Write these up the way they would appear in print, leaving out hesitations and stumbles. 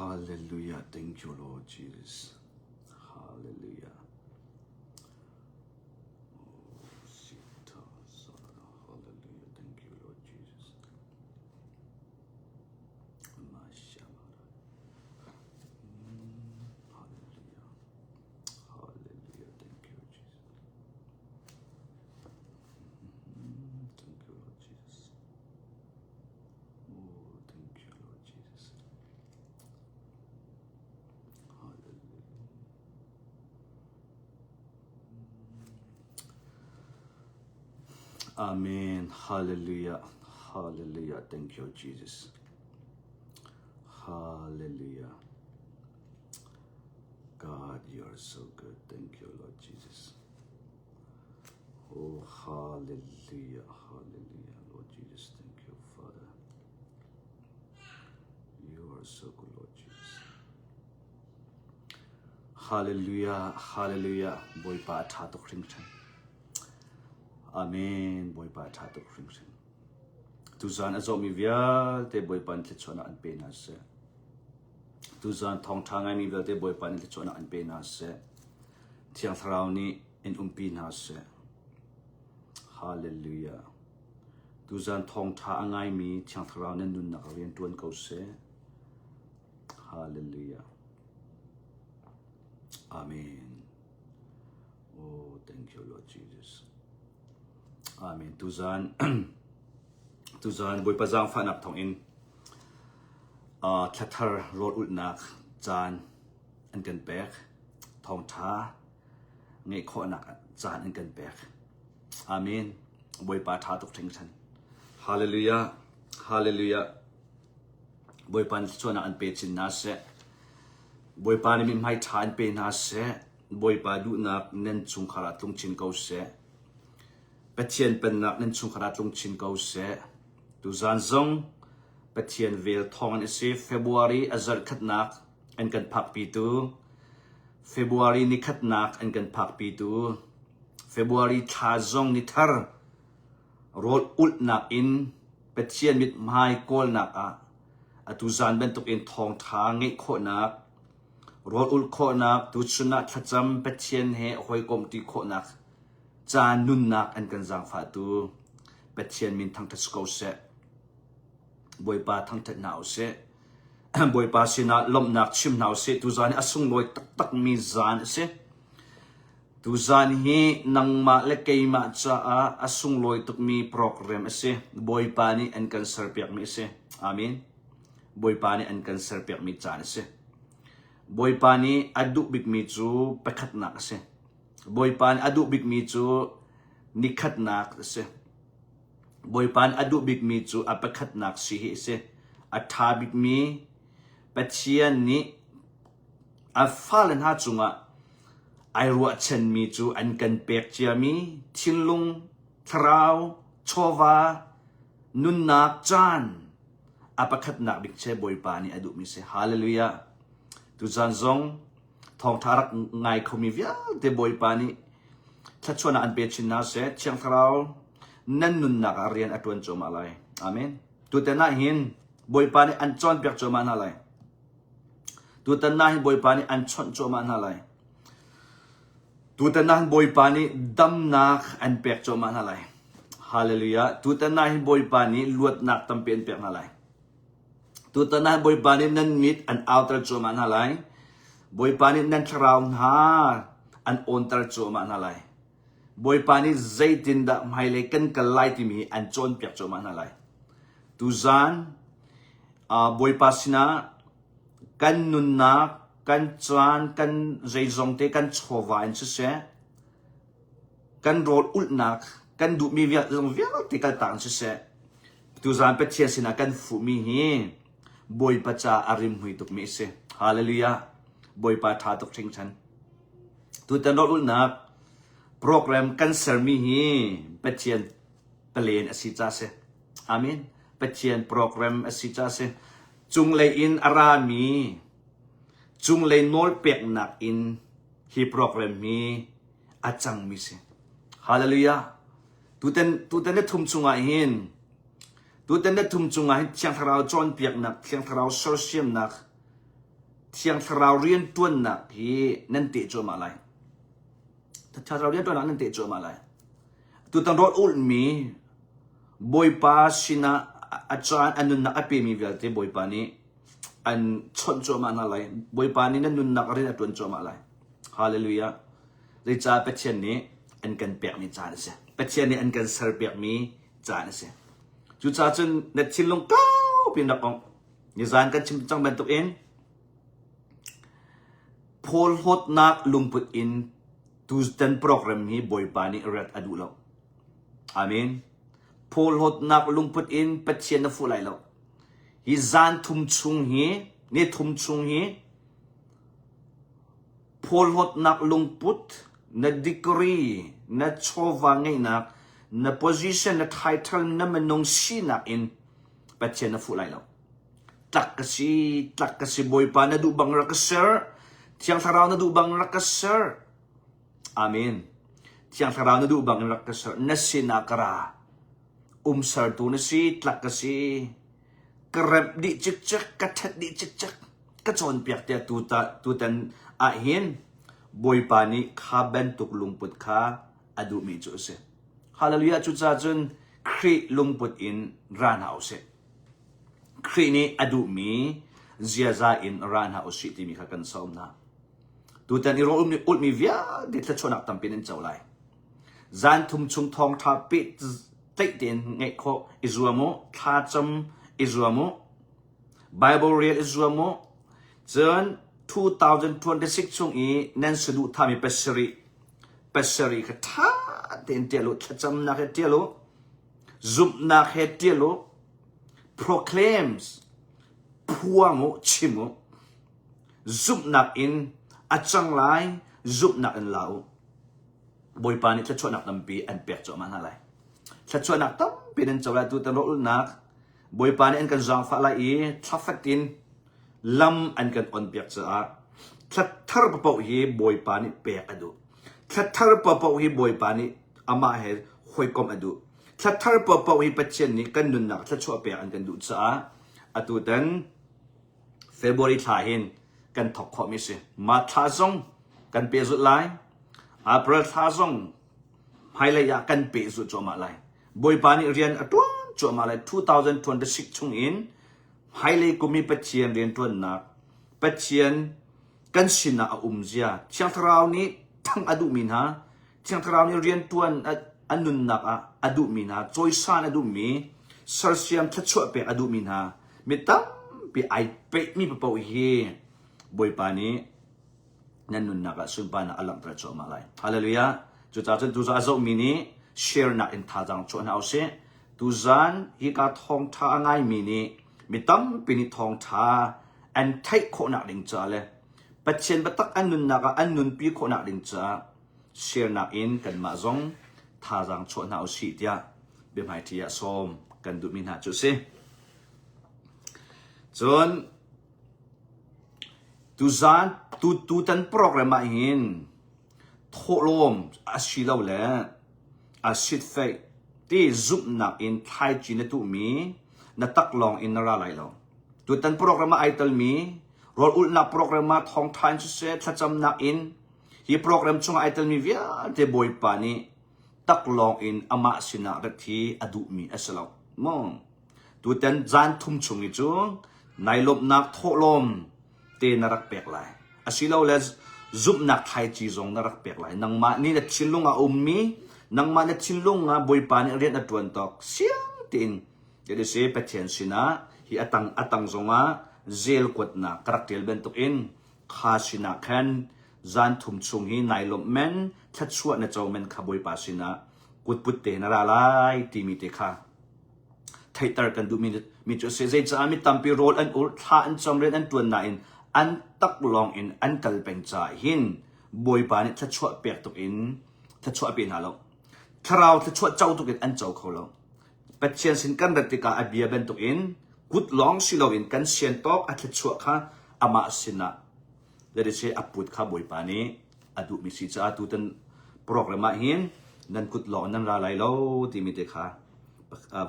Hallelujah. Thank you, Lord Jesus. Hallelujah. Oh, Sita, Sarah. Hallelujah. Thank you, Lord Jesus. Mm, hallelujah. Hallelujah. Thank you, Jesus. Mm, thank you, Lord Jesus. Oh, thank you, Lord Jesus. Hallelujah. Amen. Hallelujah. Hallelujah. Thank you, Jesus. Hallelujah. God, you are so good. Thank you, Lord Jesus. Oh, hallelujah. Hallelujah. Lord Jesus, thank you, Father. You are so good, Lord Jesus. Hallelujah. Hallelujah. Bawipa a ṭha tuk hringhran. Amen. Bawipa a ṭha tuk hringhran. Tuzaan a zawhmi vialte Bawipa nih thluachuahnak an pe hna seh. Tuzaan thawngṭha ngaimi vialte Bawipa nih thluachuahnak an pe hna seh. Thiang Thlarau nih in umpi hna seh. Hallelujah. Tuzaan thawngṭha a ngaimi Thiang Thlarau nan nunnak ah rian ṭuan ko seh. Hallelujah. Amen. Oh, thank you, Lord Jesus. Amen. Tuzaan tuzaan Bawipa zaangfahnak thawngin uh, thlathar rawl ulhnak caan an kan pek. Thawngṭha ngeih khawhnak caan an kan pek. Amen. Bawipa ṭha tuk hringhran. Hallelujah. Hallelujah. Bawipa nih thluachuahnak an pe chin hna seh. Bawipa nih mithmai ṭha an pe hna seh. Bawipa duhnak nan chungkhar ah tlung chin ko seh. Pathian pennak nan chungkhar ah tlung chin ko seh. Tuzaan zong Pathian vel thawng in a si. February a zarh khatnak an kan phakpitu, February nikhatnak an kan phakpitu, February thla zong ni thar rawl ulhnak in Pathian mithmai kawlnak ah atu zan bantukin thawngṭha ngeih khawhnak, rawl ulh khawhnak, tuchun ah thlacam Pathian he hawikomhṭi khawhnak ca nunnak an kan zaangfahtu Pathian min thangṭhat si ko seh. Bawipa thangṭhat hna usih. Bawipa sinah lawmhnak chim hna usih. Tuzaan hi a sunglawi taktakmi zaan a si. Tuzaan hi nangmah le keimah caah a sunglawi tukmi program a si. Bawipa nih an kan serpiakmi a si. Amen. Bawipa nih an kan serpiakmi caan a si. Bawipa nih a duh bikmi cu pakhatnak a si. Bawipa nih a duh bikmi cu nikhatnak a si. Bawipa nih a duh bikmi cu a pakhatnak si hi a si. A ṭha bikmi Pathian nih a fale hna cungah ai ruahchanmi cu an kan pek ciami thinlung, thlarau, chawva, nunnak, caan a pakhatnak bik che Bawipa nih a duhmi si. Hallelujah. Tuzaan zong thawngṭha rak ngai khomi vialte Bawipa nih thluachuahnak an pe chin hna seh. Thiang Thlarau nan nunnak ah rian a ṭuan cuahmah lai. Amen. Tutan ah hin Bawipa nih an cawnpiak cuahmah hna lai. Tutan ah hin Bawipa nih an chawnh cuahmah hna lai. Tutan ah hin Bawipa nih damnak an pek cuahmah hna lai. Hallelujah. Tutan ah hin Bawipa nih luatnak tampi an pek hna lai. Tutan ah Bawipa nih nan mit an auter cuahmah hna lai. Bawipa nih nan thlarau hna an awnter cuahmah hna lai. Bawipa nih zeitindah hmailei kan kal lai timi an cawnpiak cuahmah hna lai. Tuzaan uh, Bawipa sinah kan nunnak, kan caan, kan zeizong te, kan chawva in siseh, kan rawl ulhnak, kan duhmi vialte zong vialte kaltak in siseh, tuzaan Pathian sinah kan fuhmi hi Bawipa ca a rimhmui tukmi a si. Hallelujah. Bawipa ṭha tuk hringhran. Tutan rawl ulhnak program kan sermi hi Pathian palen a si ca si. Amen. Pathian program a si ca si. Cunglei in a rami cunglei nawlpeknak in hi program hi a cangmi si. Hallelujah. Tutan tutan na thum chungah hin tutan na thum chungah hin Thiang Thlarau cawnpiaknak, Thiang Thlarau sersiamnak. Thiang Thlarau rianṭuannak hi nan teh cuahmah lai. Thiang Thlarau rianṭuannak nan teh cuahmah lai. Tutan rawl ulhmi Bawipa sinah a caan a nunnak a pemi vialte Bawipa nih an chawnh cuahmah hna lai. Bawipa nih nan nunnak rian a ṭuan cuahmah lai. Hallelujah. Zeicah Pathian nih an kan pekmi caan a si. Pathian nih an kan serpiakmi caan a si. Cucaah cun na thinlung kaupi in rak ong. Nizan kan chim cang bantukin phawlhlawtnak lungput in tutan program hi Bawipa nih rat a duh lo. Amen. Phawlhlawtnak lungput in Pathian na fuh lai lo. Hi zan thum chung hi, ni thum chung hi, phawlhlawtnak lungput, na degree, na chawva ngeihnak, na position, na title, na minung sinak in Pathian na fuh lai lo. Tlak ka si, tlak ka si, Bawipa na duh bang rak ka ser. Thiang Thlarau na duh bang rak ka ser. Amen. Thiang Thlarau na duh bang in rak ka ser. Na sinah ka ra. Umsertu na si, tlak ka si. Ka remh dih cikcek, ka ṭhat dih cikcek. Ka cawnpiak tiah tutan ah hin Bawipa nih kha bantuk lungput kha a duhmi cu a si. Hallelujah! Cucaah cun Khrih lungput in ra hna usih. Khrih nih a duhmi ziaza in ra hna usih timi kha kan sawm hna. Tutan i rawl ulhmi vialte thluachuahnak tampi nan co lai. Zan thum chung thawngṭha pehtlaih tein ngeih khawh i zuam u, thlacam i zuam u, Bible rel i zuam u. Cun 2026 chung i nan saduhthahmi pasarih pasarih kha ṭha tein ṭial u, thlacamnak he ṭial u, zumhnak he ṭial u, proclaims phuang u, chim u, zumhnak in a cang lai, zumhnak in la u. Bawipa nih thluachuahnak tampi an pek cuahmah hna lai. Thluachuahnak tampi nan co lai tutan rawlulhnak Bawipa nih an kan zaangfah lai i thla fatin lam an kan onpiak caah thla thar paoh hi Bawipa nih pek a duh. Thla thar paoh hi Bawipa nih amah he hawikomh a duh. Thla thar paoh hi Pathian nih kan nunnak thluachuah pek an kan duh caah atutan February thla hin kan thawk khawhmi si. March thla zong kan pehzulh lai. April thla zong hmailei ah kan pehzulh cuahmah lai. Bawipa nih rian a ṭuan cuahmah lai. 2026 chung in hmailei kum i Pathian rianṭuannak, Pathian kan sinah a um zia, Thiang Thlarau nih thangh a duhmi hna, Thiang Thlarau nih rianṭuan a nunnak ah a duhmi hna, cawisan a duhmi, sersiam thluachuah pek a duhmi hna, mi tampi ai peihmi paoh hi Bawipa nih nan nunnak ah sunparnak a langhter cuahmah lai. Hallelujah. Cucaah cun tuzaan a zohmi nih share nak in thazaang chuah hna usih. Tuzaan hika thawngtha a ngaimi nih mi tampi nih thawngtha an theih khawhnak ding caah le Pathian biatak an nunnak ah an nunpi khawhnak ding caah share nak in kanmah zong thazaang chuah hna usih tiah biahmaiṭhi ah sawm kan duhmi hna cu a si. Cun Tuzaan tutan program ah hin thawhlawm asilole a sitfeih ti zumhnak in thlaici na tuhmi na taklawng in na ra lai lo. Tutan program ah ai telmi rawl ulhnak program ah thawngtha in siseh thlacamnak in hi program chungah ai telmi vialte Bawipa nih taklawng in amah sinah rat hi a duhmi a si lo. Maw? Tutan zan thum chung i cu nai lawmhnak thawhlawm te na rak pek lai. Asilole zumhnak thlaici zong na rak pek lai. Nangmah nih na thinlung ah a ummi, nangmah na thinlung ah Bawipa nih rian a ṭuan tawk siang tein ti si Pathian sinah hi a tang a tang zongah zel kuatnak ka rak ṭial bantukin kha sinah khan zan thum chung hi nai lawmh men thluachuah na co men kha Bawipa sinah kutput te na ra lai timi te kha theihter kan duhmi mi cu a si. Zeicah mi tampi rawl an ur, thla an cam, rian an ṭuan nain an taklawng in an kal peng caah hin Bawipa nih thluachuah pek tuk in thluachuah a pe hna lo. Thlarau thluachuah co tuk in an co kho lo. Pathian sin kan rat tikah a bia bantukin kut lawng si loin kan sian tawk a thluachuah kha amah sinah that is a put kha Bawipa nih a duhmi si caah tutan program ah hin nan kut lawng nan ra lai lo timi te kha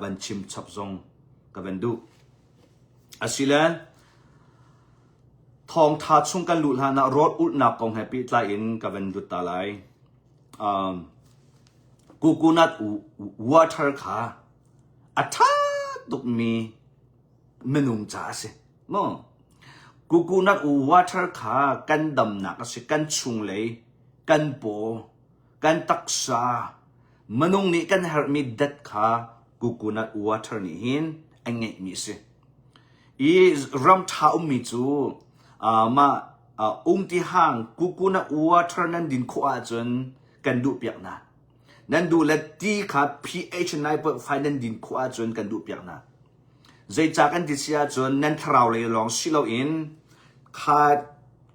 van chim chap zong ka van duh. Asile. Thawngtha chung kan luh hlan ah rawl ulhnak kong he pehtlai in ka van lut ta lai. Um, coconut water kha a ṭha tukmi minung ca a si. Maw? Coconut water kha kan damnak a si, kan chunglei, kan paw, kan taksa, minung nih kan herhmi dat kha coconut water nih hin a ngeihmi a si. I ram ṭha ummi cu uh, mah uh, ungti hang coconut water nan din khawh ahcun kan duhpiak hna. Nan duh le ti kha pH 9.5 nan din khawh ahcun kan duhpiak hna. Zeicah kan ti si ahcun nan thlarau lei lawng si loin kha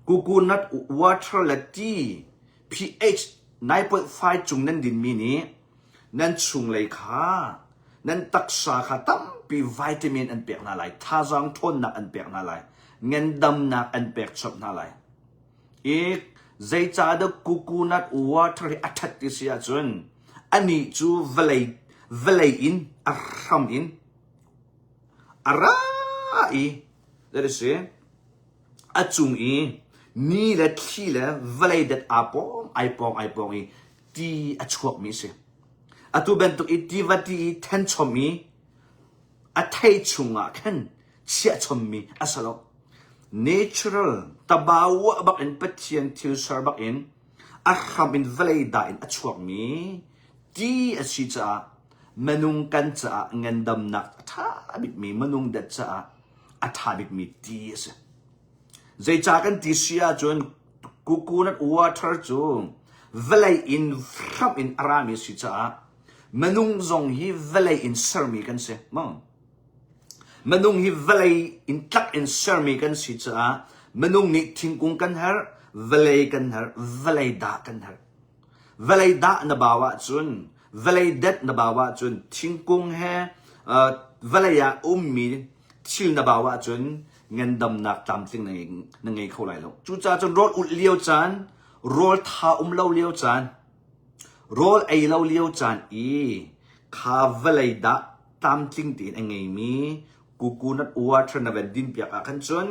coconut water le ti pH 9.5 cung nan dinmi nih nan chunglei kha nan taksa kha tampi vitamin an pek hna lai, thazaang ṭhawnnak an pek hna lai, ngandamnak an pek chap hna lai. I zeicahdah coconut water hi a ṭhat ti si ahcun anih cu vawlei vawlei in a hram in a ra i that is a cung i ni le thli le vawlei dat aa pawng ai pawng ai pawng i ti a chuakmi a si. Atu bantuk i tiva ti i thenchom i a thei chungah khan chiahchommi a si lo. Natural tabawa bak in Pathian thil ser bak in a hram in vawlei dah in a chuakmi ti a si caah minung kan caah ngandamnak a ṭha bikmi minung dat caah a ṭha bikmi ti a si. Zeicah kan ti si ahcun coconut water cu vawlei in hramh in a rami a si caah minung zong hi vawlei in sermi kan si. Minung hi vawlei in tlak in sermi kan si caah minung nih thingkung kan herh, vawlei kan herh, vawlei dah kan herh. Vawlei dah na bau ahcun, vawlei det na bau ahcun thingkung he uh, vawlei ah ummi thil na bau ahcun ngandamnak tlamtling na ngei, na ngei kho lai lo. Cucaah cun rawl ulh lio caan, rawl tha um lo lio caan, rawl ei lo lio caan i kha vawlei dah tlamtling tein a ngeimi coconut water na van din piak ah khan cun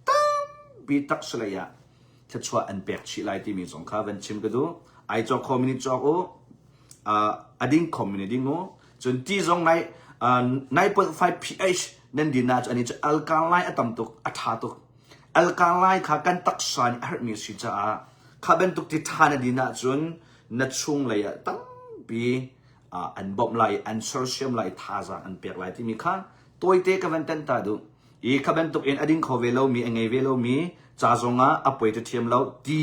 tampi taksalei ah thluachuah an pek chih lai timi zong kha van chim ka duh. Ai cawk khomi nih cawk u, uh, a ding khomi nih ding u. Cun ti zong nai uh, 9.5 pH nan din ah cun ani cu alkaline a tam tuk, a tha tuk. Alkaline kha kan taksa nih a herhmi a si caah kha bantuk ti tha na din ahcun na chunglei ah tampi uh, an bawmh lai, an sersiam lai, thazaang an pek lai timi kha tawite ka van tan ta duh. I kha bantuk in a ding kho ve lomi, a ngei ve lomi ca zongah a poi ta thiam lo ti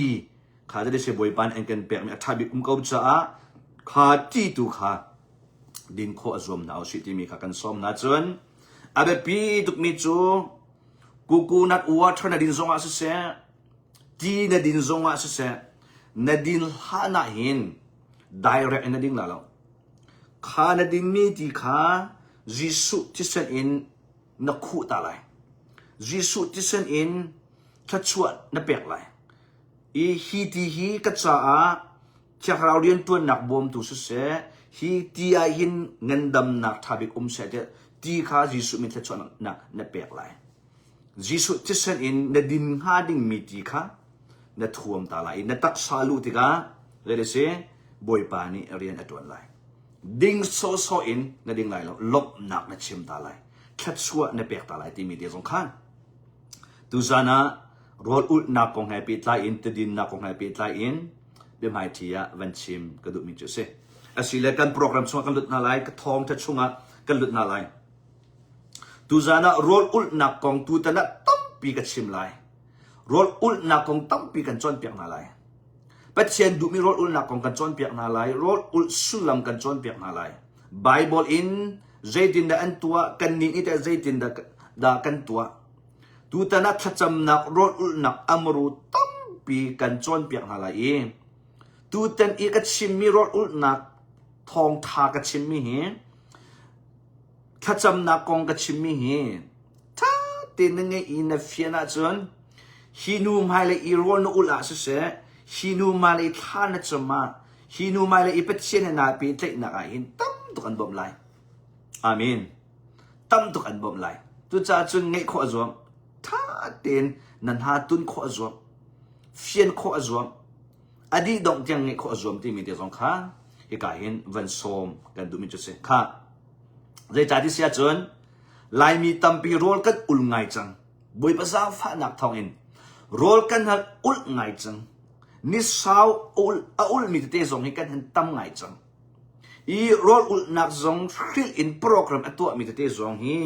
kha te se Bawipa nih an kan pekmi a ṭha bik um ko caah kha ti tu kha din khawh a zuam hna usih timi kha kan sawm hna cun a biapi tukmi cu coconut water na din zongah siseh ti na din zongah siseh na din hlan ah hin direct in na ding la lo kha na dinmi ti kha Jesuh thisen in na khuh ta lai. Jesuh thisen in thluachuah na pek lai. I hi ti hi ka caah Thiang Thlarau rianṭuannak bawmtu siseh, hi ti ah hin ngandamnak ṭha bik um seh tiah ti kha Jesuh min thluachuahnak na pek lai. Jesuh thisen in na din hnga dingmi ti kha na thuam ta lai i na taksa luh tikah zei a si Bawipa nih rian a ṭuan lai. Ding sawhsawh in na ding lai lo, lawmhnak na chim ta lai, thluachuah na pek ta lai timi te zong khan tuzan ah rawl ulhnak kong he pehtlai in tidinnak kong he pehtlai in biahmaiṭhi ah van chim ka duhmi cu a si. Asile kan program chungah kan lut hna lai, ka thawngṭha chungah kan lut hna lai. Tuzan ah rawl ulhnak kong tutan ah tampi ka chim lai. Rawl ulhnak kong tampi kan cawnpiak hna lai. Pathian duhmi rawl ulhnak kong kan cawnpiak hna lai. Rawl ulh sullam kan cawnpiak hna lai. Bible in zeitindah an tuah, kannih nih teh zeitindah dah kan tuah. Tutan ah thlacamnak rawl ulhnak amru tampi kan cawnpiak hna lai i tutan i ka chimmi rawl ulhnak thawngtha ka chimmi hi thlacamnak kong ka chimmi hi ṭha tein na ngeih i na fian ahcun hi nu hmailei i rawl na ulh ah siseh, hi nu hmailei thla na cam ah, hi nu hmailei i Pathian he naa pehtlaihnak ah hin tam tuk an bawmh lai. Amen. Tam tuk an bawmh lai. Cucaah cun ngeih khawh a zuam. Ṭha tein Na hna tun khawh a zuam. Fian khawh a zuam. A dih dongh tiang ngeih khawh a zuam timi te zong kha hika hin van sawm kan duhmi cu si. Kha zeicah ti si ahcun Laimi tampi rawl kan ul ngai cang. Bawipa zaangfahnak thawngin rawl kan hal ulh ngai cang. Ni sau a ulhmi tete zong hi kan han tam ngai cang. I rawl ulhnak zong hrilh in program a tuahmi tete zong hi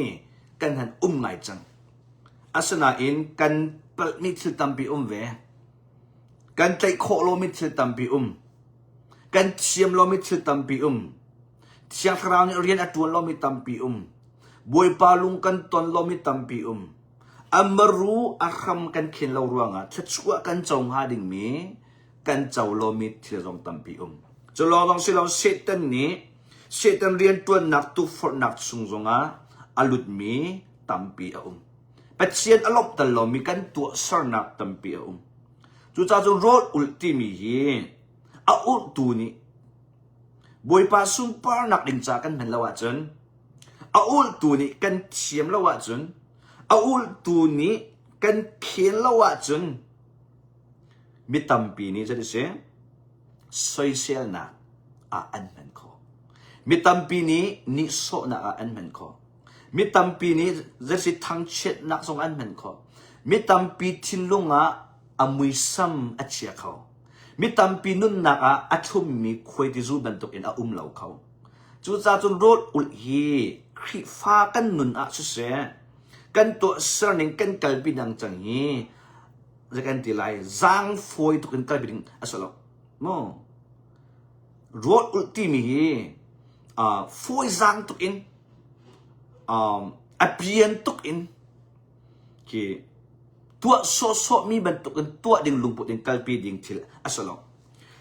kan han um ngai cang. Asinain kan palhmi thil tampi um ve. Kan tlaih khawh lomi thil tampi um. Kan thiam lomi thil tampi um. Thiang Thlarau nih rian a ṭuan lomi tampi um. Bawipa lung kan ton lomi tampi um. A maru a hram kan khen lo ruangah thluachuah kan co hnga dingmi kan co lomi thil zong tampi um. Cu lawng si lo Satan nih Satan rianṭuannak tukforhnak chung zongah a lutmi tampi a um. Pathian a lawmhter lomi kan tuahsernak tampi a um. Cucaah cun rawl ulh timi hi a ulhtu nih Bawipa sunparnak ding ca kan hman lo ahcun a ulhtu nih kan thiam lo ahcun a ulhtu nih kan khel lo ahcun mi tampi nih zei si soiselnak ah an hman khawh. Mi tampi nih nihsawhnak ah an hman khawh. Mi tampi nih zeisi thangchiatnak zong an hman khawh. Mi tampi thinlung ah a muisam a chia kho. Mi tampi nunnak ah a thlummi khuaitizu bantukin a um lo kho. Cucaah cun rawl ulh hi Khrihfa kan nun ah siseh, kan tuahserning kan kalpi dang cang hi zei kan ti lai zaang fawi tuk in kalpi ding a si lo. Mu rawl ulh timi hi uh, fawi zaang tuk in um, a pian tuk in khi tuah sawhsawhmi bantukin tuah ding lungput in kalpi ding thil a si lo.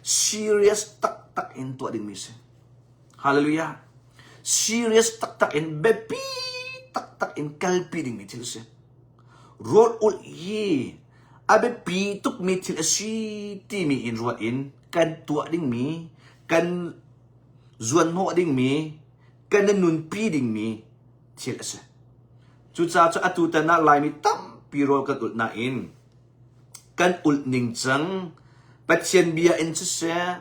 Serious taktak in tuah dingmi si. Hallelujah. Serious taktak in biapi taktak in kalpi dingmi thil si. Rawl ulh hi a biapi tukmi thil a si timi in ruat in kan tuah dingmi, kan zuanhnawh dingmi, kan nunpi dingmi thil a si. Cucaah cu atu tan ah Laimi tampi rawl kan ulh nain kan ulh ning cang Pathian bia in siseh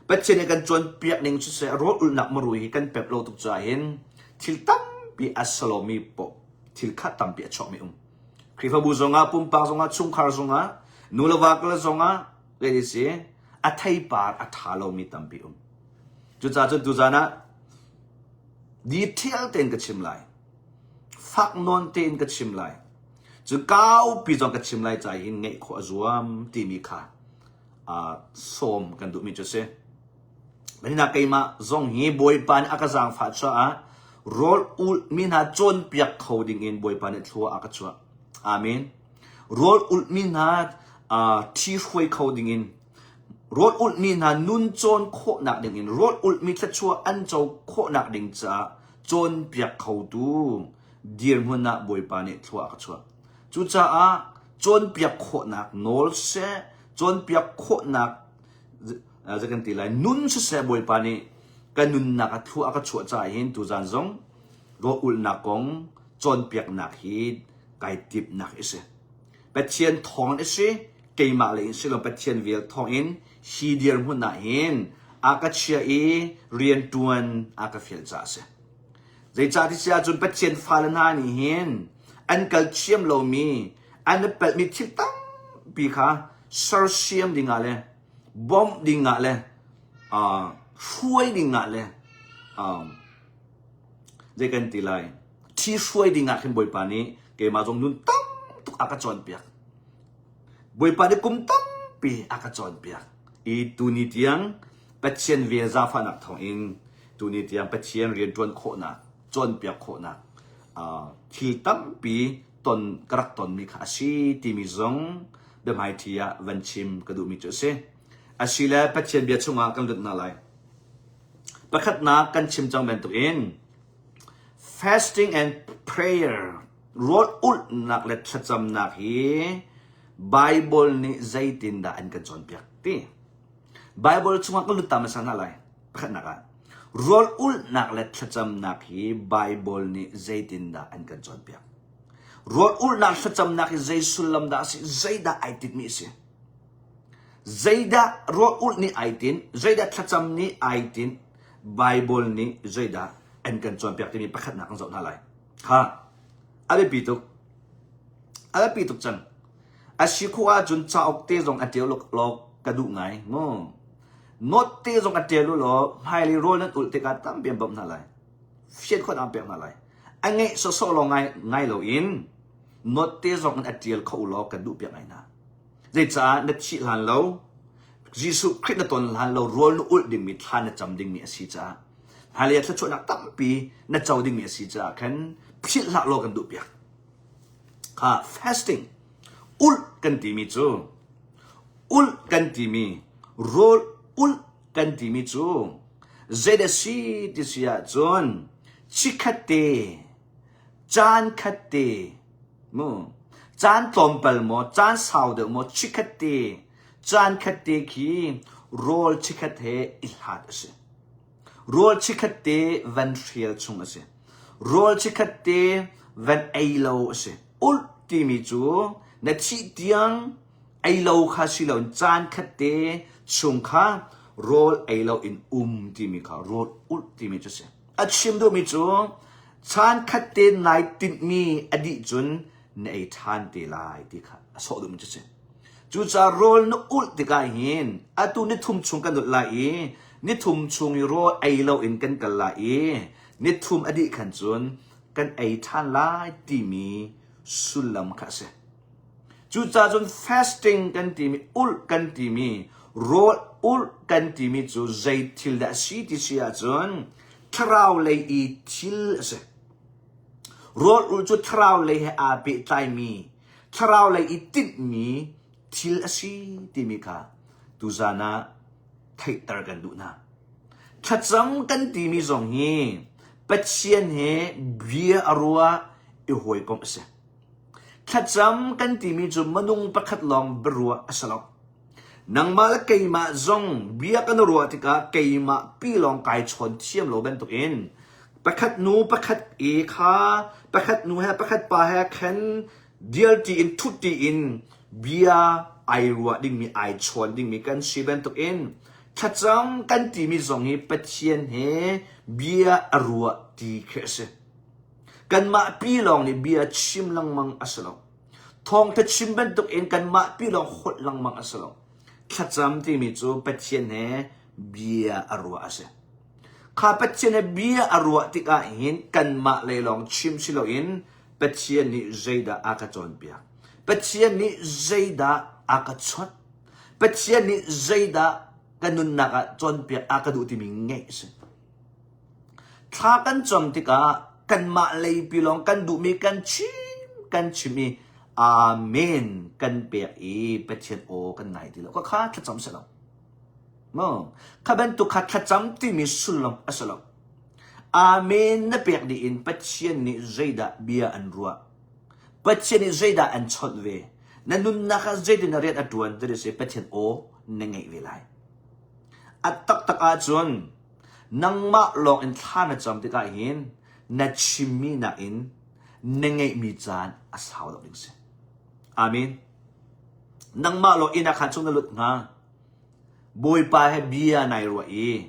Pathian nih kan cawnpiak ning siseh rawl ulhnak muru hi kan pep lo tuk caah hin thil tampi a si lomi poh thil kha tampi a chuakmi um. Khrihfabu zongah pumpak zongah chungkhar zongah nu le va kal zongah zei si a theipar a ṭha lomi tampi um. Cucaah cun tuzan ah detail tein ka chim lai. Fak nawn tein ka chim lai. Cu kaupi zong ka chim lai ca hin ngeih khawh a zuam timi kha uh, sawm kan duhmi cu si. Manina keimah zong hi Bawipa nih a ka zaangfah caah rawl ulh mi hna cawnpiak kho ding in Bawipa nih thlua a ka chuah. Amen. Rawl ulh mi hna uh, thi hruai kho ding in rawl ulhmi hna nun cawn khawhnak dingin rawl ulhmi thluachuah an co khawhnak ding caah cawnpiak khotu dirhmun ah Bawipa nih thlua a ka chuah. Cucaah cawnpiak khawhnak nawl siseh, cawnpiak khawhnak zei kan ti lai nun siseh Bawipa nih ka nunnak a thlua a ka chuah caah hin tuzan zong rawl ulhnak kong cawnpiaknak hi kai timhnak a si. Pathian thawng a si, keimah lei in si lo Pathian vel thawng in hi dirhmun ah hin a ka chia i rianṭuan a ka fial caah a si. Zeicah ti si ahcun Pathian fale hna nih hin an kal thiam lomi, an i palhmi thil tampi kha sersiam dingah le bawmh dingah le uh, hruai dingah le um, zei kan ti lai thi hruai dingah khin Bawipa nih keimah zong nun tam tuk a ka cawnpiak. Bawipa nih kum tampi a ka cawnpiak. I tuni tiang Pathian vel zaangfahnak thawngin tuni tiang Pathian rianṭuan khawhnak, cawnpiak khawhnak uh, thil tampi ton ka rak tonmi kha a si timi zong biahmaiṭhi ah van chim ka duhmi cu a si. Asile Pathian bia chungah kan lut hna lai. Pakhatnak kan chim cang bantukin Fasting and prayer rawl ulhnak le thlacamnak hi Bible nih zeitindah an kan cawnpiak ti. Bible chungah kan lut ta hmasa hna lai. Pakhatnak ah rawl ulhnak le thlacamnak hi Bible nih zeitindah an kan cawnpiak. Rawl ulhnak thlacamnak hi zei sullam dah a si? Zeidah ai tinhmi a si? Zeidah rawl ulh nih ai tinh? Zeidah thlacam nih ai tinh? Bible nih zeidah an kan cawnpiak timi pakhatnak kan zoh hna lai. Ha, a biapi tuk. A biapi tuk cang. A si khawh ahcun cauk te zong a ṭial law ka duh ngai mu. Note te zong a ṭial u law hmailei rawl nan ulh tikah tampi an bawmh hna lai. Fian khawh an pek hna lai. A ngeih sawsawh lawng ngai, ngai loin note te zong in a ṭial kho u law kan duh piak ngai hna. Zeicah na thih hlan lo Jesuh Khrih na ton hlan lo rawl na ulh dingmi thla na cam dingmi a si caah hmailei ah thluachuahnak tampi na co dingmi a si caah khan philh hlah law kan duh piak. Kha fasting ulh kan timi cu ulh kan timi rawl ulh kan timi cu zeidah si ti si ahcun chikkhat te caan khat te mu caan tlawmpal maw caan sau deuh maw chikkhat te caan khat te khi rawl chikkhat he i hlat a si. Rawl chikkhat te van hrial chung a si. Rawl chikkhat te van ei lo a si. Ulh timi cu na thih tiang ei lo kha si loin caan khat te chung kha rawl ei lo in um timi kha rawl ulh timi cu a si. A chim duhmi cu caan khat te nai tinhmi a dih cun na ei ṭhan te lai ti kha a sawh duhmi cu a si. Cucaah rawl na ulh tikah hin atu nithum chung kan ulh lai i nithum chung i rawl ei loin kan kal lai i nithum a dih khan cun kan ei ṭhan lai timi sullam kha a si. Cucaah cun fasting kan timi, ulh kan timi, rawl ulh kan timi cu zei thil dah a si ti si ahcun thlarau lei i thil a si. Rawl ulh cu thlarau lei he aa pehtlaimi thlarau lei i tinhmi thil a si timi kha tuzan ah theihter kan duh hna. Thlacam kan timi zong hi Pathian he bia a ruah i hawikomh a si. Thlacam kan timi cu minung pakhat lawng biaruah a si lo. Nangmah le keimah zong bia kan ruah tikah keimah pi lawng kai chawn thiam lo bantukin pakhat nu pakhat i kha pakhat nu he pakhat pa he khan dialṭi in thutṭi in bia ai ruah dingmi ai chawn dingmi kan si bantukin thlacam kan timi zong hi Pathian he bia a ruah ti khi a si. Kanmah pi lawng nih bia chim lengmang a si lo. Thawngtha chim bantukin kanmah pi lawng holh lengmang a si lo. Thlacam timi cu Pathian he bia a ruah a si. Kha Pathian he bia a ruah tikah hin kanmah lei lawng chim si loin Pathian nih zeidah a ka cawnpiak? Pathian nih zeidah a ka chawnh? Pathian nih zeidah ka nunnak ah cawnpiak a ka duh timi ngeih a si. Thla kan cam tikah kanmah leipi lawng kan duhmi kan chim kan chim i Amen kan pek i Pathian aw kan ngai ti lo. Khakha thlacam si lo. Maw? Kha bantuk kha thlacam timi sullam a si lo. Amen na pek dih in Pathian nih zeidah bia an ruah? Pathian nih zeidah an chawnh ve? Na nunnak ah zeitin na rian a ṭuan ti si Pathian aw na ngeih ve lai. A taktak ahcun Nangmah lawng in thla na cam tikah hin na chimmi nakin na ngeihmi caan a sau deuh ding si. Amen. Nangmah lawng inn ah khan chung na lut hnga. Bawipa he bia nai ruah i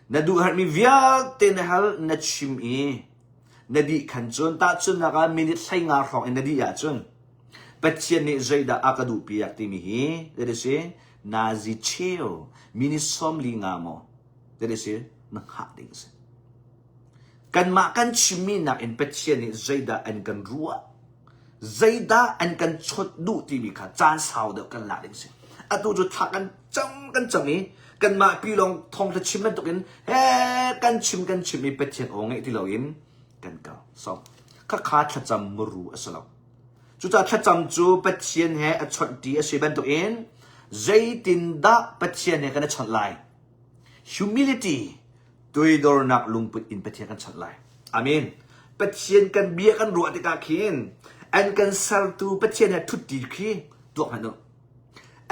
na duh herhmi vialte na hal na chim i na dih khan cun tahchunhnak ah minute 15 hrawng in na dih ahcun Pathian nih zeidah a ka duhpiak timi hi that is nazi cheu minute 45 maw that is na hngah ding a si. Kanmah kan chimmi nakin Pathian nih zeidah an kan ruah zeidah an kan chawt duh timi kha caan sau deuh kan lak ding si. Atu cu thla kan cam kan cam i kanmah pi lawng thawngtha chim bantukin he kan chim kan chim i Pathian aw ngeih ti loin kan kal. So khakha thlacam muru a si lo. Cucaah thlacam cu Pathian he a chawnhṭi a si bantukin zeitindah Pathian he kan i chawnh lai? Humility, toidornak lungput in Pathian kan chawnh lai. Amen. Pathian kan bia kan ruah tikah khin an kan sertu Pathian he ṭhutṭi khi tuak hmanh u.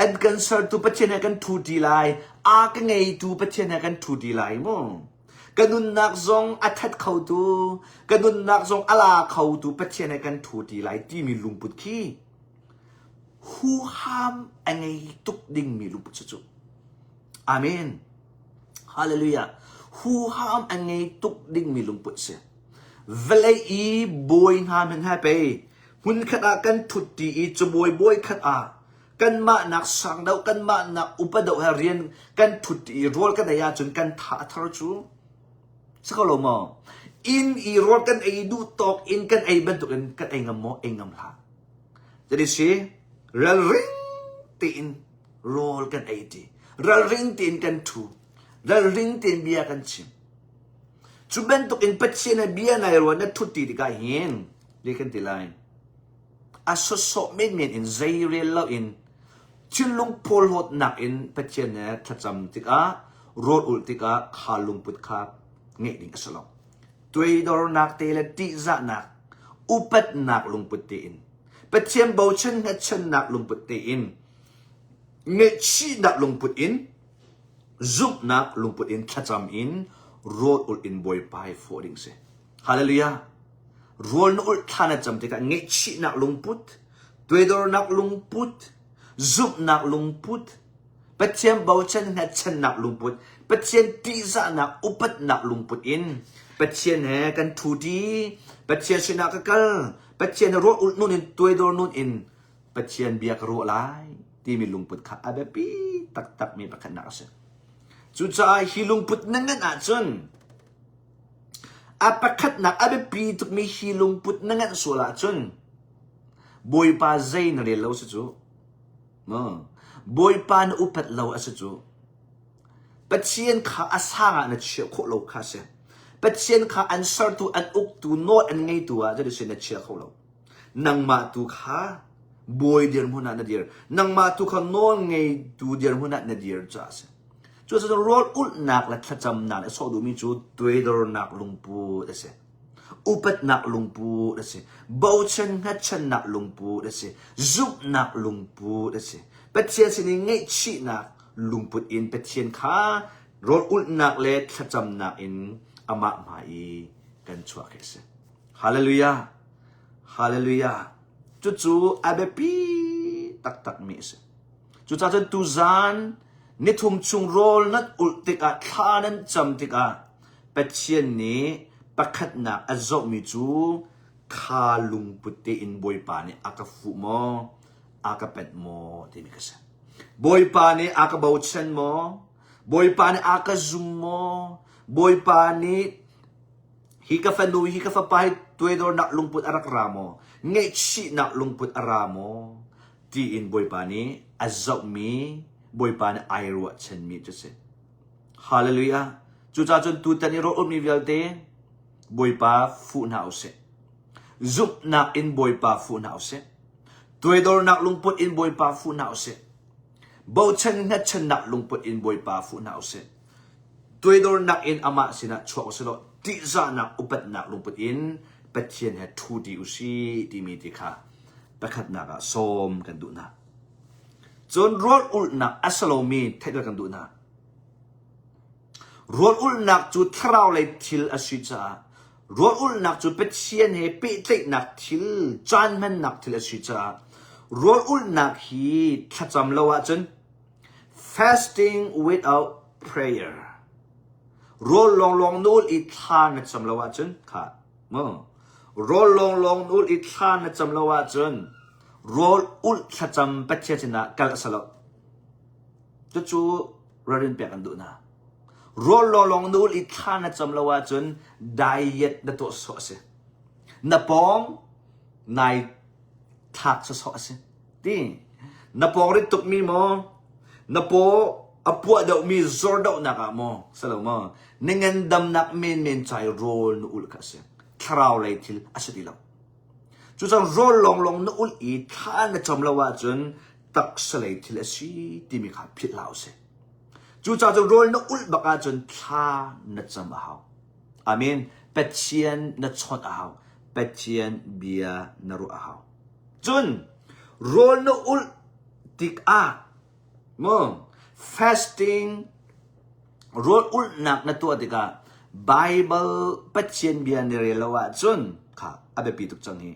An kan sertu Pathian he kan ṭhuṭi lai. A ka ngeitu Pathian he kan ṭhuṭi lai mu. Ka nunnak zong a that khotu, ka nunnak zong a la khotu Pathian he kan thu ti lai timi lungput khi huham a ngei tuk dingmi lungput cu cu. Amen. Hallelujah. Huham a ngei tuk dingmi lungput si. Vawlei i bawi hna hmanh he pei hmunkhat ah kan thut ti i cabuai bawi khat ah kanmah nak sang deuh kanmah nak upa deuh he rian kan thut i rawl kan ei ahcun kan tha a thar cu si ko lo maw inn i rawl kan ei duh tawk in kan ei bantukin kan ei ngam maw ei ngam hlah jadi si ralring tein rawl kan ei ti ralring tein kan thu ralring tein bia kan chim cu bantuk in Pathian he bia nai ruah na thut ti tikah hin le kan ti lai A sawsawh menmen in zeirel loin thinlung phawlhlawtnak in Pathian he thlacam tikah rawl ulh tikah kha lungput kha ngeih ding a si lo. Tuaidornak te le ṭihzahnak, upatnak lungput tein, Pathian bochan hngatchannak lungput tein, ngaihchihnak lungput in, zumhnak lungput in thlacam in rawl ulh in Bawipa hi fawh ding si. Hallelujah! Rawl na ulh thla na cam tikah ngaihchihnak lungput, tuaidornak lungput, zumhnak lungput, Pathian bochan hngatchannak lungput, Pathian ṭihzahnak upatnak lungput in Pathian he kan ṭhuṭi, Pathian sinah ka kal, Pathian he rawl ulh nun in tuaidor nun in Pathian bia ka ruah lai timi lungput kha a biapi taktakmi pakhatnak a si. Cucaah hi lungput na ngan ahcun A pakhatnak a biapi tukmi hi lungput na nganh sual ahcun Bawipa zei na rel lo si cu. Bawipa na upat lo a si cu. Pathian kha a sang ah na chiah khawh lo kha a si. Pathian kha an sertu, an uktu, nawl an ngeitu ah zeitin na chia kho lo. Nangmah tu kha bawi dirhmun ah na dir. Nangmah tu kha nawl ngeitu dirhmun ah na dir caah a si. Cucaah rawl ulhnak le thlacamnak le sawh duhmi cu tuaidornak lungput a si. Upatnak lungput a si. Bochan hngatchannak lungput a si. Zumhnak lungput a si. Pathian sin i ngaihchihnak lungput in Pathian kha rawl ulhnak le thlacamnak in amah hmai i kan chuah khi a si. Hallelujah! Hallelujah! Cucu a biapi taktakmi a si. Cucaah cun tuzaan nithum chung rawl nan ulh tikah thla nan cam tikah Pathian nih pakhatnak a zohmi cu kha lungput tein Bawipa nih a ka fuh maw, a ka penh maw timi ka si. Bawipa nih a ka bochan maw? Bawipa nih a ka zum maw? Bawipa nih hi ka fanu hi ka fapa hi tuaidornak lungput a rak ra maw? Ngaihchihnak lungput a ra maw? Tiin Bawipa nih a zohmi, Bawipa nih ai ruahchanmi cu si. Hallelujah. Cucaah cun tutan i rawl ummi vialte Bawipa fuh hna usih. Zumhnak in Bawipa fuh hna usih. Tuaidornak lungput in Bawipa fuh hna usih. Bochan hngatchannak lungput in Bawipa fuh hna usih. Tuaidornak in amah sinah chuak usih law ṭihzahnak upatnak lungput in Pathian he ṭhu ṭi usih timi ti kha pakhatnak ah sawm kan duh hna. Cun rawl ulhnak a si lomi theihter kan duh hna. Rawl ulhnak cu thlarau lei thil a si caah rawl ulhnak cu Pathian he pehtlaihnak thil, caan hmannak thil a si caah rawl ulhnak hi thlacam lo ahcun fasting without prayer rawl lawnglawng na ulh i thla na cam lo ahcun kha Rawl lawnglawng na ulh i thla na cam lo ahcun rawl ulh thlacam Pathian sinah kal a si lo. Cucu ralrin pek an duh hna. Rawl lawnglawng na ulh i thla na cam lo ahcun diet na tuah sawh a si. Na pawng nai thlak sawsawh a si. Ti na pawng rit tukmi maw na paw a puah deuhmi zor dohnak ah maw si lo maw na ngandamnak menmen cai rawl na ulh kha a si thlarau lei thil a si ti lo cucang rawl lawnglawng na ulh i thla na cam lo ahcun taksa lei thil a si timi kha philh hlah usih cucaah cun rawl na ulh bak ahcun thla na cam a hau amen Pathian na chawnh a hau Pathian bia na ruah a hau Cun rawl na ulh tikah maw fasting rawl ulhnak na tuah tikah. Bible Pathian bia na rel lo ahcun kha a biapi tuk cang hi.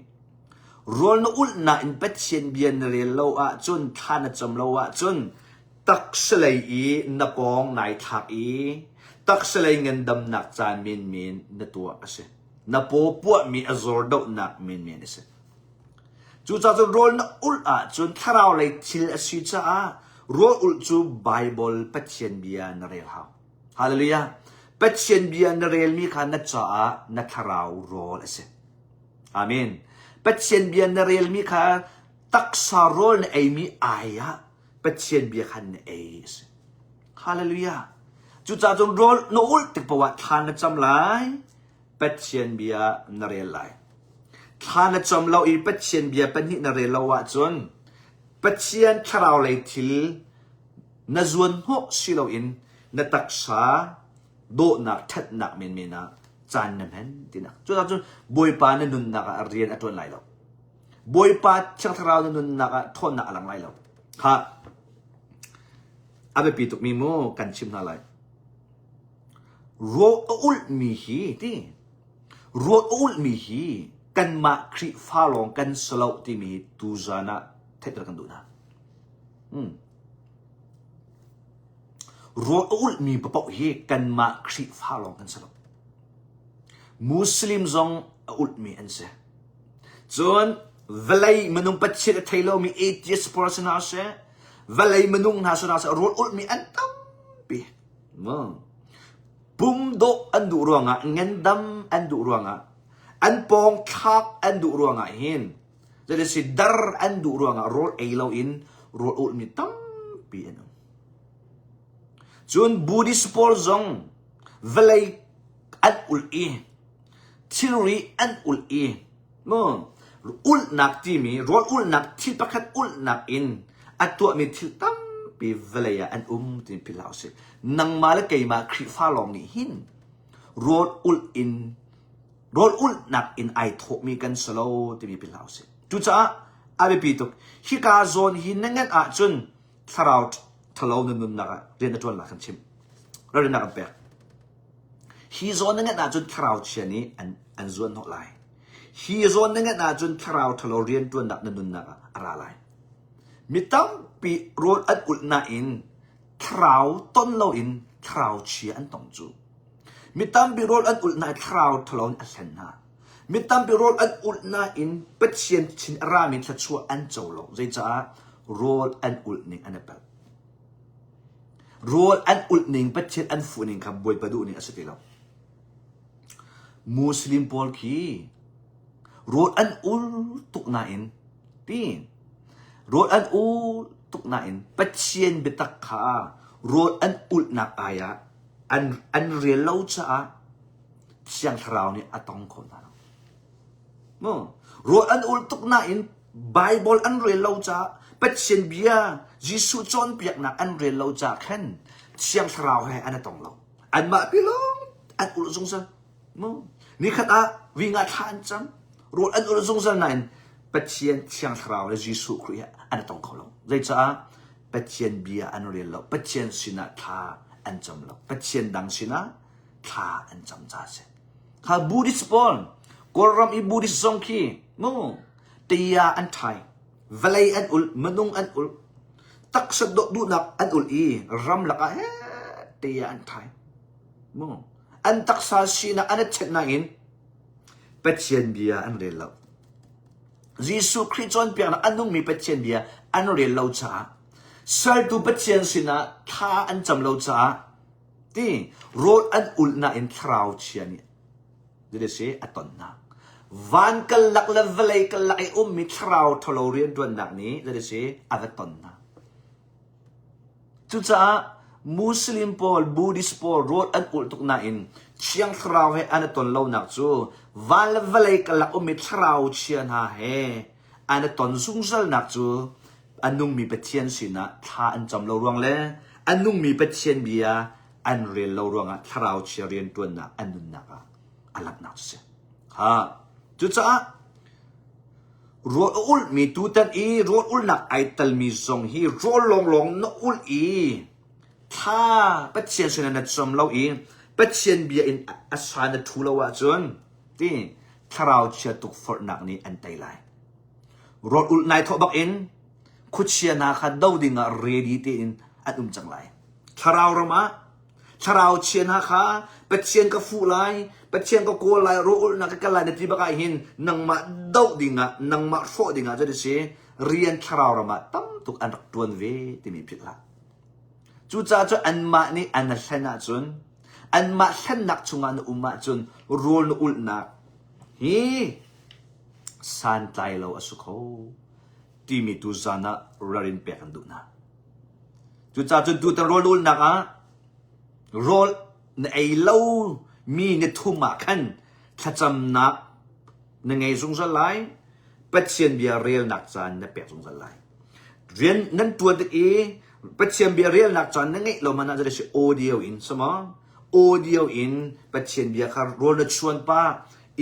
Rawl na ulh nain Pathian bia na rel lo ahcun thla na cam lo ahcun taksalei i na pawng nai thlak i taksalei ngandamnak ca menmen na tuah a si. Na paw puahmi a zawr dohnak menmen a si. Cucaah cun rawl na ulh ahcun thlarau lei thil a si caah rawl ulh cu Baibal Pathian bia na rel hau. Hallelujah. Pathian bia na relmi kha na caah na thlarau rawl a si. Amen. Pathian bia na relmi kha taksa rawl na eimi ai ah Pathian bia khan na ei a si. Hallelujah. Cucaah cun rawl na ulh tik paoh ah thla na cam lai. Pathian bia na rel lai. Thla na cam lo i Pathian bia pahnih na rel lo ahcun Pathian thlarau lei thil na zuan hnawh si loin na taksa dawhnak ṭhatnak menmen ah caan na hman tinak. Cucaah cun Bawipa na nunnak ah rian a ṭuan lai lo. Bawipa Thiang Thlarau na nunnak ah ṭhawnnak a lang lai lo. Kha a biapi tukmi mu kan chim hna lai. Rawl a ulhmi hi ti rawl a ulhmi hi kanmah Khrihfa lawng kan si lo timi tuzan ah theihter kan duh hna. Hmm. Rawl a ulhmi paoh hi kanmah Khrihfa lawng kan si lo. Muslim zong a ulhmi an si. Cun vawlei minung Pathian a thei lomi atheist pawl si hna seh, vawlei minung hna si hna seh, rawl ulhmi an tampi. Pum dawh an duh ruangah, ngandam an duh ruangah, an pawng thlak an duh ruangah hin, si dar an duh ruangah rawl ei loin rawl ulhmi tampi an um. Cun Buddhist pawl zong vawlei an ulh i thilri an ulh i mu ulhnak timi rawl ulhnak thil pakhat ulhnak in a tuahmi thil tampi vawlei ah an um ti philh hlah usih. Nangmah le keimah Khrihfa lawng nih hin rawl ulh in rawl ulhnak in ai thawhmi kan si lo timi philh hlah usih. Cucaah a biapi tuk. Hika zawn hi na ngan ahcun thlarau ṭhalo na nunnak ah rian na ṭuannak kan chimh. Ralrinnak kan pek. Hi zawn na ngan ahcun thlarau chia nih an, an zuanhnawh lai. Hi zawn na ngan ahcun thlarau ṭhalo rianṭuannak na nunnak ah a ra lai. Mi tampi rawl an ulh nain thlarau ton loin thlarau chia an tong cu. Mi tampi rawl an ulh nain thlarau ṭhalo nih a hlen hna. Mi tampi rawl an ulh nain Pathian chin a rami thluachuah an co lo. Zeicah? Rawl an ulh ning an i palh. Rawl an ulh ning Pathian an fuh ning kha Bawipa duh ning a si ti lo. Muslim pawl khi rawl an ul tuk nain ti rawl an ul tuk nain Pathian biatak kha rawl an ulhnak ai ah an an rel lo caah Thiang Thlarau nih a tong kho hna lo. Mu rawl an ul tuk nain Bible an rel lo caah Pathian bia Jesuh cawnpiaknak an rel lo caah khan Thiang Thlarau he an i tong lo. Anmah pi lawng an ulh zungzal. Mu nikhat ah vi nga thla an cam rawl an ulh zungzal nain Pathian Thiang Thlarau le Jesuh Khrih he an i tong kho lo. Zeicah Pathian bia an rel lo. Pathian sinah thla an cam lo. Pathian dang sinah thla an cam ca a si. Kha Buddhist pawl Kawlram i Buddhist zong khi mu tia an ṭhai vawlei an ulh minung an ulh taksa dawh duhnak an ulh i ramlak ah he tia an ṭhai mu an taksa sinak an i ṭhenh nain Pathian bia an rel lo Jesuh Khrih cawnpiaknak a nungmi Pathian bia an rel lo caah saltu Pathian sinah thla an cam lo caah ti rawl an ulh nain thlarau chia nih zeidah si a ton hna van karlak le vawlei karlak i ummi thlarau ṭhalo rianṭuannak nih zeidah si a va ton hna cucaah Muslim pawl Buddhist pawl rawl an ulh tuk nain Thiang Thlarau he an i ton lonak cu van le vawlei karlak ummi thlarau chia hna he an i ton zungzalnak cu a nungmi Pathian sinah thla an cam lo ruang le a nungmi Pathian bia an rel lo ruangah thlarau chia rianṭuannak an nunnak ah a langhnak cu si. Ha. Cucaah rawl a ulhmi tutan i rawl ulhnak ai telmi zong hi rawl lawnglawng na ulh i thla Pathian sinah na cam lo i Pathian bia in a sa na ṭhu lo ahcun ti thlarau chia tukforhnak nih an tei lai. Rawl ulh nai thawh bak in khuachia hna kha do ding ah ready tein an um cang lai. Thlarau ram ah thlarau chia hna kha Pathian ka fuh lai, Pathian ka kawl lai, rawl ulhnak ka kal lai na ti bak ah hin nangmah doh ding ah, nangmah hrawh ding ah cu si rian thlarau ram ah tam tuk an rak ṭuan ve timi philh hlah. Cucaah cu anmah nih an hlen ahcun, anmah hlennak chungah na um ahcun rawl na ulhnak hi santlai lo a si kho timi tu zan ah ralrin pek an duh hna. Cucaah cun tutan rawl ulhnak ah rawl na ei lo mi na thum ah khan thlacamnak na ngei zungzal lai, Pathian bia relnak caan na pek zungzal lai. Rian nan tuan tik i Pathian bia relnak caan na ngeih lo man ah si audio in sama audio in Pathian bia kha rawl na chuan pa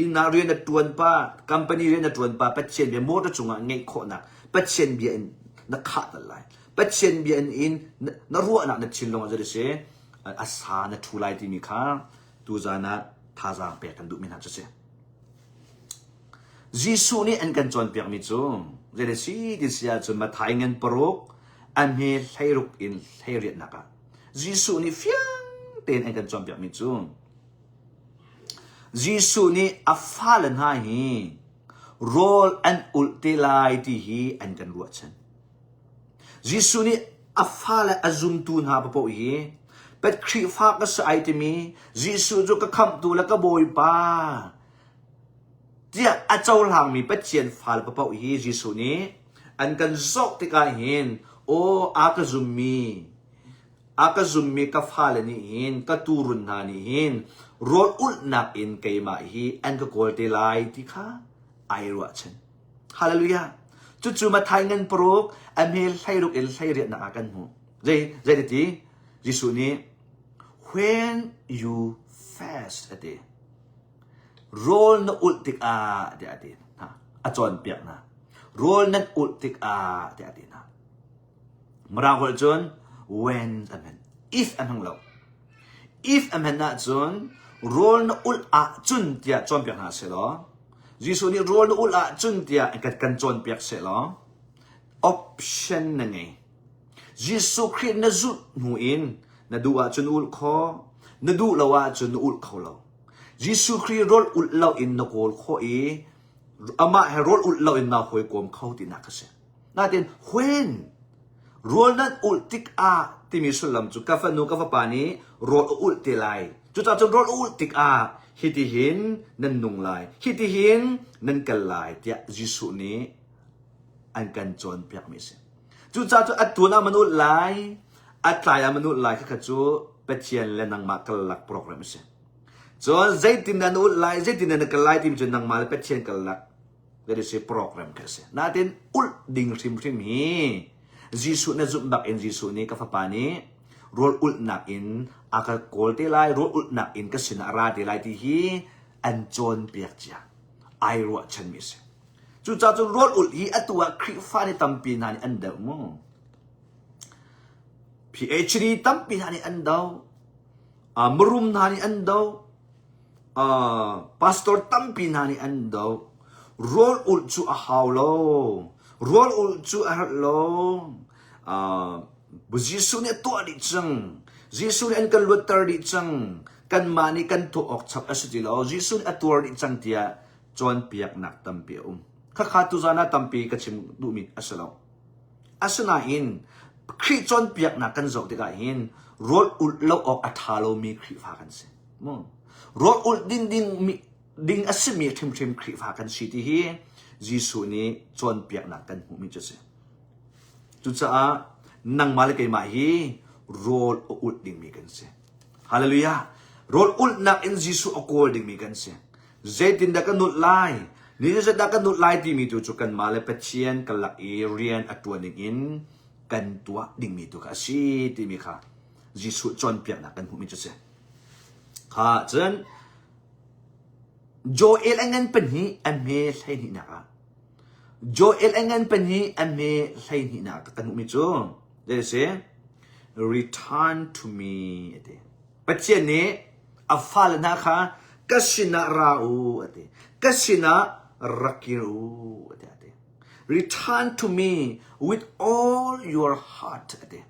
inn ah rian na tuan pa company rian na tuan pa Pathian bia motor cungah ngeih khawhnak Pathian bia in na khah tal lai Pathian bia in in na ruahnak na thinlung ah si a sa na thu lai timi kha tuzan ah thazaang pek kan duhmi hna cu si. Jesuh nih an kan cawnpiakmi cu zei a si ti si ahcun Matthai ngan paruk a hme 16 in 18 ah Jesuh nih fiang tein an kan cawnpiakmi cu Jesuh nih a fale hna hi rawl an ulh te lai ti hi an kan ruahchan. Jesuh nih a fale a zumtu hna paoh hi pet Khrihfa ka si ai timi Jesuh cu ka khamhtu le ka Bawipa tiah a cohlangmi Pathian fale paoh hi Jesuh nih an kan zoh tikah hin aw a ka zummi a ka zummi ka fale nih hin ka tuurun hna nih hin rawl ulhnak in keimah hi an ka kawl te lai ti kha ai ruahchan. Hallelujah. Cucu Matthai ngan paruk a hme 16 in 18 ah kan hmuh. Zei zei ti? Jesuh nih when you fast a ti. Rawl na ulh tikah tiah a ti hna. A cawnpiak hna. Rawl nan ulh tikah tiah a ti hna. Mirang holh cun when a hman. If a hmang lo. If a hman ahcun rawl na ulh ahcun tiah cawnpiak hna sehlaw Jesuh nih rawl na ulh ahcun tiah kan, kan cawnpiak sehlaw option na ngei. Jesuh Khrih na zulh hnu in na duh ahcun ulh kho, na duh lo ahcun na ulh kho lo. Jesuh Khrih rawl ulh lo in na kawl khawh i amah he rawl ulh lo in naa hawikom kho tinak a si. Natin when rawl nan ulh tikah timi sullam cu ka fanu ka fapa nih rawl a ulh te lai. Cucaah cun rawl a ulh tikah hitihin nan nung lai, hitihin nan kal lai tiah Jesuh nih an kan cawnpiakmi a si. Cucaah cu a tuan ah man ulh lai, a tlai ah man ulh lai khakha cu Pathian le nangmah karlak program a si. Cun zeitin na ulh lai, zeitin na kal lai timi cu nangmah le Pathian karlak that is a program kha a si. Natin ulh ding hrimhrim hi Jesuh na zumh bak in Jesuh nih ka fapa nih rawl ulhnak in a ka kawl te lai, rawl ulhnak in ka sinah a ra te lai ti hi an cawnpiak cia. Ai ruahchanmi a si. Cucaah cun rawl ulh hi atu ah Khrihfa nih tampi hna nih an doh mu. PhD tampi hna nih an doh. Uh, marum hna nih an doh. Uh, pastor tampi hna nih an doh. Rawl ulh cu a hau lo. Rawl ulh cu a herh lo. Uh, Jesuh nih a tuah dih cang. Jesuh nih an kan luatter dih cang. Kanmah nih kan tuah awk chap a si ti lo. Jesuh nih a tuar dih cang tiah cawnpiaknak tampi a um. Khakha tuzan ah tampi ka chim duhmi a si lo. Asinain Khrih cawnpiaknak kan zoh tikah hin rawl ulh lo awk a ṭha lomi Khrihfa kan si. Mu. Rawl ulh ding ding ding a simi hrimhrim Khrihfa kan si ti hi Jesuh nih cawnpiaknak kan hmuhmi cu a si. Cucaah nangmah le keimah hi rawl a ulh dingmi kan si. Hallelujah. Rawl ulhnak in Jesuh a kawl dingmi kan si. Zeitindah ka nulh lai? Ni zeizat dah ka nulh lai timi tu cu kanmah le Pathian karlak i rian a ṭuan ding in kan tuah dingmi tu kha a si timi kha Jesuh cawnpiaknak kan hmuhmi cu a si. Kha cun Joel a ngan pahnih a hme 12nak ah Joel a ngan pahnih a hme 12nak kan hmuhmi cu zei a si? Return to me a ti. Pathian nih A fale hna kha ka sinah ra u a ti. Ka sinah rak kir u a ti. A ti. Return to me with all your heart a ti.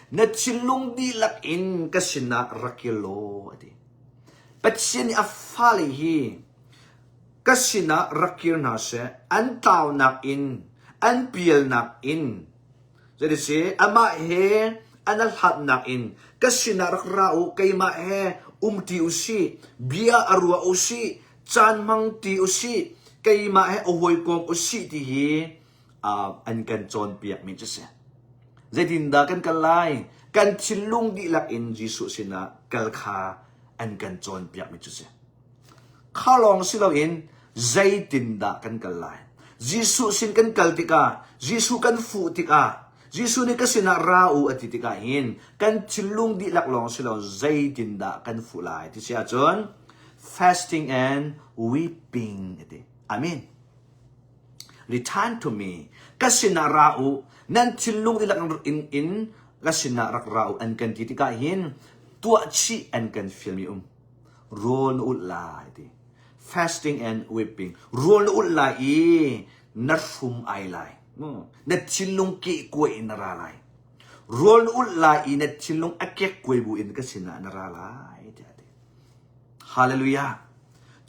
Na thinlung dihlak in ka sinah rak kir law a ti. Pathian nih a fale hi ka sinah rak kir hna seh, an tlaunak in, an pialnak in, zeiti amah he an hlatnak in ka sinah rak ra u, keimah he umṭi u sih, bia a ruah u sih, caan hmang ṭi u sih, keimah he a hawikom u sih ti hi an kan cawnpiakmi cu si. Zeitindah kan kal lai? Kan thinlung dihlak in Jesuh sinah kal kha an kan cawnpiakmi cu si. Kha lawng si loin zeitindah kan kal lai? Jesuh sin kan kal tikah, Jesuh kan fuh tikah, Jesuh nih ka sinah ra u a ti tikah hin kan thinlung dihlak lawng si lo zeitindah kan fuh lai ti si ahcun fasting and weeping a ti. Amen. Return to me. Ka sinah ra u. Nan thinlung dihlak in, in ka sinah rak ra u an kan ti tikah hin tuah chih an kan fialmi um. Rawl na ulh lai ti. Fasting and weeping. Rawl na ulh lai i na hrum ai lai. Na thinlung kehkuai in na ra lai. Rawl na ulh lai i na thinlung a kekkuai bu in ka sinah na ra lai tiah a ti. Hallelujah.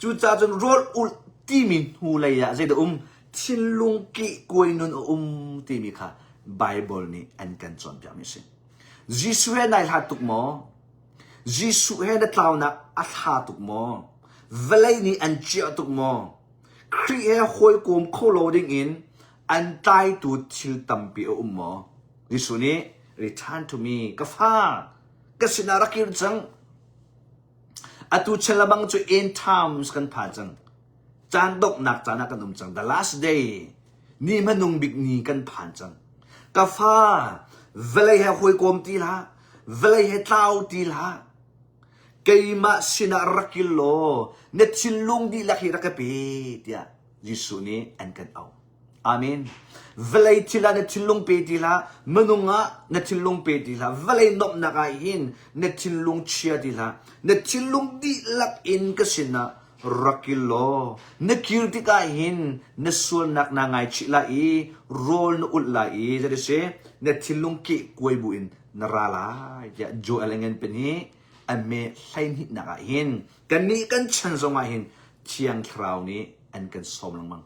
Cucaah cun rawl ulh timi hnulei ah zeidah um? Thinlung kehkuai nun a um timi kha Bible nih an kan cawnpiakmi a si. Jesuh he nai hlat tuk maw? Jesuh he na tlaunak a thla tuk maw? Vawlei nih an ciah tuk maw? Khrih he hawikom kho lo dingin an tlaitu thil tampi a um maw? Jesuh nih return to me, ka fa, ka sinah rak kir cang. Atu chan lebang cu end times kan phan cang. Caan donghnak caan ah kan um cang. The last day. Ni hmanung bik ni kan phan cang. Ka fa, vawlei he hawikom ti hlah. Vawlei he tlau ti hlah. Keimah sinah rak kil law na thinlung dihlak hi rak ka pe tiah Jesuh nih an kan auh. Amen. Vawlei thil ah na thinlung pe ti hlah, minung ah na thinlung pe ti hlah, vawlei nuamhnak ah hin na thinlung chia ti hlah. Na thinlung dihlak in ka sinah rak kil law, na kir tikah hin na sualnak naa ngaichih lai i rawl na ulh lai i zei si na thinlung kehkuai bu in na ra lai tiah Joel a ngan pahnih a me 12nak ah hin kannih kan chan zongah hin Thiang Thlarau nih an kan sawm lengmang.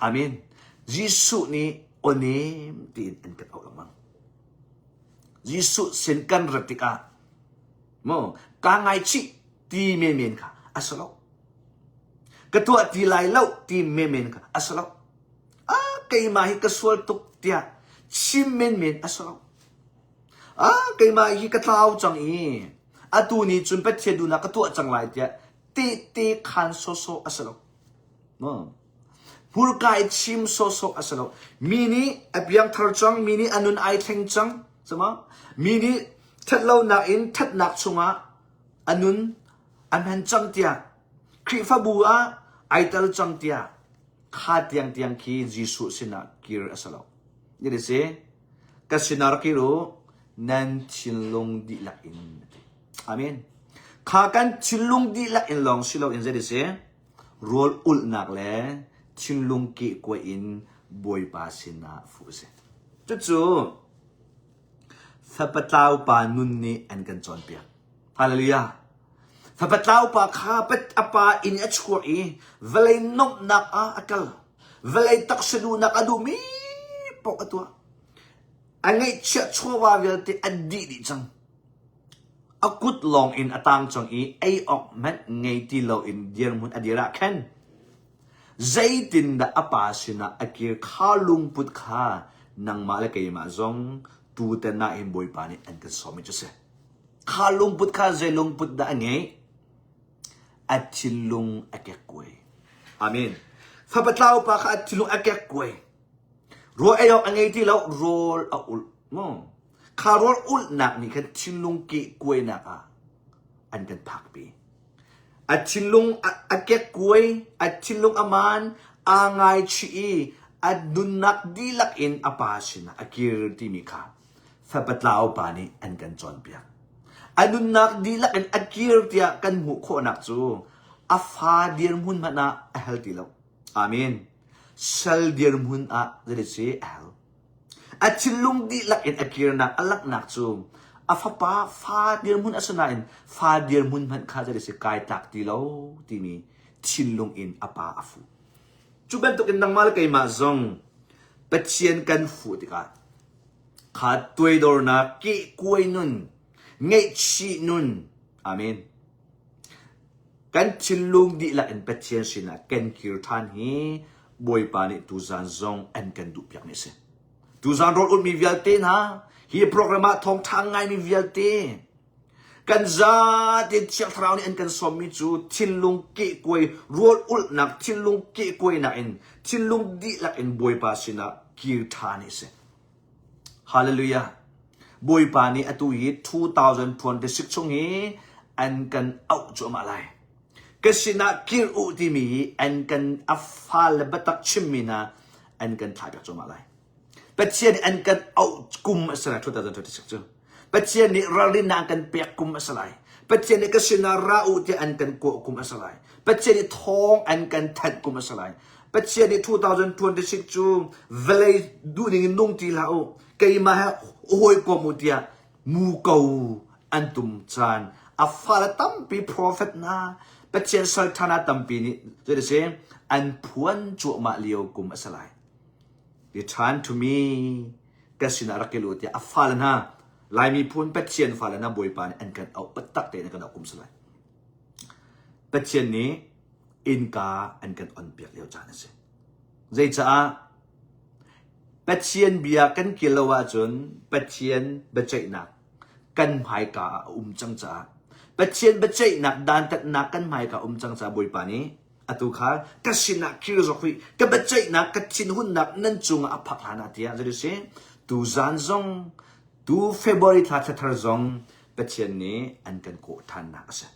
Amen. Jesuh nih awnem tiin an kan auh lengmang. Jesuh sin kan rat tikah maw kaa ngaichih ti menmen kha a si lo. Ka tuah ti lai lo ti menmen kha a si lo. Ah keimah hi ka sual tuk tiah chim menmen a si lo. Ah keimah hi ka tlau cang i atu ni cun Pathian duhnak ka tuah cang lai tiah tehte khaan sawsawh a si lo. Hmurka i chim sawsawh a si lo. Mi nih a piangthar cang, mi nih a nun ai thleng cang, cama? Mi nih ṭhatlonak in ṭhatnak chungah a nun a hman cang tiah Khrihfabu ah ai tel cang tiah kha tiangtiang khi Jesuh sinah kir a si lo. Ni si, ka sinah rak kir u, nan thinlung dihlak in. Amen. Kha kan thinlung dihlak in lawng si loin zei si, rawl ulhnak le thinlung kehkuai in Bawipa sinah fuh a si. Cucu fapa pa nun nih an kan cawnpiak. Hallelujah. Fapa pa kha a pa inn a chuak i vawlei nuamhnak ah a kal. Vawlei taksa duhnak a duhmi paoh a tuah. A ngeihchiah chawva vialte a dih dih cang. A kut lawng in a tang cang i ei awk hmanh ngei ti loin dirhmun a dir ah khan zeitindah a pa sinah a kir kha lungput kha nangmah le keimah zong tutan ah hin Bawipa nih an kan sawm i cu si. Kha lungput kha zei lungput dah a ngeih? A thinlung a kekkuai. Amen. Fapa tlau pa kha a thinlung a kekkuai. Rawl ei awk a ngei ti lo, rawl a ulh. Kha rawl ulhnak nih khan thinlung kehkuainak ah an kan phakpi. A thinlung a kekkuai, a thinlung a maan, aa ngaichih i a nunnak dihlak in a pa sinah a kir timi kha fapa tlau pa nih an kan cawnpiak. A nunnak dihlak in a kir tiah kan hmuh khawhnak cu a fa dirhmun hmanh ah a hal ti lo. Amen. Sal dirhmun ah zeiti a hal. A thinlung dihlak in a kirnak a langhnak cu a fapa fa dirhmun a si nain fa dirhmun hmanh kha zeiti kai tlak ti lo timi thinlung in a pa a fuh. Cu bantukin nangmah le keimah zong Pathian kan fuh tikah kha tuaidornak kehkuai nun, ngaihchih nun, amen. Kan thinlung dihlak in Pathian sinah kan kir ṭhan hi Bawipa nih tuzan zong an kan duhpiakmi a si. Tuzan rawl ulhmi vialte hna, hi program ah thawngṭha ngaimi vialte, kan zate Thiang Thlarau nih an kan sawmmi cu thinlung kehkuai rawl ulhnak, thinlung kehkuainak in, thinlung dihlak in Bawipa sinah kir ṭhan hi a si. Hallelujah. Bawipa nih atu hi 2026 chung hi an kan auh cuahmah lai. Ka sinah kir u timi hi an kan a fale biatak chimmi hna an kan thlahpiak cuahmah lai. Pathian nih an kan auh kum a si lai 2026 cu. Pathian nih ralrinnak an kan pek kum a si lai. Pathian nih ka sinah ra u tiah an kan kawh kum a si lai. Pathian nih thawng an kan thanh kum a si lai. Pathian nih 2026 cu vawlei duhning in nung ti hlah u, keimah he hawikom u tiah muko an tum caan a fale tampi prophet hna Pathian salṭha hna tampi nih zei si an phuan cuahmah lio kum a si lai. Return to me ka sinah rak kil u tiah a fale hna Lai miphun Pathian fale hna Bawipa nih an kan auh taktak tein an kan auh kum si lai. Pathian nih innka an kan onpiak lio caan a si. Zeicaah? Pathian bia kan kil lo ahcun Pathian biaceihnak kan hmaika ah a um cang caah Pathian biaceihnak dantatnak kan hmaika um cang caah Bawipa nih atu kha ka sinah kir zawk rih ka biaceihnak ka thinhunnak nan cungah a phak hlan ah tiah zei si tuzan zong tu February thla thla thar zong Pathian nih an kan kawh ṭhannak a si.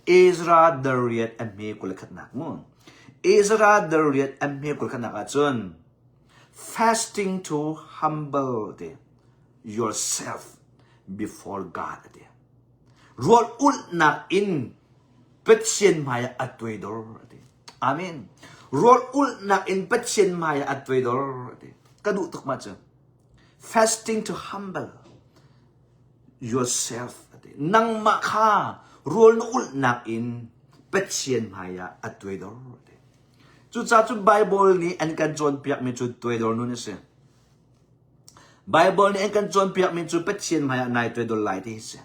Ezra dariat a hme 21nak mu. Ezra dariat a hme 21nak ahcun fasting to humble ti yourself before God ati. Rual ulhnak in Pathian hmai ah a tuaidor ati. Amen. Rual ulhnak in Pathian hmai ah a tuaidor ati. Ka duh tuk ma cu. Fasting to humble yourself ati. Nangmah kha rawl na ulhnak in Pathian hmaiah a tuaidor ati. Cucaah cun Bible nih an kan cawnpiakmi cu tuaidor nun a si. Bible nih an kan cawnpiakmi cu Pathian hmaiah nai tuaidor lai ti hi si.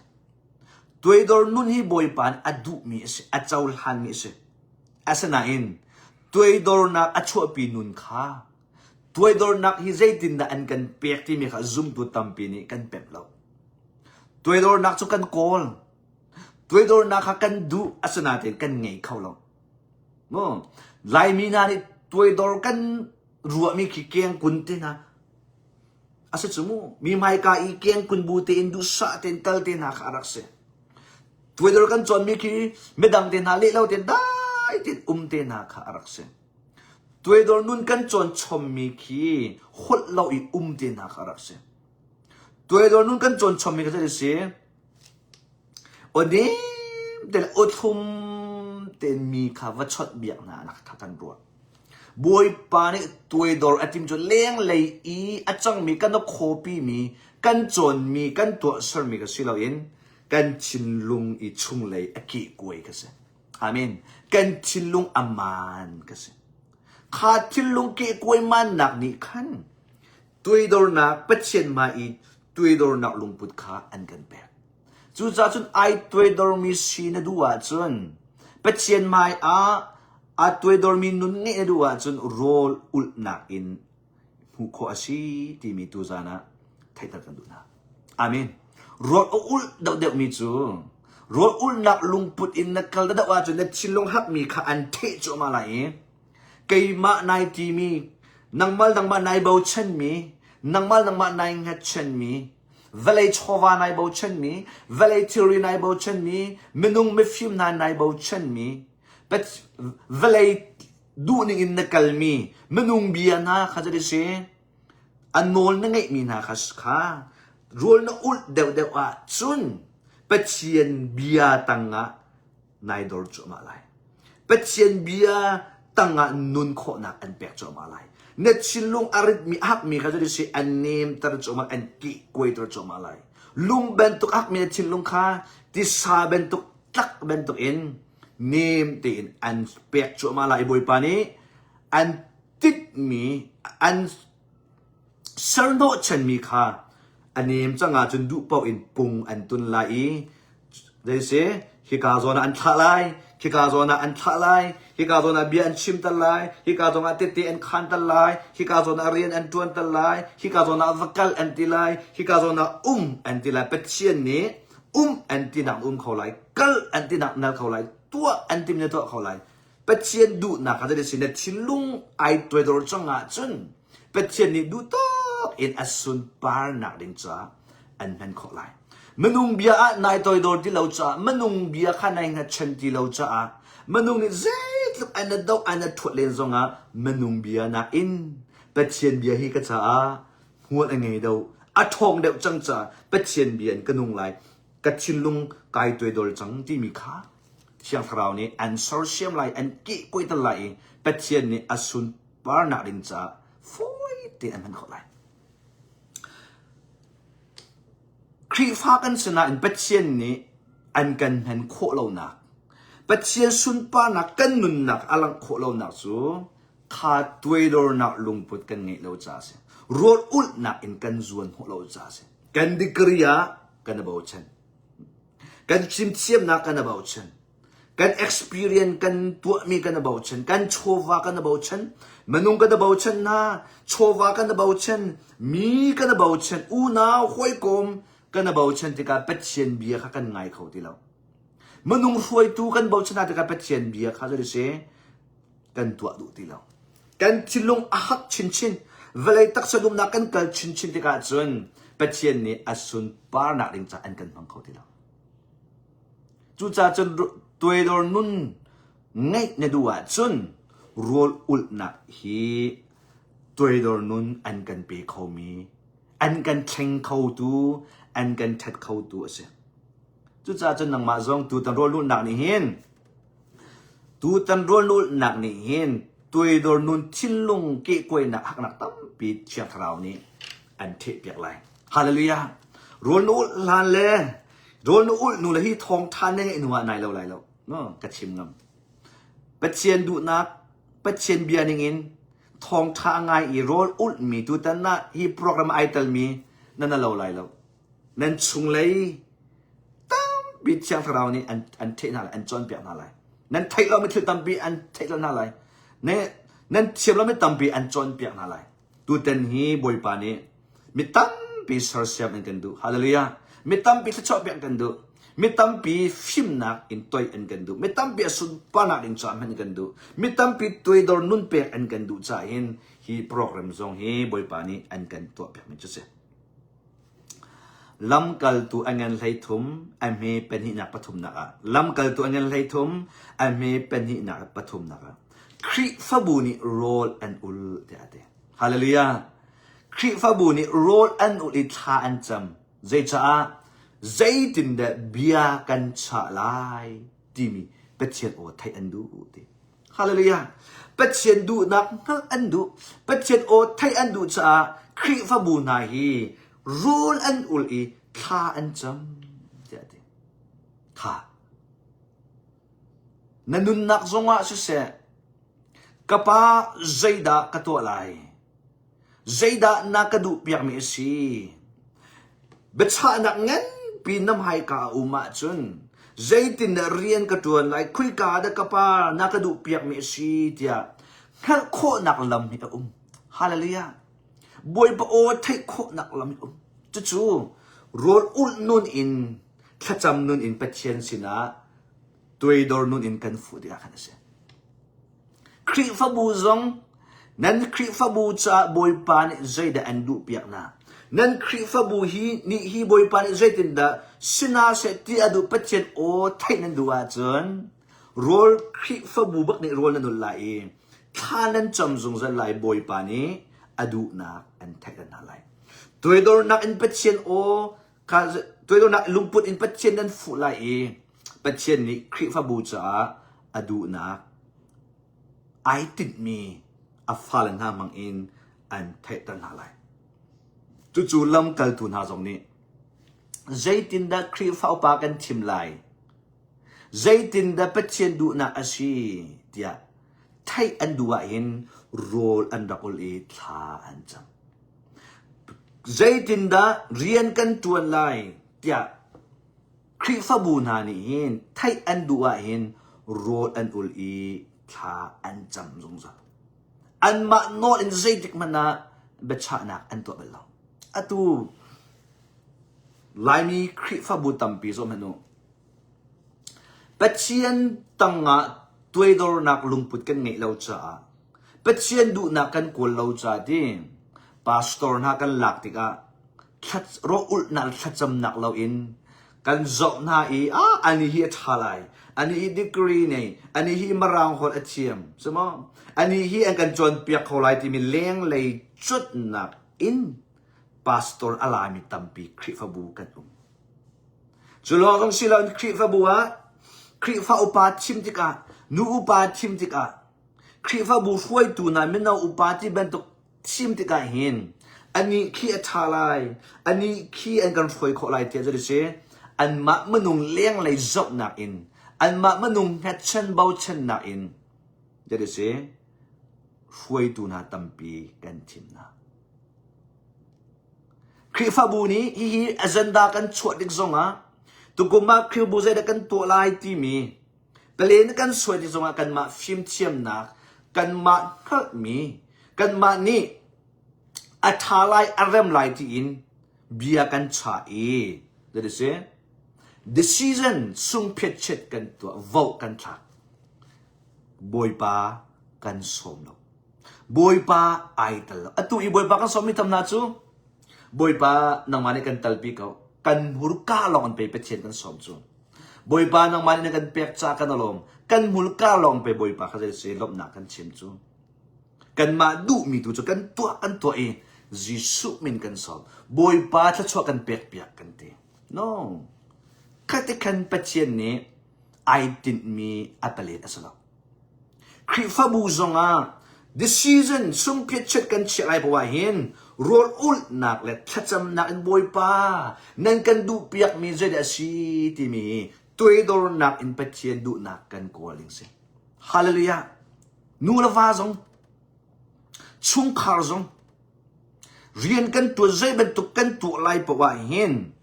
Tuaidor nun hi Bawipa nih a duhmi a si, a cohlanmi a si. Asinain tuaidornak a chuahpi nun kha Tuaidornak hi zeitindah an kan pek timi kha zumtu tampi nih kan pemh lo. Tuaidornak cu kan kawl. Tuaidornak kha kan duh asinain kan ngei kho lo. Mu Laimi hna nih tuaidor kan ruahmi khi kengkun te hna a si cu mu. Mi hmaika i kengkun bu tein duhsah tein kal te hna kha a rak si. Tuaidor kan cawnmi khi midang te hna leh lo tein dai tein um te hna kha a rak si. Tuaidor nun kan cawn chommi khi holh lo i um te hna kha a rak si. Tuaidor nun kan cawn chommi kha zei a si? Aw nem te le aw thlum tein mi kha va chawnh biak hna nak kha kan ruah. Bawipa nih tuaidor a tim cu lenglei i a cangmi kan a khawpimi kan cawnmi kan tuahsermi kha si loin kan thinlung i chunglei a kehkuai kha si. Amen. Kan thinlung a maan ka si. Kha thinlung kehkuai mannak nih khan tuaidornak Pathian hmai i tuaidornak lungput kha an kan pek. Cucaah cun ai tuaidormi si na duh ahcun Pathian hmai ah aa tuaidormi nun ngeih na duh ahcun rawl ulhnak in hmuh khawh a si timi tuzan ah theihter kan duh hna. Amen. Rawl a ulh deuhdeuhmi cu rawl ulhnak lungput in na kal deuh ahcun na thinlung hakmi kha an theh cuahmah lai i keimah nai timi nangmah nangmah nai bochanmi nangmah nangmah nai hngatchanmi vawlei chawva nai bochanmi vawlei thilri nai bochanmi minung mifim hna nai bochanmi vawlei duhning in na kalmi minung bia hna kha cu si a nawl na ngeihmi hna kha kha rawl na ulh deuhdeuh ahcun. Pathian bia tangah nai dor cuahmah lai. Pathian bia tangah nun khawhnak an pek cuahmah lai. Na thinlung a ritmi a hakmi kha cu si an nemter cuahmah an kihkuaiter cuahmah lai. Lung bantuk hakmi na thinlung kha tisa bantuk tlak bantuk in nem tein an pek cuahmah lai. Bawipa nih an titmi an serhnawhchanmi kha a nem cang ahcun duh paoh in pung an tun lai i zeisi hika zawn ah an thlah lai, khika zawn ah an thlah lai, hika zawn ah bia an chimter lai, hika zawn ah tette an khanter lai, hika zawn ah rian an ṭuanter lai, hika zawn ah va kal an ti lai, hika zawn ah um an ti lai. Pathian nih um an tinak um kho lai, kal an tinak nal kho lai, tuah an timi na tuah kho lai. Pathian duhnak kha zeitin na thinlung ai tuaidor cang ahcun Pathian nih duh tawk in a sunparnak ding caah an hman khawh lai. Minung bia ah nai toidor ti lo caah minung bia kha nai hngatchan ti lo caah minung nih zeitluk an doh an thuat len zongah minung bia nakin Pathian bia hi ka caah hmual a ngei deuh a ṭhawng deuh cang caah Pathian bia in ka nung lai ka thinlung kai tuaidor cang timi kha Thiang Thlarau nih an sersiam lai, an kehkuaiter lai i Pathian nih a sunparnak ding caah fawi tein an hman khawh lai. Khrihfa kan si nain Pathian nih an kan hman khawh lonak, Pathian sunparnak kan nunnak a langh khawh lonak cu kha tuaidornak lungput kan ngeih lo caah a si. Rawl ulhnak in kan zuan hnawh lo caah a si. Kan degree ah kan i bochan. Kan fimthiamnak kan i bochan. Kan experience kan tuahmi kan i bochan. Kan chawva kan i bochan. Minung kan i bochan hna. Chawva kan i bochan. Mi kan i bochan. Unau, hawikom kan i bochan tikah Pathian bia kha kan ngai kho ti lo. Minung hruaitu kan bochan hna tikah Pathian bia kha zei si kan tuah duh ti lo. Kan thinlung a hak chinchin. Vawlei taksa dumnak kan kal chinchin tikah cun Pathian nih a sunparnak ding caah an kan hmang kho ti lo. Cucaah cun tuaidor nun ngeih na duh ahcun rawl ulhnak hi tuaidor nun an kan pe khomi, an kan thleng khotu, an kan ṭhat khotu a si. Cucaah cun nangmah zong tutan rawl ulhnak nih hin Tutan rawlulhnak nih hin tuaidor nun thinlung kehkuainak haknak tampi Thiang Thlarau nih an ṭhehpiak lai. Hallelujah! Rawl na ulh hlan le rawl na ulh hnu le hi thawngṭha na ngeih hnu ah nai lo lai lo. No, ka chim ngam. Pathian duhnak, Pathian bia ningin thawngṭha ngai i rawl ulhmi tutan ah hi program ai telmi na na lo lai lo. Nan chunglei tampi Thiang Thlarau nih an, an theih hna lai, an cawnpiak hna lai. Nan theih lomi thil tampi an theih hna lai. Ne, nan thiam lomi tampi an cawnpiak hna lai. Tutan hi Bawipa nih mi tampi sersiam an kan duh. Hallelujah. Mi tampi thluachuah pek kan duh. Mi tampi fimnak in toih an kan duh. Mi tampi a sunparnak ding caah hman kan duh. Mi tampi tuaidor nun pek an kan duh caah hin hi program zong hi Bawipa nih an kan tuah piakmi cu si. Lamkaltu a ngan 13, a hme pahnihnak pathumnak ah. Lamkaltu a ngan 13, a hme pahnihnak pathumnak ah. Khrihfabu nih rawl an ul tiah a ti. Hallelujah. Khrihfabu nih rawl an ul i thla an cam. Zeicaah? Zeitindah bia kan chah lai timi Pathian aw theih an duh ti. Hallelujah. Pathian duhnak hngalh an duh. Pathian aw theih an duh caah Khrihfabu hna hi rawl an ul i thla an cam tiah a ti. Kha. Na nunnak zongah siseh, ka pa zeidah ka tuah lai? Zeidah na ka duhpiakmi a si? Biachahnak nganpi na hmaika a um ahcun zeitindah rian ka ṭuan lai, khoika dah ka pa na ka duhpiakmi a si tiah hngalh khawhnak lam hi a um. Hallelujah. Bawipa aw theih khawhnak lam hi a um. Cucu rawl ulh nun in thlacam nun in Pathian sinah tuaidor nun in kan fuh tikah khan a si. Khrihfabu zong nan Khrihfabu caah Bawipa nih zeidah an duhpiak hna? Nan Khrihfabu hi nih hi Bawipa nih zeitindah si hna seh ti a duh Pathian aw theih nan duh ahcun rawl Khrihfabu bak nih rawl nan ul lai i thla nan cam zungzal lai Bawipa nih a duhnak an theih hna lai. Tuaidornak in Pathian aw kha. Toidornak lungput in Pathian nan fuh lai i Pathian nih Khrihfabu caah a duhnak ai tinhmi a fale hna hmang in an theihter hna lai. Cucu lamkaltu hna zong nih zeitindah Khrihfa upa kan thim lai? Zeitindah Pathian duhnak a si tiah theih an duh ahhin rawl an rak ul i thla an cam. Zeitindah rian kan ṭuan lai tiah Khrihfabu hna nih hin theih an duh ahhin rawl an ul i thla an cam zungzal. Anmah nawl in zeitik hmanh ah biachahnak an tuah bal lo. Atu Laimi Khrihfabu tampi zoh hmanh u. Pathian tangah tuaidornak lungput kan ngeih lo caah Pathian duhnak kan kawl lo caah ti pastor hna kan lak tikah rawh-ulhnak le thlacamnak loin kan zoh hna i ah ani hi a ṭha lai, ani hi degree nei, ani hi Mirang holh a thiam, si maw? Ani hi an kan cawnpiak kho lai timi lenglei cuanhnak in pastor a lami tampi Khrihfabu kan um. Cu lawng zong si loin Khrihfabu ah Khrihfa upa thim tikah, nu upa thim tikah, Khrihfabu hruaitu hna mino upa ti bantuk thim tikah hin anih khi a ṭha lai, anih khi an kan hruai khawh lai tiah zei si anmah minung lenglei zohnak in, anmah minung hngatchan bochannak in zei si hruaitu hna tampi kan thim hna. Khrihfabu nih hihi agenda kan chuah tik zongah tukum ah Khrihfabu zeidah kan tuah lai timi palen kan suai tik zongah kanmah fimthiamnak, kanmah hngalhmi, kanmah nih a ṭha lai, a rem lai tiin bia kan chah i that is it, decision sungphiatchet kan tuah, vote kan thlak. Bawipa kan sawm lo. Bawipa ai tel lo. Atu i Bawipa kan sawmmi tam hna cu Bawipa nangmah nih kan talpi ko. Kan hmurka lawng in pei Pathian kan sawm cu. Bawipa nangmah nih na kan pek ca kan alawm. Kan hmurka lawng pe Bawipa kha zei si lawmhnak kan chim cu. Kanmah duhmi tu cu kan tuah kan tuah i Jesuh min kan sawm. Bawipa thluachuah kan pek piak kan ti. No. Khati khan Pathian nih ai tinhmi a palet a si lo. Khrihfabu zongah decision sungphiatchet kan chiah lai poah hin rawl ulhnak le thlacamnak in Bawipa nan kan duhpiakmi zeidah a si timi toidornak in Pathian duhnak kan kawl ding si. Hallelujah. Nu le va zong, chungkhar zong, rian kan tuan zei bantuk kan tuah lai poah hin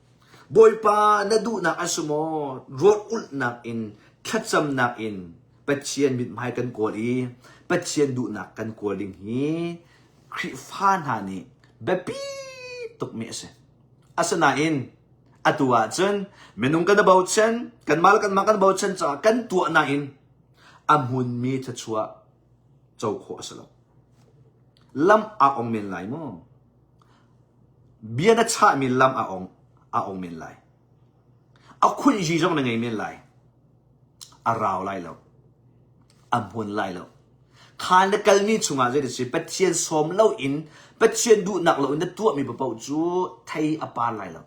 Bawipa na duhnak a si maw? Rawl ulhnak in, thlacamnak in Pathian mithmai kan kawl i Pathian duhnak kan kawl ding hi Khrihfa hna nih biapi tukmi a si. Asinain atu ahcun minung kan i bochan, kanmah le kanmah kan bochan caah kan tuah nain a hmunmi thluachuah co khawh a si lo. Lam aa ong men lai maw? Bia na chahmi lam a ong, a ong men lai. A khunhzi zong na ngei men lai. A rau lai lo. A hmun lai lo. Kha na kalmi chungah zei si Pathian sawm lo in Pathian duhnak lo in na tuahmi paoh cu thei a par lai lo.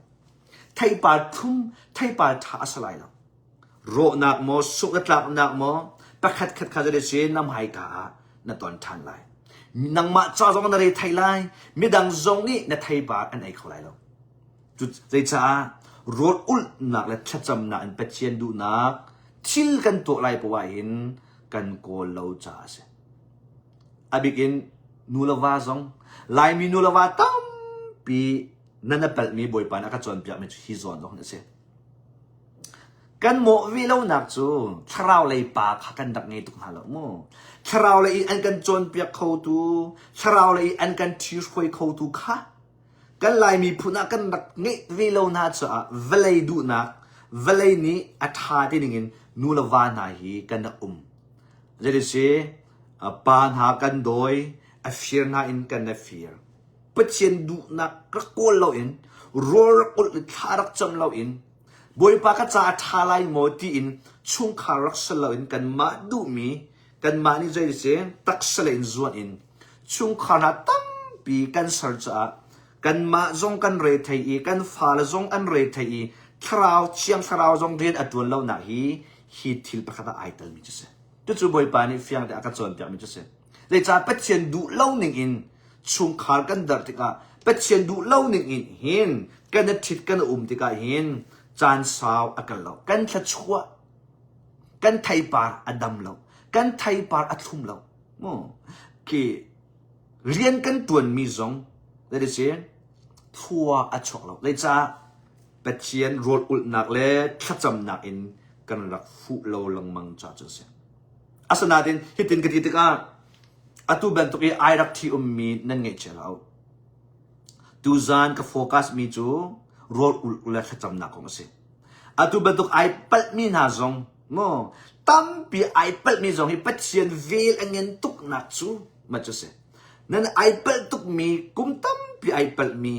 Theipar thlum, theipar ṭha a si lai lo. Rawhnak maw, sungh a tlaknak maw, pakhat khat kha zei si na hmaika ah na ton ṭhan lai. Nangmah ca zong na re thei lai, midang zong nih na theipar an ei kho lai lo. Zeicah rawl ulhnak le thlacamnak in Pathian duhnak thil kan tuah lai poah hin kan kawl lo caah a si. A bik in nu le va zong Laimi nu le va tampi nan a palhmi Bawipa nih a ka cawnpiakmi cu hi zawn zong a si. Kan mawh ve lonak cu thlarau lei pa kha kan rak ngei tuk hna lo mu. Thlarau lei i an kan cawnpiak khotu, thlarau lei i an kan ṭhihruai khotu kha kan Lai miphun ah kan rak ngeih ve lo hna caah vawlei duhnak, vawlei nih a ṭha ti ningin nu le va hna hi kan rak um. Zeiti pa hna kan dawi, a fir hna in kan na fir. Pathian duhnak rak kawl loin rawl rak ulh i thla rak cam loin Bawipa ka ca a ṭha lai maw tiin chungkhar rak si loin kanmah duhmi kanmah nih zei si taksa lei in zuan in chungkhar hna tampi kan ser caah kanmah zong kan rethei i kan fale zong an rethei i. Thlarau Thiang Thlarau zong rian a ṭuan lonak hi hi thil pakhat ah ai telmi cu si. Cucu Bawipa nih fiang te a ka cawnpiakmi cu si. Zeicah Pathian duh lo ning in chungkhar kan darh tikah Pathian duh lo ning in hin kan i ṭhit kan i um tikah hin caan sau a kal lo. Kan thluachuah kan theipar a dam lo. Kan theipar a thlum lo. Mu khi rian kan ṭuanmi zong that is thua a chuak lo. Zeicah Pathian rawl ulhnak le thlacamnak in kan rak fuh lo lengmang ca cu a si. Asinain hitin ka ti tikah atu bantuk i ai rak ṭhi ummi nan ngaihchia hlah u. Tuzaan ka focus mi cu rawl ulh le thlacamnak kong a si. Atu bantuk ai palhmi hna zong maw tampi ai palhmi zong hi Pathian vel a ngen tuknak cu ma cu si. Nan ai palh tukmi kum tampi ai palhmi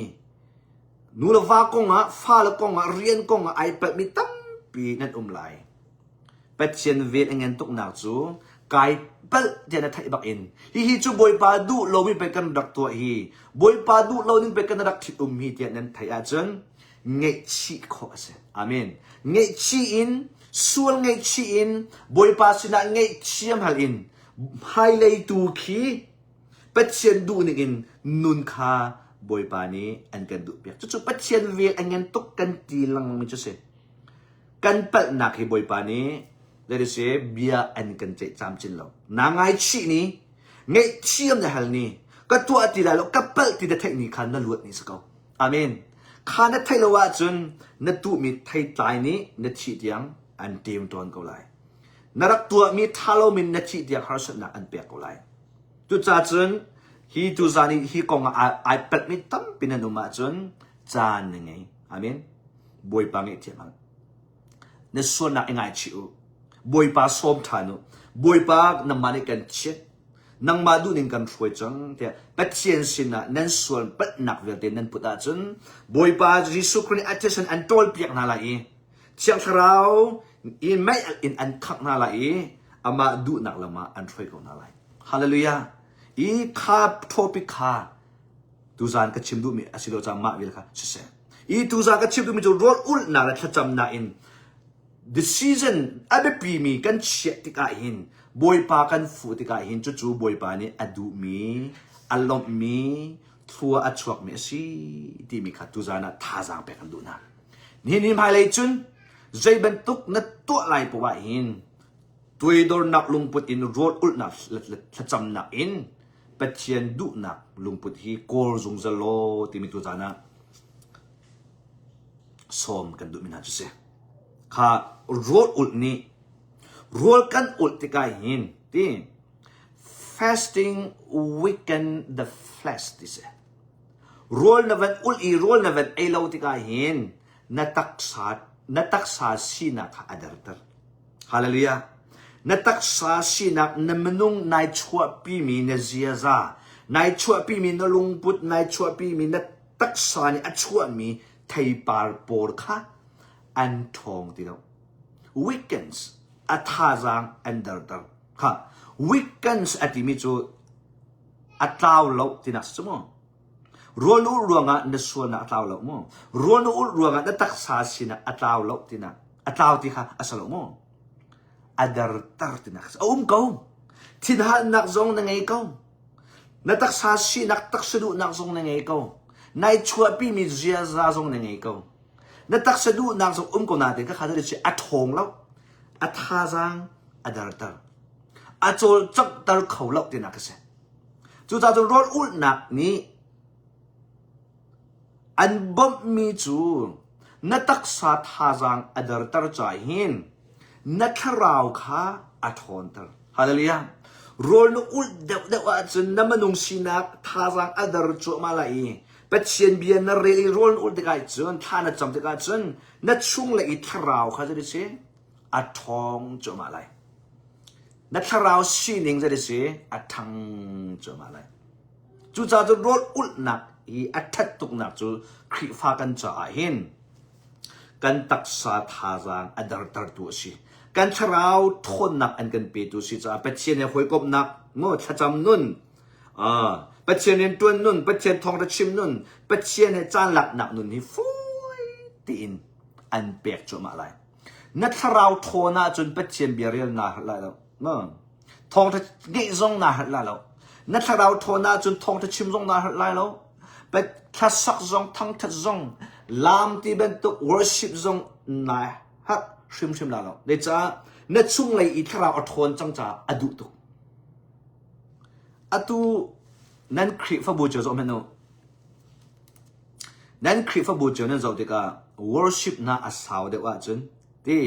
nu le va kongah fale kongah rian kongah ai palhmi tampi nan um lai. Pathian vel a ngen tuknak cu kai palh tiah na theih bak in hihi cu Bawipa duh lomi pei kan rak tuah hi Bawipa duh lo ning pei kan rak ṭhit um hi tiah nan theih ahcun ngaihchih khawh a si. Amen. Ngaihchih in sual ngaihchih in Bawipa sinah ngaihthiam hal in hmailei tu khi Pathian duh ning in nun kha Bawipa nih an kan duhpiak. Cucu Pathian vel a ngen tuk kan ti lengmang mi cu si. Kan palhnak hi Bawipa nih zeiti bia an kan ceih camcin lo. Naa ngaichih ni, ngaihthiam na hal ni, ka tuah ti lai lo, ka palh ti na theih ni kha na luat ni si ko. Amen. Kha na theih lo ahcun na tuhmi theitlai nih na thih tiang an ṭem tawn ko lai. Na rak tuahmi ṭha lomi na thih tiang harsatnak an pek ko lai. Cucaah cun hi tuzaan i hi kong ah ai palhmi tampi nan um ahcun caan na ngei. Amen. Bawipa ngaihthiam hal. Na sualnak i ngaichih u. Bawipa sawm ṭhan u. Bawipa nangmah nih kan chiat. Nangmah duhning kan hruai cang tiah Pathian sinah nan sual palhnak vialte nan put ahcun Bawipa Jesuh Khrih nih a thisen an ṭawlpiak hna lai i Thiang Thlarau in mei in an khangh hna lai i amah duhnak lam ah an hruai ko hna lai. Hallelujah. I kha topic kha Tuzaan ka chim duhmi a si lo caah mah vial kha siseh. I tuzaan ka chim duhmi cu rawl ulhnak le thlacamnak in decision a biapimi kan chiah tikah hin Bawipa kan fuh tikah hin cucu Bawipa nih a duhmi, a lawmhmi, thlua a chuakmi a si timi kha tuzaan ah thazaang pek kan duh hna. Nihin ni hmailei cun zei bantuk na tuah lai poah hin tuaidornak lungput in rawl ulhnak thlacamnak in Pathian duhnak lungput hi kawl zungzal law timi tu caan ah sawm kan duhmi hna cu si. Kha rawl ulh nih rawl kan ulh tikah hin ti fasting weaken the flesh ti si. Rawl na van ulh i rawl na van ei lo tikah hin na taksa na taksa sinak kha a derter. Hallelujah. Na taksa sinak na minung nai chuahpimi na ziaza, nai chuahpimi na lungput, nai chuahpimi na taksa nih a chuahmi theipar pawl kha an ṭhawng ti lo. Weakens a thazaang an derter. Kha weakens a timi cu a tlau lo tinak si mu. Rawl na ulh ruangah na sualnak a tlau lo mu. Rawl na ulh ruangah na taksa sinak a tlau lo tinak a tlau ti kha a si lo mu. A derter tinak a um ko. Thinhalnak zong na ngei ko. Na taksa sinak taksa duhnak zong na ngei ko. Nai chuahpimi ziaza zong na ngei ko. Na taksa duhnak zong um ko nain ka kha a ṭhawng lo. A thazaang a derter. A cawlcanghter kho lo tinak a si. Cucaah cun rawl ulhnak nih an bawmhmi cu na taksa thazaang a derter caah hin na thlarau kha a ṭhawnter. Hallelujah. Rawl na ulh deuhdeuh ahcun na minung sinak thazaang a der cuahmah lai i Pathian bia na rel i rawl na ulh tikah cun thla na cam tikah cun na chunglei i thlarau kha zei si a ṭhawng cuahmah lai. Na thlarau sining zei si a ṭhang cuahmah lai. Cucaah cun rawl ulhnak i a ṭhat tuknak cu Khrihfa kan caah hin kan taksa thazaang a dertertu a si. Kan thlarau ṭhawnnak an kan petu a si caah Pathian he hawikomhnak maw thlacam nun, Pathian rianṭuan nun, Pathian thawngṭha chim nun, Pathian he caan laknak nun hi fawi tein. an pek cuahmah lai. Na thlarau ṭhawn ahcun Pathian bia rel naa harh lai lo. Thawngṭha ngeih zong naa harh lai lo. Na thlarau ṭhawn ahcun thawngṭha chim zong naa harh lai lo. Hlasak zong, thangṭhat zong, laam ti bantuk worship zong naa harh hrimhrim lai lo. Zeicah na chunglei i thlarau a ṭhawn cang caah a duh tuk. Atu nan Khrihfabu cio zoh hmanh u. Nan Khrihfabu cio nan zoh tikah worship hna a sau deuh ahcun ti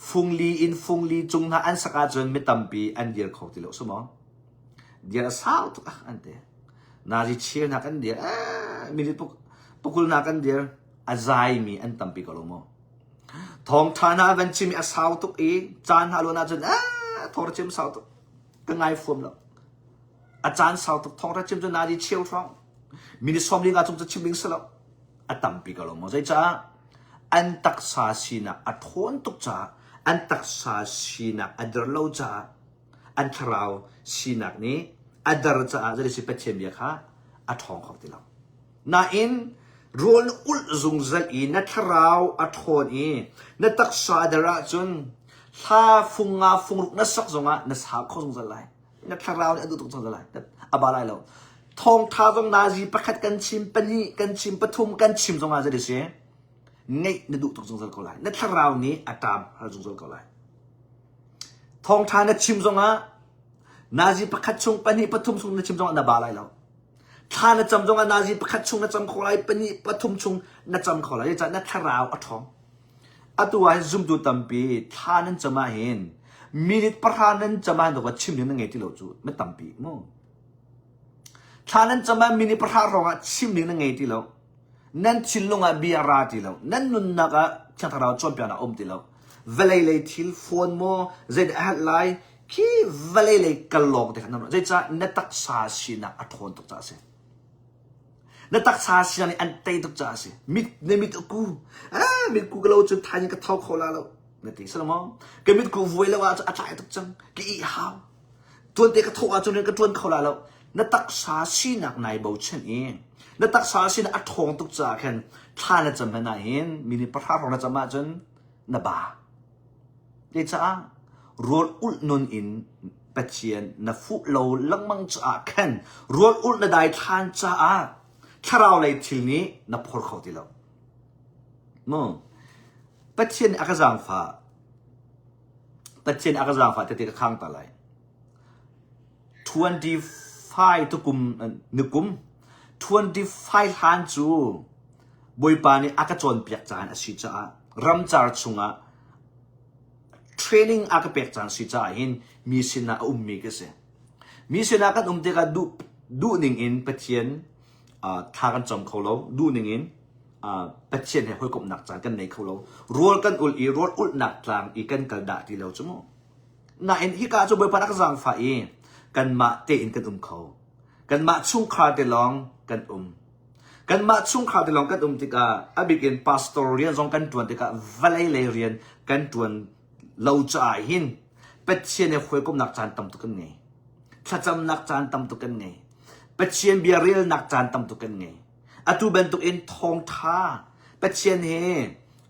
fungli in fungli cung hna an sak ahcun mi tampi an dir kho ti lo si maw? Dir a sau tuk ah an ti. Nazi chil hna kan dir, eh, minute pakul hna kan dir, a zaimi an tampi ko lo maw? Thawngṭha hna van chim i a sau tuk i caan hna luan ahcun eh, thawngṭha chim sau tuk. Ka ngai fuam lo. A caan sau tuk thawngṭha chim cu nazi cheu hrawng. Minute 45 chung cu chim ding si lo. A tampi ko lo maw? Zeicah an taksa sinak a ṭhawn tuk caah an taksa sinak a der lo caah an thlarau sinak nih a der caah zei si Pathian bia kha a ṭhawng kho ti lo. Nain rawl na ulh zungzal i na thlarau a ṭhawn i na taksa a der ahcun hla fung nga fung ruk na sak zongah na sa kho zungzal lai. Na thlarau nih a duh tuk zungzal lai. A ba lai lo. Thawngṭha zong nazi pakhat kan chim, pahnih kan chim, pathum kan chim zongah zei si ngeih na duh tuk zungzal ko lai. Na thlarau nih a ṭam hal zungzal ko lai. Thawngṭha na chim zongah nazi pakhat chung, pahnih, pathum chung na chim zongah na ba lai lo. Thla na cam zongah nazi pakhat chung na cam kho lai, pahnih, pathum chung na cam kho lai. Zeicah na thlarau a ṭhawng. Atu ah hin zumtu tampi thla nan cam ahhin minute pahra nan cam ahhin va chim ding na ngei ti lo cu mi tampi mu. Thla nan cam ah minute pahra hrawng ah chim ding na ngei ti lo. Nan thinlung ah bia ra ti lo. Nan nunnak ah Thiang Thlarau cawnpiaknak a um ti lo. Vawlei lei thil phone maw zeidah a herh lai khi vawlei lei kal lawng te kha nan ruah. Zeicah na taksa sinak a ṭhawn tuk caah a si. Na taksa siang nih an tei tuk caah a si. Mit na mit a ku. Ah, mit ku ka lo cun thaizing ka tho kho la lo. Na ti si lo maw? Ka mit ku vuai lo ahcun a tlai tuk cang. Ka ih hau. Tuan te ka thawh ahcun rian ka ṭuan kho la lo. Na taksa sinak nai bochan i na taksa sinak a ṭhawng tuk caah khan thla na cam hmanh ah hin minute pahra hrawng na cam ahcun na ba. Cucaah rawl ulh nun in Pathian na fuh lo lengmang caah khan rawl ulh na daithlan caah thlarau lei thil nih na phor kho ti lo. Mu Pathian nih a ka zaangfah. Pathian nih a ka zaangfah tete ka khang ta lai. 25 tukum nikum 25 hlan cu Bawipa nih a ka cawnpiak caan a si caah ramcar chungah training a ka pek caan si caah hin mi sinah a ummi ka si. Mi sinah kan um tikah duh duh ning in Pathian uh, thla kan cam kho lo, duh ning in uh, Pathian he hawikomhnak caan kan nei kho lo. Rawl kan ul i rawl ulhnak tlang i kan kal dah ti lo cu mu. Nain hika cu Bawipa rak zaangfah i kanmah tein kan um kho. Kanmah chungkhar te lawng kan um. Kanmah chungkhar te lawng kan um tikah a bik in pastor rian zong kan ṭuan tikah vawlei lei rian kan ṭuan lo caah hin Pathian he hawikomhnak caan tam tuk kan ngei. Thlacamnak caan tam tuk kan ngei. Pathian bia relnak caan tam tuk kan ngei. Atu bantuk in thawngṭha Pathian he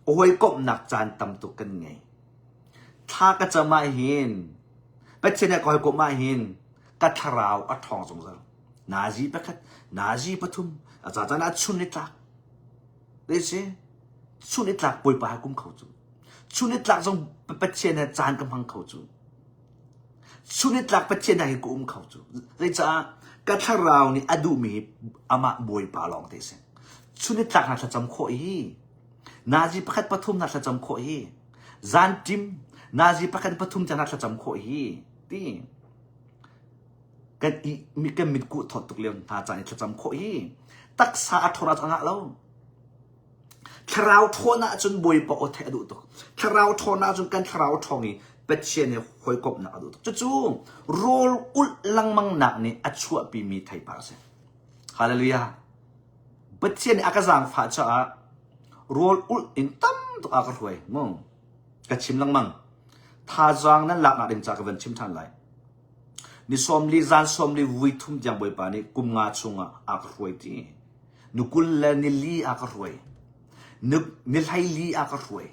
hawikomhnak caan tam tuk kan ngei. Thla ka cam ah hin Pathian he ka hawikomh ah hin ka thlarau a ṭhawng zungzal. Nazi pakhat, nazi pathum, a ca caan ah chun i tlak. Dei si, chun i tlak Bawipa he kum kho cu. Chun i tlak zong Pathian he caan ka hmang kho cu. Chun i tlak Pathian he ka um kho cu. Zeicah ka thlarau nih a duhmi hi amah Bawipa lawng te si. Chun i tlak na thlacam khawh hi, nazi pakhat pathum na thlacam khawh hi, zan tim nazi pakhat pathum tiang na thlacam khawh hi, ti. Kan i kan mitkuh thawt tuk lio hna caan i thlacam khawh hi taksa a ṭhawn ahcun a ngah lo. Thlarau ṭhawn ahcun Bawipa aw theih a duh tuk. Thlarau ṭhawn ahcun kan thlarau ṭhawng i Pathian he hawikomhnak a duh tuk. Cucu rawl ulh lengmangnak nih a chuahpimi theipar a si. Hallelujah. Pathian nih a ka zaangfah caah rawl ulh in tam tuk a ka hruai. Mu. Ka chim lengmang. Thazaang nan laknak ding ca ka van chim ṭhan lai. Ni 40 zan 40 vui thum tiang Bawipa nih kum nga chungah a ka hruai ti. Ni 24 a ka hruai. Ni 14 ah ka hruai.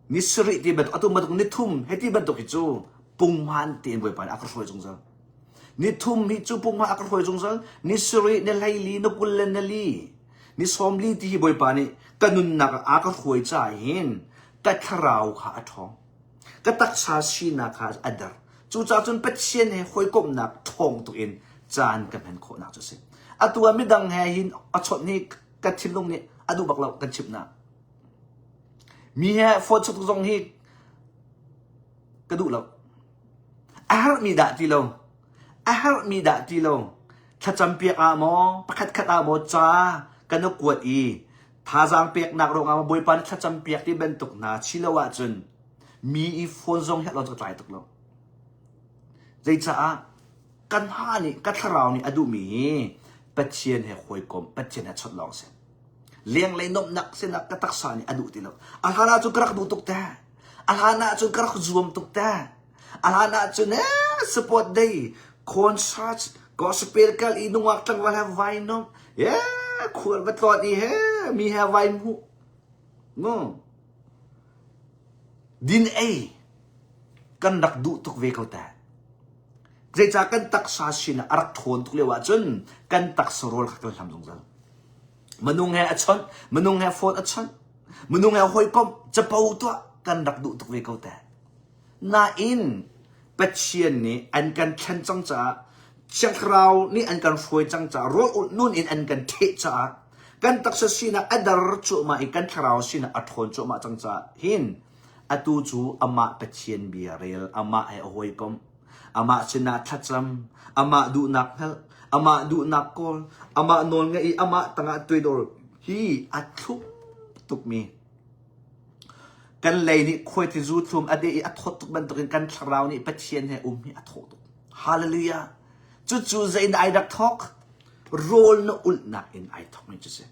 Ni sarih ti bantuk atu bantuk ni thum he ti bantuk hi cu punghman tein Bawipa nih a ka hruai zungzal. Ni thum hi cu punghman a ka hruai zungzal. Ni sarih, ni 14, ni 20 le ni li, ni 40 ti hi Bawipa nih ka nunnak ah a ka hruai caah hin ka thlarau kha a ṭhawng. Ka taksa sinak kha a der. Cucaah cun Pathian he hawikomhnak ṭhawng tuk in caan ka hman khawhnak cu a si. Atu ah midang he hin a chawnh hi ka thinlung nih a duh bak lo kan chimh na. Mi he phone chuk zong hi ka duh lo. A herhmi dah ti lo. A herhmi dah ti lo. Thlacam piak ah maw, pakhat khat ah maw ca kan i kuat i thazaang peknak ruangah maw Bawipa nih thlacam piak ti bantuk hna chilo ahcun mi i phone zong hi lo cu ka tlai tuk lo. Zeicaah kan ha nih ka thlarau nih a duhmi hi Pathian he hawikom, Pathian he chawnh lawng si. Lenglei nuamhnak sinak ka taksa nih a duh ti lo. A hlan ahcun ka rak duh tuk te. A hlan ahcun ka rak zuam tuk te. A hlan ahcun eh, support day, concert, gospel kal i nungak tlangval he vai nom, yeah, khual va tlawt i he, mi he vai hmuh. No. Din ei kan rak duh tuk ve ko ta. Zeicah kan taksa sinah a rak ṭhawn tuk lio ahcun kan taksa rawl kha kan hlam zungzal. Minung he a chawnh, minung he phone a chawnh, minung he hawikomh, capo tuah kan rak duh tuk ve ko ta. Nain Pathian nih an kan thlen cang caah Thiang Thlarau nih an kan hruai cang caah rawl ulh nun in an kan theh caah kan taksa sinak a dar cuahmah i kan thlarau sinak a ṭhawn cuahmah cang caah hin atu cu amah Pathian bia rel, amah he a hawikom, amah sinah thlacam, amah duhnak hngalh, amah duhnak kawl, amah nawl ngaih i amah tangah tuidor hi a thlum tukmi kan lei nih khuaitizu thlum a deh i a thawt tuk bantukin kan thlarau nih Pathian he um hi a thaw tuk. Hallelujah! Cucu zei in ai rak thawk? Rawl na ulhnak in ai thawkmi cu si.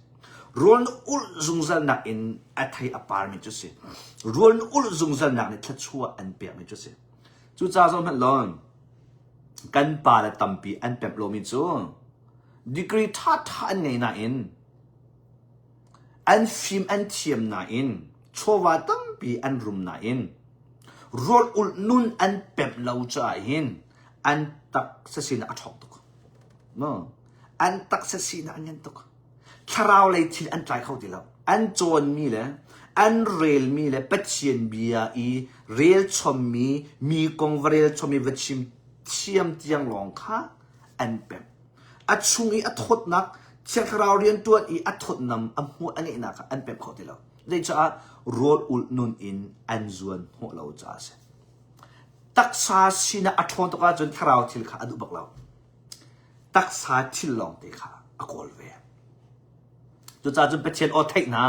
Rawl na ulh zungzalnak in a thei a parmi cu si. Rawl na ulh zungzalnak nih thluachuah an pekmi cu si. Cucaah zoh hmanh law, kan pa le tampi an pemh lomi cu degree ṭhaṭha an ngei nain an fim an thiam nain chawva tampi an rum nain rawl ulh nun an pemh lo caah hin an taksa sinak a ṭhawng tuk. No. An taksa sinak a ngan tuk. Thlarau lei thil an tlai kho ti lo. An cawnmi le an relmi le Pathian bia i rel chommi mi kong va rel chommi va chim thiam tiang lawng kha an pemh. A chung i a thawtnak Thiang Thlarau rianṭuan i a thawtnam a hmuh a ngeihnak kha an pemh kho ti lo. Zeicah rawl ulh nun in an zuan hnawh lo caah a si. Taksa sinak a ṭhawn tuk ahcun thlarau thil kha a duh bak lo. Taksa thil lawngte kha a kawl ve. Cucaah cun Pathian aw theih hna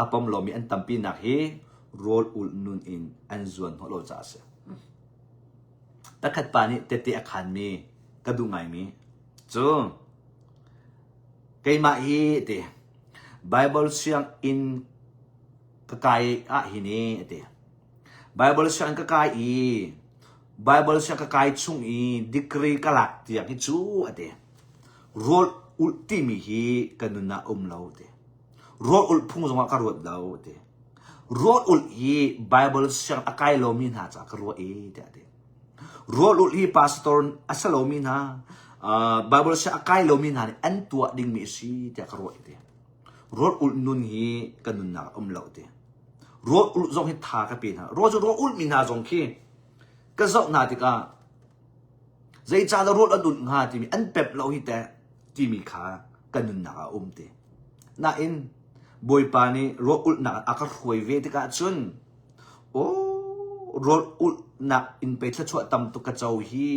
a pom lomi an tampinak hi rawl ulh nun in an zuan hnawh lo caah a si. Pakhat pa nih tette a khanmi ka duh ngaimi cu keimah hi ti Bible sianginn ka kai ah hin i ti Bible sianginn ka kai i Bible siang ka kai chung i degree ka lak tiang hi cu a ti. Rawl ulh timi hi ka nun ah um lo ti. Rawl ulh phung zongah ka ruat lo ti. Rawl ulh hi Bible siang a kai lomi hna caah ka ruah i tiah a ti. Rawl ulh hi pastor a si lomi hna, uh, Bible siang a kai lomi hna nih an tuah dingmi a si tiah ka ruah i ti. Rawl ulh nun hi ka nunnak a um lo ti. Rawl ulh zong hi tha ka pe hna. Rawl cu rawl ulhmi hna zong khi ka zoh hna tikah zeicahdah rawl an ulh hnga timi an pemh lo hi teh timi kha ka nunnak ah a um ti. Nain Bawipa nih rawl ulhnak a ka hruai ve tikah cun aw rawl ulhnak in pei thluachuah tam tuk ka co hi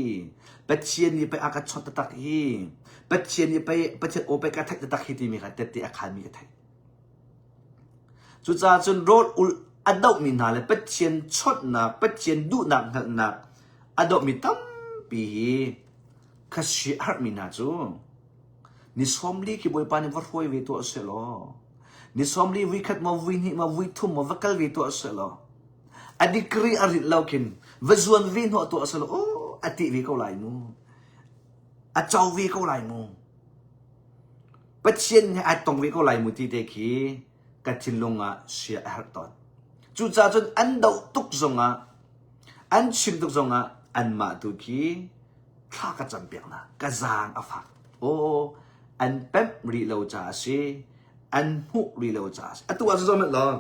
Pathian nih pei a ka chawnh taktak hi Pathian nih pei Pathian aw pei ka theih taktak hi timi kha tette a khanmi ka theih. Cucaah cun rawl ulh a dohmi hna le Pathian chawnhnak, Pathian duhnak hngalhnak a dohmi tampi hi khasi a harhmi hna cu ni 40 khi Bawipa nih va hruai ve tuah sehlaw ni 40 vui khat maw vui hnih maw vui thum maw va kal ve tuah sehlaw a degree a rit lo khin va zuan ve hnawh tuah sehlaw oh a ti ve ko lai mu a co ve ko lai mu. Pathian he ai tong ve ko lai mu ti te khi ka thinlung ah sia a herh tawn. Cucaah cun an doh tuk zongah, an chim tuk zongah anmah tu khi thla ka campiak hna. Ka zaang a fak. Aw, an pemh rih lo caah a si. An hmuh rih lo caah a si. Atu ah zoh hmanh law,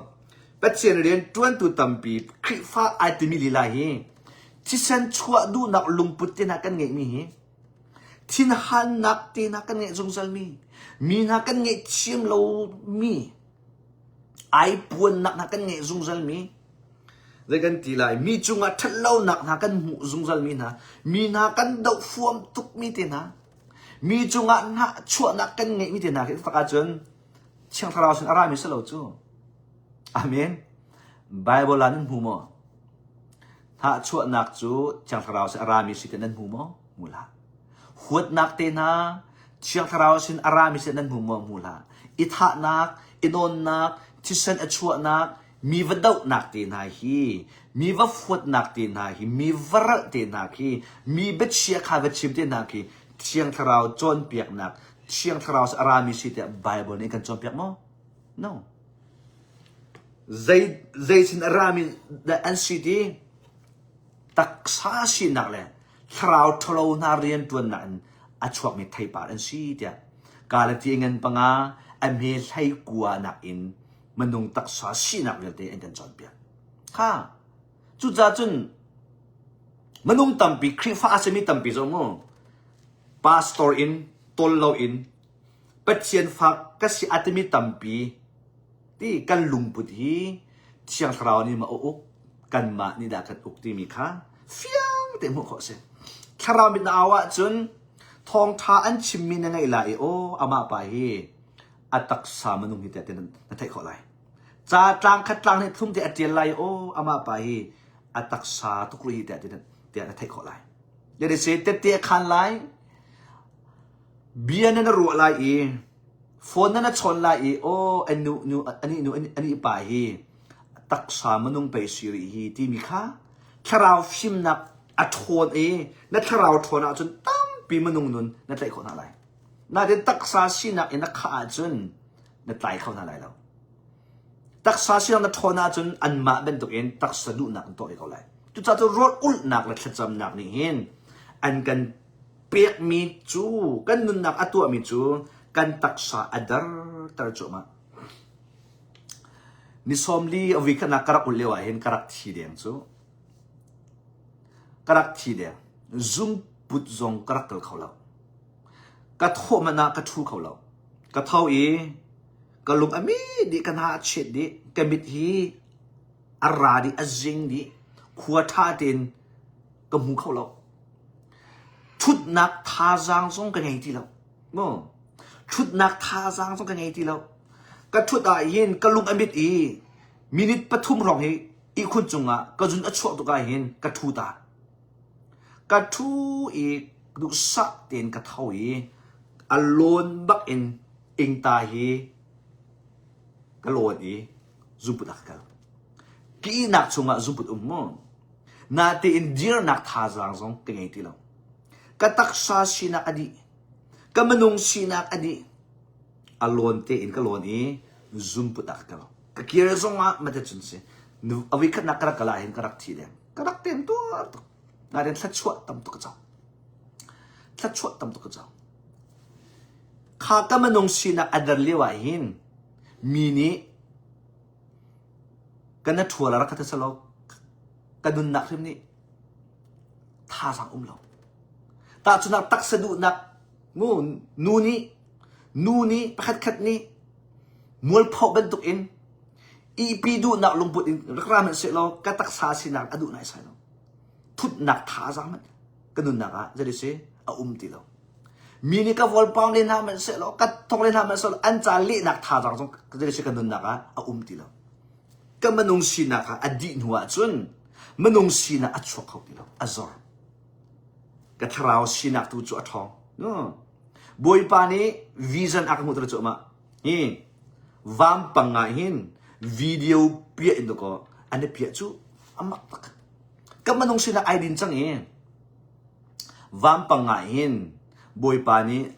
Pathian rian ṭuantu tampi Khrihfa ai timi lila hi thisen chuah duhnak lungput te hna kan ngeihmi hi thinhannak te hna kan ngeih zungzalmi mi hna kan ngaihthiam lomi ai puannak hna kan ngeih zungzalmi zei kan ti lai mi cungah ṭhatlonak hna kan hmuh zungzalmi hna mi hna kan doh fuam tukmi te hna mi cungah hnahchuahnak kan ngeihmi te hna khi tak ahcun Thiang Thlarau sin a rami si lo cu. Amen. Bible ah nan hmu maw? Hnahchuahnak cu Thiang Thlarau sin a rami si te nan hmu maw? Hmu hlah. Huatnak te hna Thiang Thlarau sin a rami si nan hmu maw? Hmu hlah. I thahnak, i nawnnak, thisen a chuahnak, mi va dohnak te hna hi, mi va fuatnak te hna hi, mi va ralh te hna khi, mi biachia kha va chim te hna khi Thiang Thlarau cawnpiaknak, Thiang Thlarau a rami si tiah Bible nih kan cawnpiak maw? No. Zei zei sin a rami dah an si ti taksa sinak le thlarau ṭhalo hna rianṭuannak in a chuakmi theipar an si tiah Galati ngan panga a hme hlei kua nakin minung taksa sinak vialte an kan cawnpiak. Kha cucaah cun minung tampi Khrihfa a simi tampi zong mu pastor in tawl loin Pathian fa ka si a timi tampi ti kan lungput hi Thiang Thlarau nih ma a uk kanmah nih dah kan uk timi kha fiang te hmuh khawh a si. Thlarau mit na au ahcun thawngṭha an chimmi na ngaih lai i aw amah pa hi a taksa minung hi tiah na theih khawh lai. Ca tlang khat tlang nih thlum te a ṭial lai i aw amah pa hi a taksa tuk rih hi tiah na theih khawh lai. Jadi se tette a khan lai bia na na ruah lai i phone na na chawn lai i aw anu nu ani nu ani pa hi taksa minung pei si rih hi timi kha thlarau fimnak a ṭhawn i na thlarau ṭhawn ahcun tampi minung nun na tlaih khawh hna lai. Nain taksa sinak in na khah ahcun na tlai kho hna lai lo. Taksa sinak na ṭhawn ahcun anmah bantukin taksa duhnak an tuah ve ko lai. Cucaah cu rawl ulhnak le thlacamnak nih hin an kan pekmi cu kan nunnak a tuahmi cu kan taksa a derter cuahmah. Ni sawmli a voi khatnak ka rak ulh lio ah hin ka rak thi deng cu. Ka rak thi deng. Zungput zong ka rak kal kho lo. Ka thawh hmanh ah ka ṭhu kho lo. Ka tho i ka lung a mi dih, ka hna a chet dih, ka mit hi a ra dih, a zing dih. Khua ṭha tein ka hmu kho lo. Ṭhutnak thazaang zong ka ngei ti lo. Mu. Ṭhutnak thazaang zong ka ngei ti lo. Ka ṭhut ah hin ka lung a mit i minute pathum hrawng hi ihkhun cungah ka zun a chuah tuk ah hin ka ṭhu ta. Ka ṭhu i duhsah tein ka tho i a lawn bak in ingta hi ka lawn i zunput ah ka kal. Ka ihnak chungah zunput um mu. Natein dirnak thazaang zong ka ngei ti lo. Ka taksa sinak a dih. Ka minung sinak a dih. A lawn tein ka lawn i zunput ah ka kal. Ka kir zongah mate cun si. A voikhatnak ka rak kal ah hin ka rak thi deng. Ka rak tem tuar tuk. Nain thluachuah tam tuk ka co. Thluachuah tam tuk ka co. Kha ka minung sinak a der lio ah hin mi nih ka na ṭhual a rak ka ti selaw ka nunnak hrim nih thazaang um lo. Tahchunhnak taksa duhnak mu nu nih nu nih pakhat khat nih mualpho bantuk in ihpi duhnak lungput in rak ra hmanh sehlaw ka taksa sinak a duh nai sai lo. Thutnak thazaang hmanh ka nunnak ah zei si a um ti lo. Mi nih ka volpang len hna hmanh sehlaw ka thong len hna hmanh sehlaw an ca lehnak thazaang zong zei si ka nunnak ah a um ti lo. Ka minung sinak ah a dih hnu ahcun minung sinak a chuak kho ti lo, a zor. Ka thlarau sinak tu cu a ṭhawng. No. Bawipa nih vision a ka hmuhter cu amah. Hi vampang ah hin video piah in dakaw an i piah cu amak tak. Ka minung sinak ai din cang i vampang ah hin Bawipa nih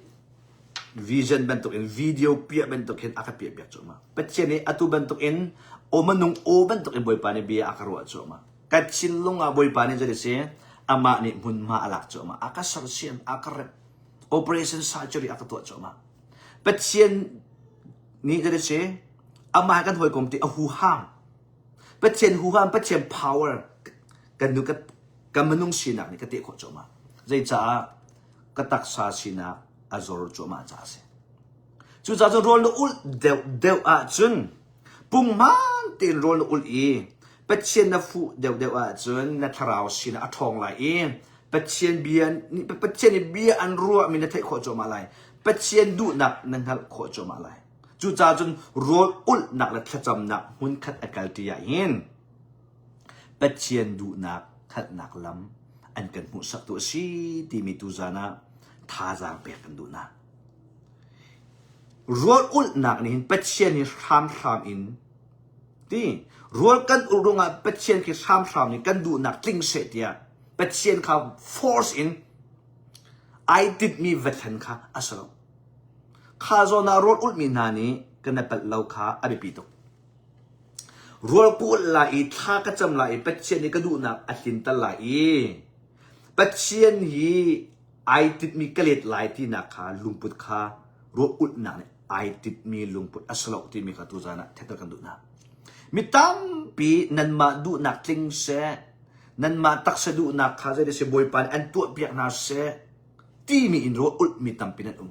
vision bantuk in video piah bantuk hin a ka piah piak cuahmah. Pathian nih atu bantuk in aw manung aw bantuk in Bawipa nih bia a ka ruah cuahmah. Ka thinlung ah Bawipa nih zei si amah nih hmunhma a lak cuahmah. A ka sersiam, a ka remh. Operation surgery a ka tuah cuahmah. Pathian nih zei si amah kan hawikom ti a huham. Pathian huham, Pathian power kan nu ka minung sinak nih ka teh khawh cuahmah. Zeicaah ka taksa sinak a zor cuahmah caah a si. Cucaah cun rawl na ulh deuh deuh ahcun punghman tein rawl na ulh i Pathian na fuh deuh deuh ahcun na thlarau sinak a ṭhawng lai i Pathian bia Pathian nih bia an ruahmi na theih khawh cuahmah lai. Pathian duhnak na hngalh khawh cuahmah lai. Cucaah cun rawl ulhnak le thlacamnak hmunkhat a kalṭi ahhin Pathian duhnak hngalhnak lam an kan hmuhsaktu a si timi tuzan ah thazaang pek kan duh hna. Rawl ulhnak nih hin Pathian hi hramhram in ti rawl kan ulh ruangah Pathian khi hramhram in kan duhnak tling seh tiah Pathian kha force in ai tinhmi va thlen kha a si lo. Kha zawn ah rawl ulhmi hna nih kan i palh lo kha a biapi tuk. Rawl ka ulh lai i thla ka cam lai i Pathian nih ka duhnak a tlinter lai i Pathian hi ai tinhmi ka let lai tinak kha lungput kha rawl ulhnak nih ai tinhmi lungput a si lo timi kha tuzan ah theihter kan duh hna. Mi tampi nanmah duhnak tling seh, nanmah taksa duhnak kha zei si Bawipa nih an tuahpiak hna seh timi in rawl ulhmi tampi nan um.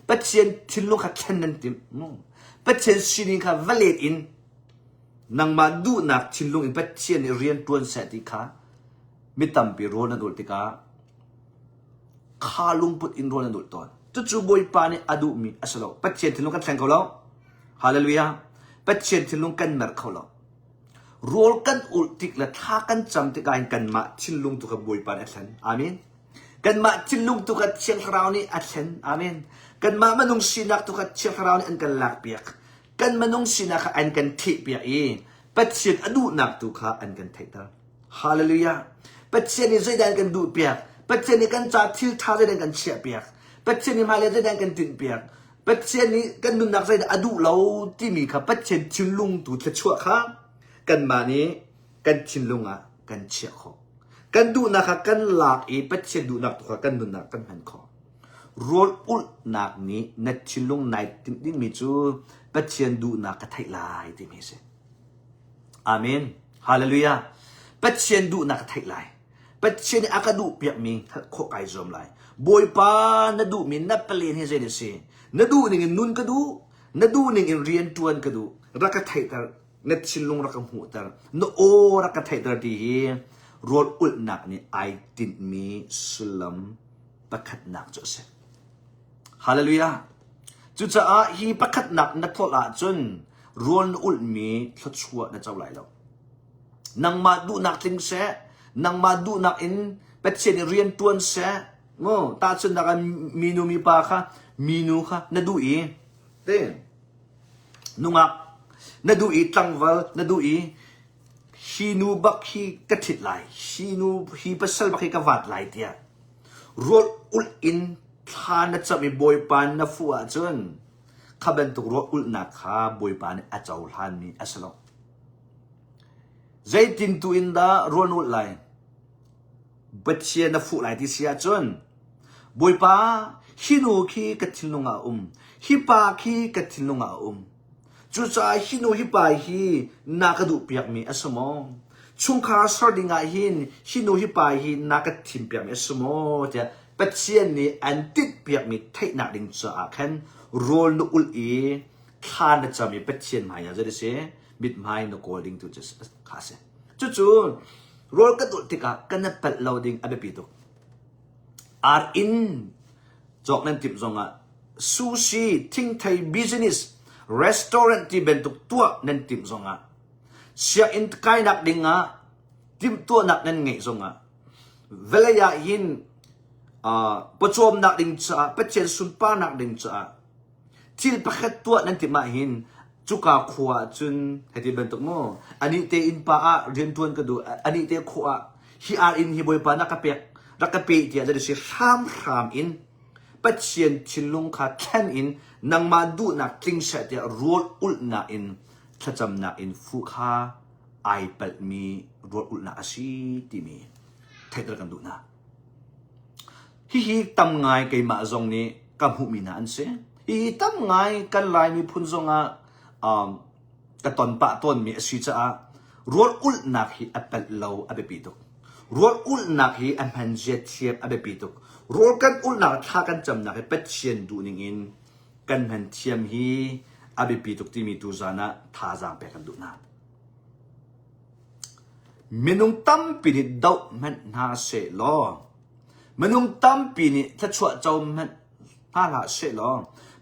Pathian thinlung kha thlen nan timh. Pathian sining kha va let in nangmah duhnak thinlung in Pathian nih rian ṭuan seh ti kha mi tampi rawl nan ulh tikah kha lungput in rawl nan ulh tawn. Cucu Bawipa nih a duhmi a si lo. Pathian thinlung kan thleng kho lo. Hallelujah. Pathian thinlung kan mer kho lo. Rawl kan ulh tik le thla kan cam tikah hin kanmah thinlung tu kha Bawipa nih a thlen. Amen. Kanmah thinlung tu kha Thiang Thlarau nih a thlen. Amen. Kanmah minung sinak tu kha Thiang Thlarau nih an kan lakpiak. Kan minung sinak kha an kan thehpiak i Pathian a duhnak tu kha an kan theihter. Hallelujah. Pathian nih zeidah an kan duhpiak? Pathian nih kan ca thil ṭha zeidah an kan chiahpiak? Pathian nih hmailei zeidah an kan tinhpiak? Pathian nih kan nunnak zeidah a duh lo timi kha Pathian thinlung tu thluachuah kha kanmah nih kan thinlung ah kan chiah khawh. Kan duhnak kha kan lak i Pathian duhnak tu kha kan nunnak kan hman khawh. Rawl ulhnak nih na thinlung nai timh dingmi cu Pathian duhnak ka theih lai timi a si. Amen. Hallelujah. Pathian duhnak ka theih lai. Pathian nih a ka duh piakmi hngalh khawh kai zuam lai. Bawipa na duhmi na palen hi zei na si? Na duh ning in nun ka duh. Na duh ning in rian ṭuan ka duh. Rak ka theihter. Na thinlung rak ka hmuhter, na aw rak ka theihter ti hi rawl ulhnak nih ai tinhmi sullam pakhatnak cu a si. Hallelujah. Cucaah hi pakhatnak na tlolh ahcun rawl na ulhmi thluachuah na co lai lo. Nangmah duhnak tling seh, nangmah duhnak in Pathian nih rian tuan seh, mu tahchunhnak ah minu mipa kha minu kha na duh i te Nungak, na duh i tlangval na duh i hi nu bak hi ka ṭhit lai, hi nu hi pasal bak hi ka vat lai tiah rawl ulh in thla na cam i Bawipa na fuh ahcun kha bantuk rawl ulhnak kha Bawipa nih a cohlanmi a si lo. Zeitin tu in dah rawl na ulh lai? Pathian na fuh lai ti si ahcun Bawipa hi nu khi ka thinlung ah a um hi pa khi ka thinlung ah a um cucaah hi nu hi pa hi na ka duh piakmi a si maw chungkhar ser ding ah hin hi nu hi pa hi na ka thim piakmi a si maw tiah Pathian nih an tinh piakmi theihnak ding caah khan rawl na ulh i thla na cam i Pathian hmai ah zei si mithmai na kawl ding tu cu kha a si cucu Rawl kan ulh tikah kan i palh lo ding a biapi tuk. Ar inn cawk nan timh zongah sushi, thingthei business, restaurant ti bantuk tuah nan timh zongah sianginn kainak dingah timhtuahnak nan ngeih zongah vawlei ah hin uh, pawcawmnak ding caah Pathian sunparnak ding caah Thil pakhat tuah nan timh ahhin cuka khua ah cun hiti bantuk mu anih te innpa ah riantuan ka duh anih te khua ah hi ar inn hi bawipa na ka pek rak ka pe tiah zati si hramhram in. Pathian thinlung kha thlen in nangmah duhnak tling seh tiah rawl ulhnak in thlacamnak in fuh kha ai palhmi rawl ulhnak a si timi theihter kan duh hna. Hihi tam ngai keimah zong nih ka hmuhmi hna an si. Hihi tam ngai kan Lai miphun zongah um, ka ton pah tawnmi a si caah rawl ulhnak hi a palh lo a biapi tuk. Rawl ulhnak hi a hman zia thiam a biapi tuk. Rawl kan ulhnak thla kan camnak hi Pathian duhning in kan hman thiam hi a biapi tuk timi tu zan ah thazaang pek kan duh hna. Minung tampi nih doh hmanh hna seh law, minung tampi nih thluachuah co hmanh hna hlah seh law,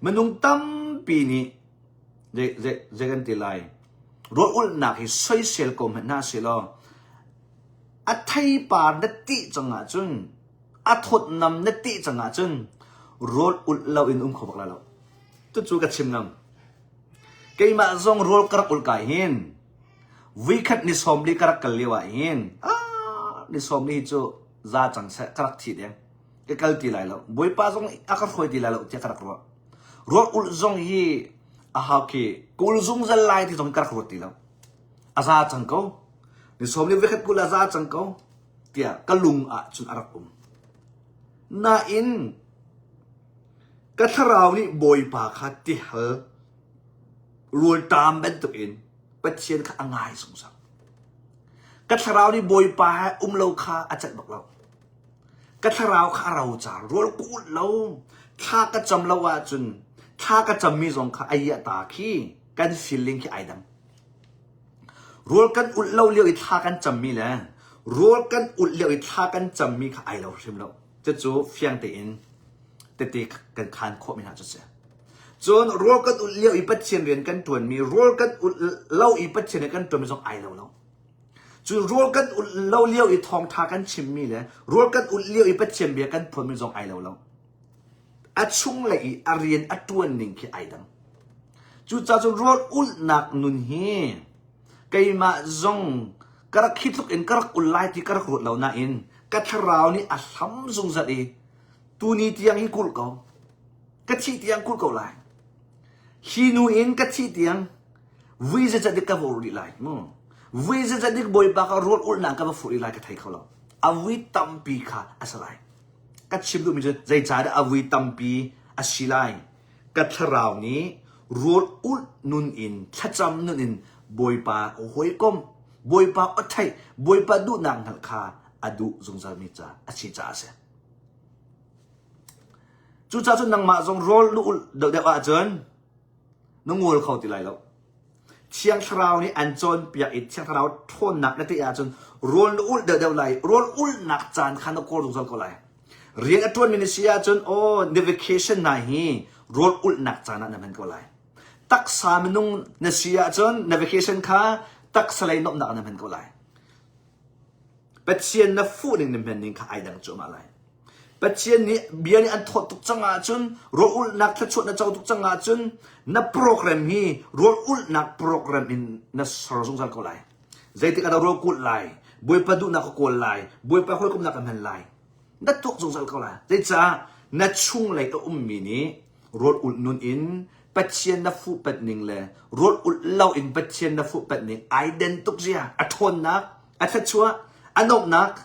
minung tampi nih zei, zei kan ti lai, rawl ulhnak hi soisel ko hmanh hna seh law, a theipar na tih cang ahcun, a thawtnam na tih cang ahcun, rawl ulh lo in um kho bak lai lo. Cucu ka chim ngam. Keimah zong rawl ka rak ulh kai hin, Vuikhat ni 40 ka rak kal lio ah hin ah ni 40 hi cu za cang seh ka rak thi deng. Ka kal ti lai lo. Bawipa zong a ka hruai ti lai lo tiah ka rak ruah. Ruah ulh zong hi a hau khi ka ul zungzal lai ti zong ka rak ruat ti lo. A za cang ko. Ni 40 vuikhat kul a za cang ko tiah ka lung ah cun a rak um. Nain ka thlarau nih Bawipa kha tihal rawlṭam bantukin Pathian kha a ngai zungzal. Ka thlarau nih Bawipa he um lo kha a celh bak lo. Ka thlarau kha a rocar, rawl ka ulh lo. Thla ka cam lo ahcun thla ka cammi zong kha a iahta khi kan feeling khi ai dang. Rawl kan ulh lo lio i thla kan cammi le rawl kan ulh lio i thla kan cammi kha ai lo hrim lo. Cucu fiang tein tete kan khaan khawhmi hna cu a si. Cun rawl kan ulh lio i Pathian rian kan ṭuanmi, rawl kan ulh lo i Pathian rian kan ṭuanmi zong ai lo lo. Cun rawl kan ulh lo lio i thawngṭha kan chimmi le rawl kan ulh lio i Pathian bia kan phuanmi zong ai lo lo. A chunglei i a rian a ṭuan ning khi ai dang. Cucaah cun rawl ulhnak nun hi keimah zong ka rak hi tluk in ka rak ul lai ti ka rak ruat lo nain ka thlarau nih a hlam zungzal i tuni tiang hi kulh ko. Ka thih tiang kulh ko lai. Hi nu in ka thih tiang vui zeizat dik ka va ur rih lai mu. Vui zeizat dik Bawipa ka rawl ulhnak ka va fur rih lai ka thei kho lo. A vui tampi kha a si lai. Ka chim duhmi cu zeicahdah a vui tampi a si lai. Ka thlarau nih rawl ulh nun in thlacam nun in Bawipa hawikom, Bawipa aw theih, Bawipa duhnak hngalh kha a duh zungzalmi ca a si caah a si. Cucaah cun nangmah zong rawl na ulh deuhdeuh ahcun na ngol kho ti lai lo. Thiang Thlarau nih an cawnpiak i Thiang Thlarau ṭhawnnak na teh ahcun rawl na ulh deuhdeuh lai. Rawl ulhnak caan kha na kawl zungzal ko lai. Rian a ṭuanmi na si ahcun aw na vacation hna hi rawl ulhnak caan ah na hman ko lai. Taksa minung na si ahcun na vacation kha taksa lei nuamhnak ah na hman ko lai. Pathian na fuh ning na hman ning kha ai dang cuahmah lai. Pathian nih bia nih an thawt tuk cang ahcun rawl ulhnak thluachuah na co tuk cang ahcun na program hi rawl ulhnak program in na ser zungzal ko lai. Zeitik ah dah rawl kulh lai, Bawipa duhnak ka kawl lai, Bawipa hawikomhnak ka hman lai. Na tuak zungzal ko lai. Zeicah na chunglei a ummi nih rawl ulh nun in Pathian na fuhpanh ning le rawl ulh lo in Pathian na fuhpanh ning ai den tuk zia, a ṭhawnnak, a thluachuah, a nuamhnak,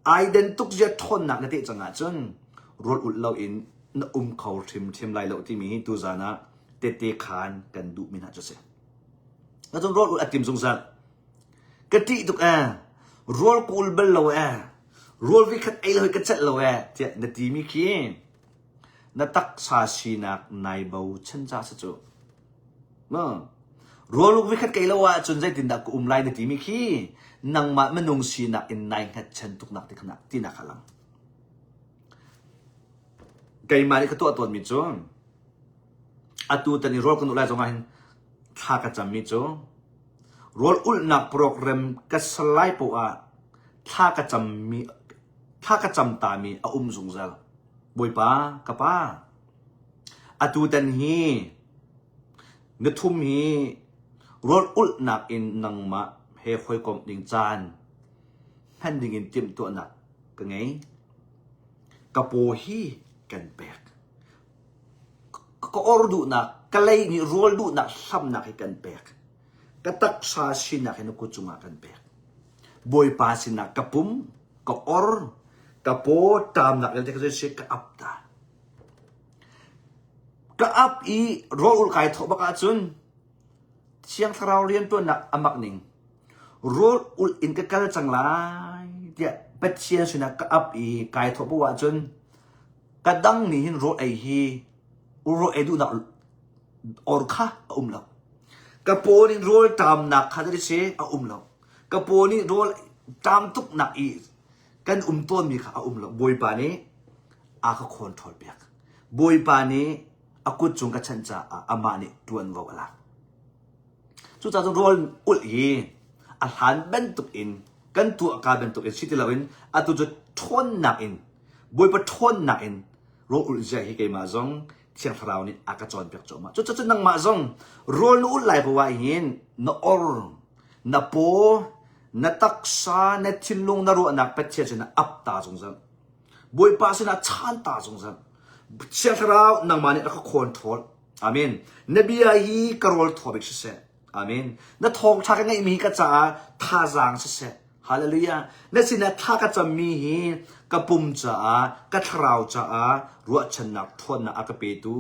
ai den tuk zia ṭhawnnak na teh cang ahcun rawl ulh lo in na um kho hrimhrim lai lo timi hi tuzaan ah tete khaan kan duhmi hna cu a si. Cun rawl ulh a tim zungzal. Ka ṭih tuk ee, rawl ka ul bal lo ee, rawl vikhat ei lo hi ka celh lo ee tiah na timi khi na taksa sinak nai bochan ca si cu. Rawluk vikhat ka ei lo ahcun zeitindah ka um lai na timi khi nangmah minung sinak in nai hngatchan tuknak ti kha tinak a lang. Keimah nih ka tuah tawnmi cu atu tan i rawl kan ulh lai zongah hin thla ka cammi cu rawl ulhnak program ka ser lai poah ah thla ka cammi thla ka cam tami a um zungzal. Bawipa, ka pa, atu tan hi na thum hi rawl ulhnak in nangmah he hawikomh ding caan hman ding in timhtuahnak ka ngei. Ka paw hi kan. or duhnak, ka lei nih rawl duhnak hlamnak hi kan pek. Ka taksa sinak hi na kut cungah kan pek. Bawipa sinah ka pum, ka or, ka paw ṭamnak vialte ka zei ka ap ta. Ka ap i rawl ul kai thawh bak ahcun Thiang Thlarau rianṭuannak a mak ning. Rawl ulh in ka kal cang lai tiah Pathian sinah ka ap i kai thawh paoh ahcun ka dang nih hin rawl ei hi rawl ei duhnak or kha a um lo. Ka paw nih rawl ṭamnak kha tadi si a um lo. Ka paw nih rawl ṭam tuknak i kan um tawnmi kha a um lo. Bawipa nih a ka control piak. Bawipa nih a kut cung ka chanh caah amah nih ṭuanvo a lak. Cucaah cun rawl ulh hi a hlan bantuk in kan tuah ka bantuk in si ti loin atu cu ṭhawnnak in Bawipa ṭhawnnak in rawl ulh zia hi keimah zong Thiang Thlarau nih a ka cawnpiak cuahmah. Cucaah nangmah zong rawl na ulh lai poah ah hin na or, na paw, na taksa, na thinlung, na ruahnak Pathian sinah ap ta zungzal. Bawipa sinah chaan ta zungzal. Thiang Thlarau nangmah nih rak ka khawn ṭhawl. Amen. Na bia hi ka rawl thaw bik siseh. Amen. Na thawngṭha ka ngeihmi hi ka caah thazaang siseh. Hallelujah. Na sinah thla ka cammi hi ka pum caah, ka thlarau caah ruahchannak ṭhawnnak a ka petu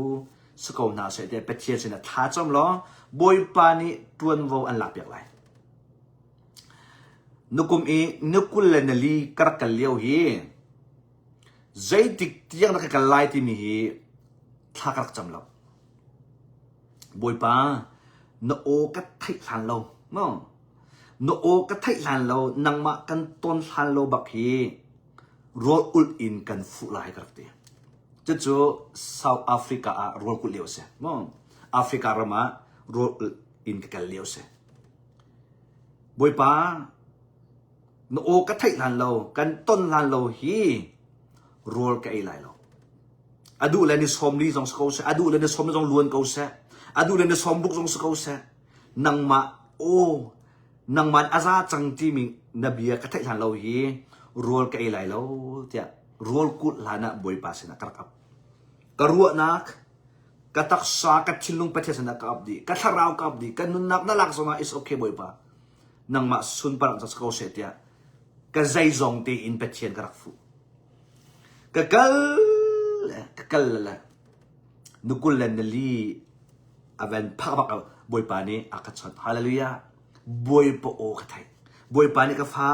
si ko hna seh tiah Pathian sinah thla cam law Bawipa nih ṭuanvo an lakpiak lai. Nukum i ni 24 ka rak kal lio hi zeitik tiang dah ka kal lai timi hi thla ka rak cam lo. Bawipa, na aw ka theih hlan lo, no? Na aw ka theih hlan lo, nangmah kan ton hlan lo bak hi rawl ulh in kan fuh lai ka rak ti. Cucu South Africa ah rawl kulh lio a si. No? Africa ram ah rawl ulh in ka kal lio a si. Bawipa, na aw ka theih hlan lo, kan ton hlan lo hi rawl ka ei lai lo. A duh le ni 40 zong si ko seh, a duh le ni sawm zong luan ko seh, a duh le ni 60 zong si ko seh, nangmah aw, nangmah a za cang timi na bia ka theih hlan lo hi rawl ka ei lai lo tiah rawl kulh hlan ah Bawipa sinah ka rak ap. Ka ruahnak, ka taksa, ka thinlung Pathian sinah ka ap dih, ka thlarau ka ap dih, ka nunnak na lak zongah is okay Bawipa. Nangmah sunparnak cang si ko seh tiah ka zeizong tein Pathian ka rak fuh. Ka kal le ka kal le nukul le nali a van phak bak Bawipa nih a ka chawnh. Hallelujah. Bawipa aw ka theih. Bawipa nih ka fa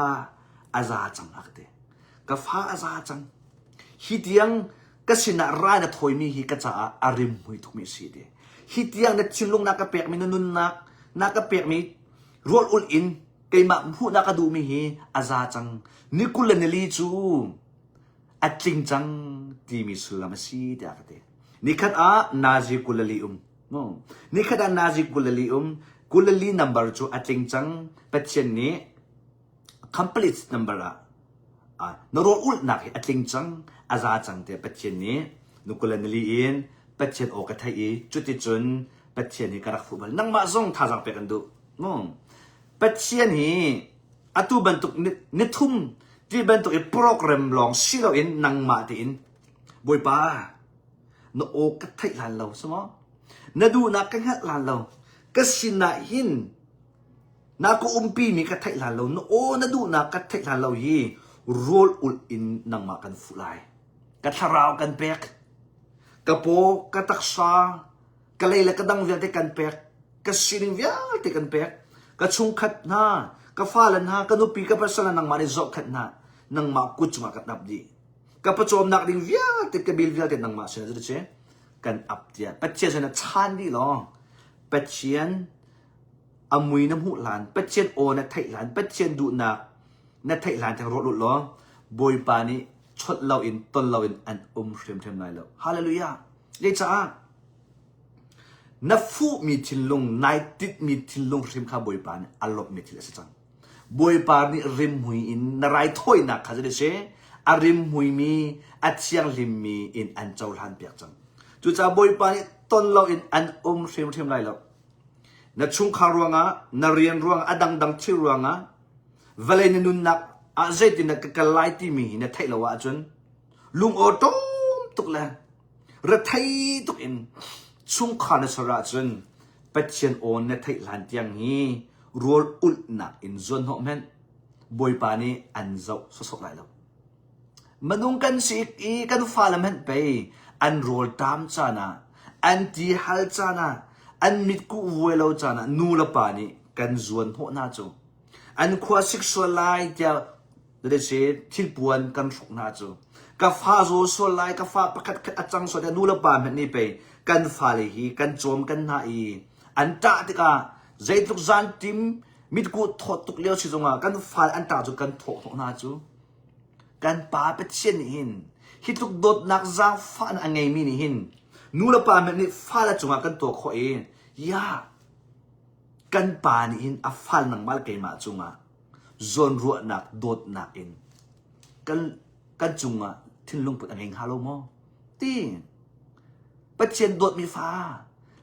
a za cang a ka ti. Ka fa a za cang. Hi tiang ka sinah rai na thawimi hi ka caah a rimhmui tukmi a si ti. Hi tiang na thinlung na ka pekmi na nunnak na ka pekmi rual ulh in keimah hmuhnak ka duhmi hi a za cang. Ni 24 cu a tling cang timi sullam a si tiah ka ti. Nikhat ah nazi 24 um. No. Nikhat ah nazi 24 um. 24 number cu a tling cang. Pathian nih complete number ah ah na rawl ulhnak hi a tling cang a za cang tiah Pathian nih ni 24 in Pathian aw ka theih i cuticun Pathian hi ka rak fuh bal. Nangmah zong thazaang pek an duh. No. Pathian hi atu bantuk ni thum ti bantuk i program lawng si loin nangmah tein Bawipa na aw ka theih hlan lo si maw? Na duhnak ka hngalh hlan lo. Ka sinah hin na ka umpi mi ka theih hlan lo. Na aw na duhnak ka theih hlan lo hi rawl ulh in nangmah kan fuh lai. Ka thlarau kan pek. Ka paw, ka taksa, ka lei le ka dang vialte kan pek ka sining vialte kan pek ka chungkhat hna ka fale hna ka nupi ka pasal nangmah nih zohkhenh hna nangmah kut cungah ka tap dih ka pawcawmnak ding vialte ka bil vialte nangmah sin ah cu kan ap tiah Pathian sin ah chaan dih law Pathian a mui na hmuh hlan Pathian aw na theih hlan Pathian duhnak na theih hlan theng ruat law Bawipa nih chawnh loin ton loin an um hrimhrim lai lo hallelujah Zeicah na fuhmi thinlung, nai tinhmi thinlung hrim kha Bawipa nih a lawmhmi thil a si cang. Bawipa nih rimhmui in na raithawinak kha zeitin si a rimhmuimi, a thianghlimmi in an cohlan piak cang. Cucaah Bawipa nih ton loin an um hrimhrim lai lo. Na chungkhar ruangah, na rian ruangah, a dangdang thil ruangah, vawlei na nunnak ah zeitin dah ka kal lai timi hi na theih lo ahcun lung awṭawm tuk le rethei tuk in. Chungkhar na ser ahcun Pathian aw na theih hlan tiang hi rawl ulhnak in zuan hnawh hmanh Bawipa nih an zoh sawsawh lai lo. Minung kan si i kan fale hmanh pei an rawlṭam caan ah, an ti hal caan ah, an mitkuh vuai lo caan ah nu le pa nih kan zuan hnawh hna cu. An khua sik sual lai tiah si thilpuan kan hruk hna cu. Ka fa zaw sual lai, ka fa pakhat khat a cang sual tiah nu le pa hmanh nih pei kan fale hi kan cawm kan hna i an ṭah tikah zeitluk zanṭim mitkuh thawt tuk lio si zongah kan fale an ṭah cu kan thawh hnawh hna cu. Kan Pa Pathian nih hin hi tluk dawtnak zaangfahnak a ngeimi nih hin nu le pa hmanh nih fale cungah kan tuah khawh i ya kan pa nih hin a fal nangmah le keimah cungah zawnruahnak dawtnak in kan kan cungah thinlung put a ngei hnga lo maw ti Pathian dawtmi fa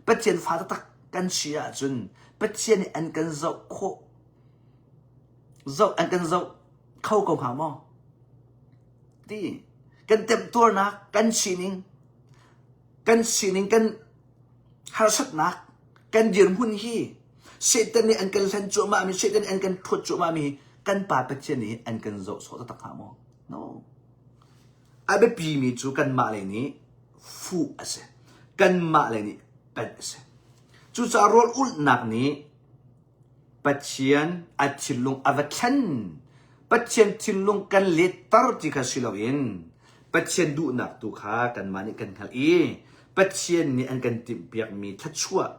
Pathian fa taktak kan si ahcun Pathian nih an kan zoh khawh zoh an kan zoh kho ko hnga maw? Ti kan temtuarnak kan sining kan sining kan harsatnak kan dirhmun hi Satan nih an kan hlen cuahmah mi Satan nih an kan thuat cuahmah mi kan pa Pathian nih an kan zoh sawh taktak hnga maw? No. A biapi mi cu kanmah lei nih fuh a si. Kanmah lei nih panh a si. Cucaah rawl ulhnak nih Pathian a thinlung a va thlen. Pathian thinlung kan letter ti kha si loin Pathian duhnak tu kha kanmah nih kan hngalh i Pathian nih an kan timhpiakmi thluachuah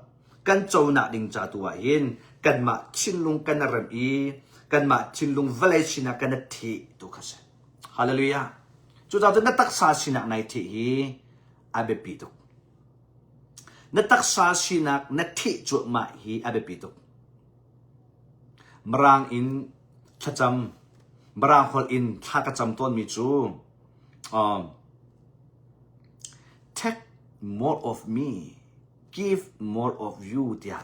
kan conak ding ca tu ah hin kanmah thinlung kan rem i kanmah thinlung vawlei sinah kan i theh tu kha si. Hallelujah. Cucaah cun na taksa sinak nai theh hi a biapi tuk. Na taksa sinak na theh cuahmah hi a biapi tuk. Mirang in thlacam, Mirang holh in thla ka cam tawnmi cu um, take more of me, give more of you tiah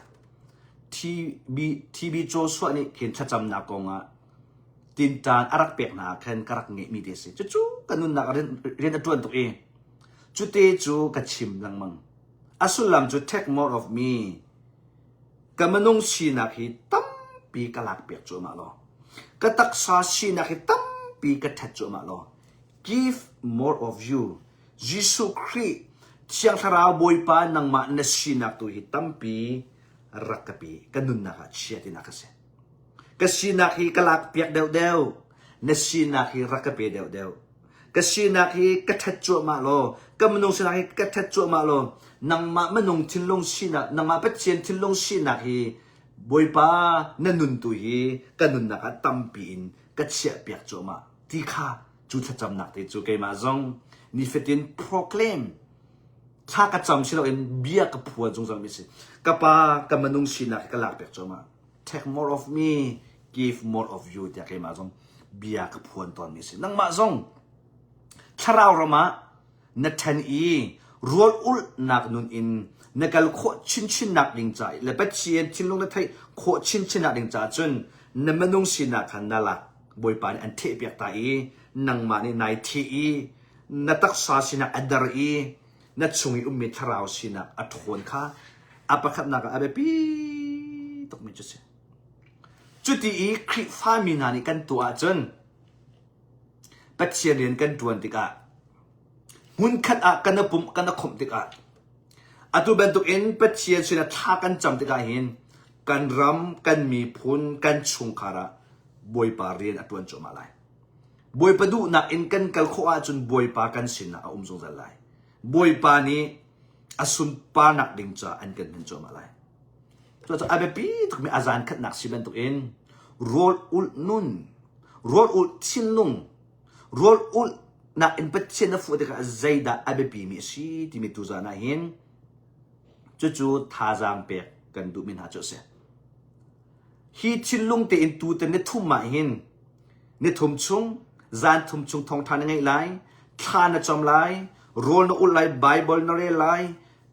TB, TB Joshua nih khin thlacamnak kongah tinṭan a rak pek hna ah khan ka rak ngeihmi te a si. Cucu ka nunnak ah rian, rian a ṭuan tuk i Cute cu ka chim lengmang. A sullam cu take more of me. Ka minung sinak hi tampi ka lakpiak cuahmah law. Ka taksa sinak hi tampi ka ṭhat cuahmah law. Give more of you. Jesuh Khrih Thiang Thlarau Bawipa nangmah na sinak tu hi tampi rak ka pe. Ka nunnak ah chia tinak a si. Ka sinak hi ka lakpiak deuhdeuh. Na sinak hi rak ka pe deuhdeuh. Ka sinak hi ka ṭhat cuahmah law, ka minung sinak hi ka ṭhat cuahmah law, nangmah minung thinlung sinak, nangmah Pathian thinlung sinak hi Bawipa na nun tu hi ka nunnak ah tampi in ka chiahpiak cuahmah ti kha cu thlacamnak te cu keimah zong nifatin proclaim thla ka cam si loin bia ka phuan zungzal mi si. Ka pa ka minung sinak hi ka lakpiak cuahmah. Take more of me, give more of you tiah keimah zong bia ka phuan tawnmi a si. Nangmah zong thlarau ram ah na ṭhen i rawl ulhnak nun in na kal khawh chinchinnak ding ca le Pathian thinlung na theih khawh chinchinnak ding caah cun na minung sinak kha na lak Bawipa nih an thehpiak ta i nangmah nih nai theh i na taksa sinak a der i na chung i ummi thlarau sinak a ṭhawn kha a pakhatnak ah a biapi tukmi cu si. Cuti i Khrihfami hna nih kan tuah ahcun Pathian rian kan ṭuan tikah hmunkhat ah kan i pumh kan i khawmh tikah atu bantukin Pathian sinah thla kan cam tikah hin kan ram, kan miphun, kan chungkhar ah Bawipa rian a ṭuan cuahmah lai. Bawipa duhnak in kan kal khawh ahcun Bawipa kan sinah a um zungzal lai. Bawipa nih a sunparnak ding caah an kan hman cuahmah lai. Cucaah a biapi tukmi a zan khatnak si bantukin rawl ulh nun, rawl ulh thinlung, rawl ulhnak in Pathian na fuh tikah zeidah a biapimi a si timi tuzan ah hin cucu thazaang pek kan duhmi hna cu a si. Hi thinlung tein tutan ni thum ah hin ni thum chung, zan thum chung thawngṭha na ngeih lai, thla na cam lai, rawl na ulh lai, Bible na rel lai,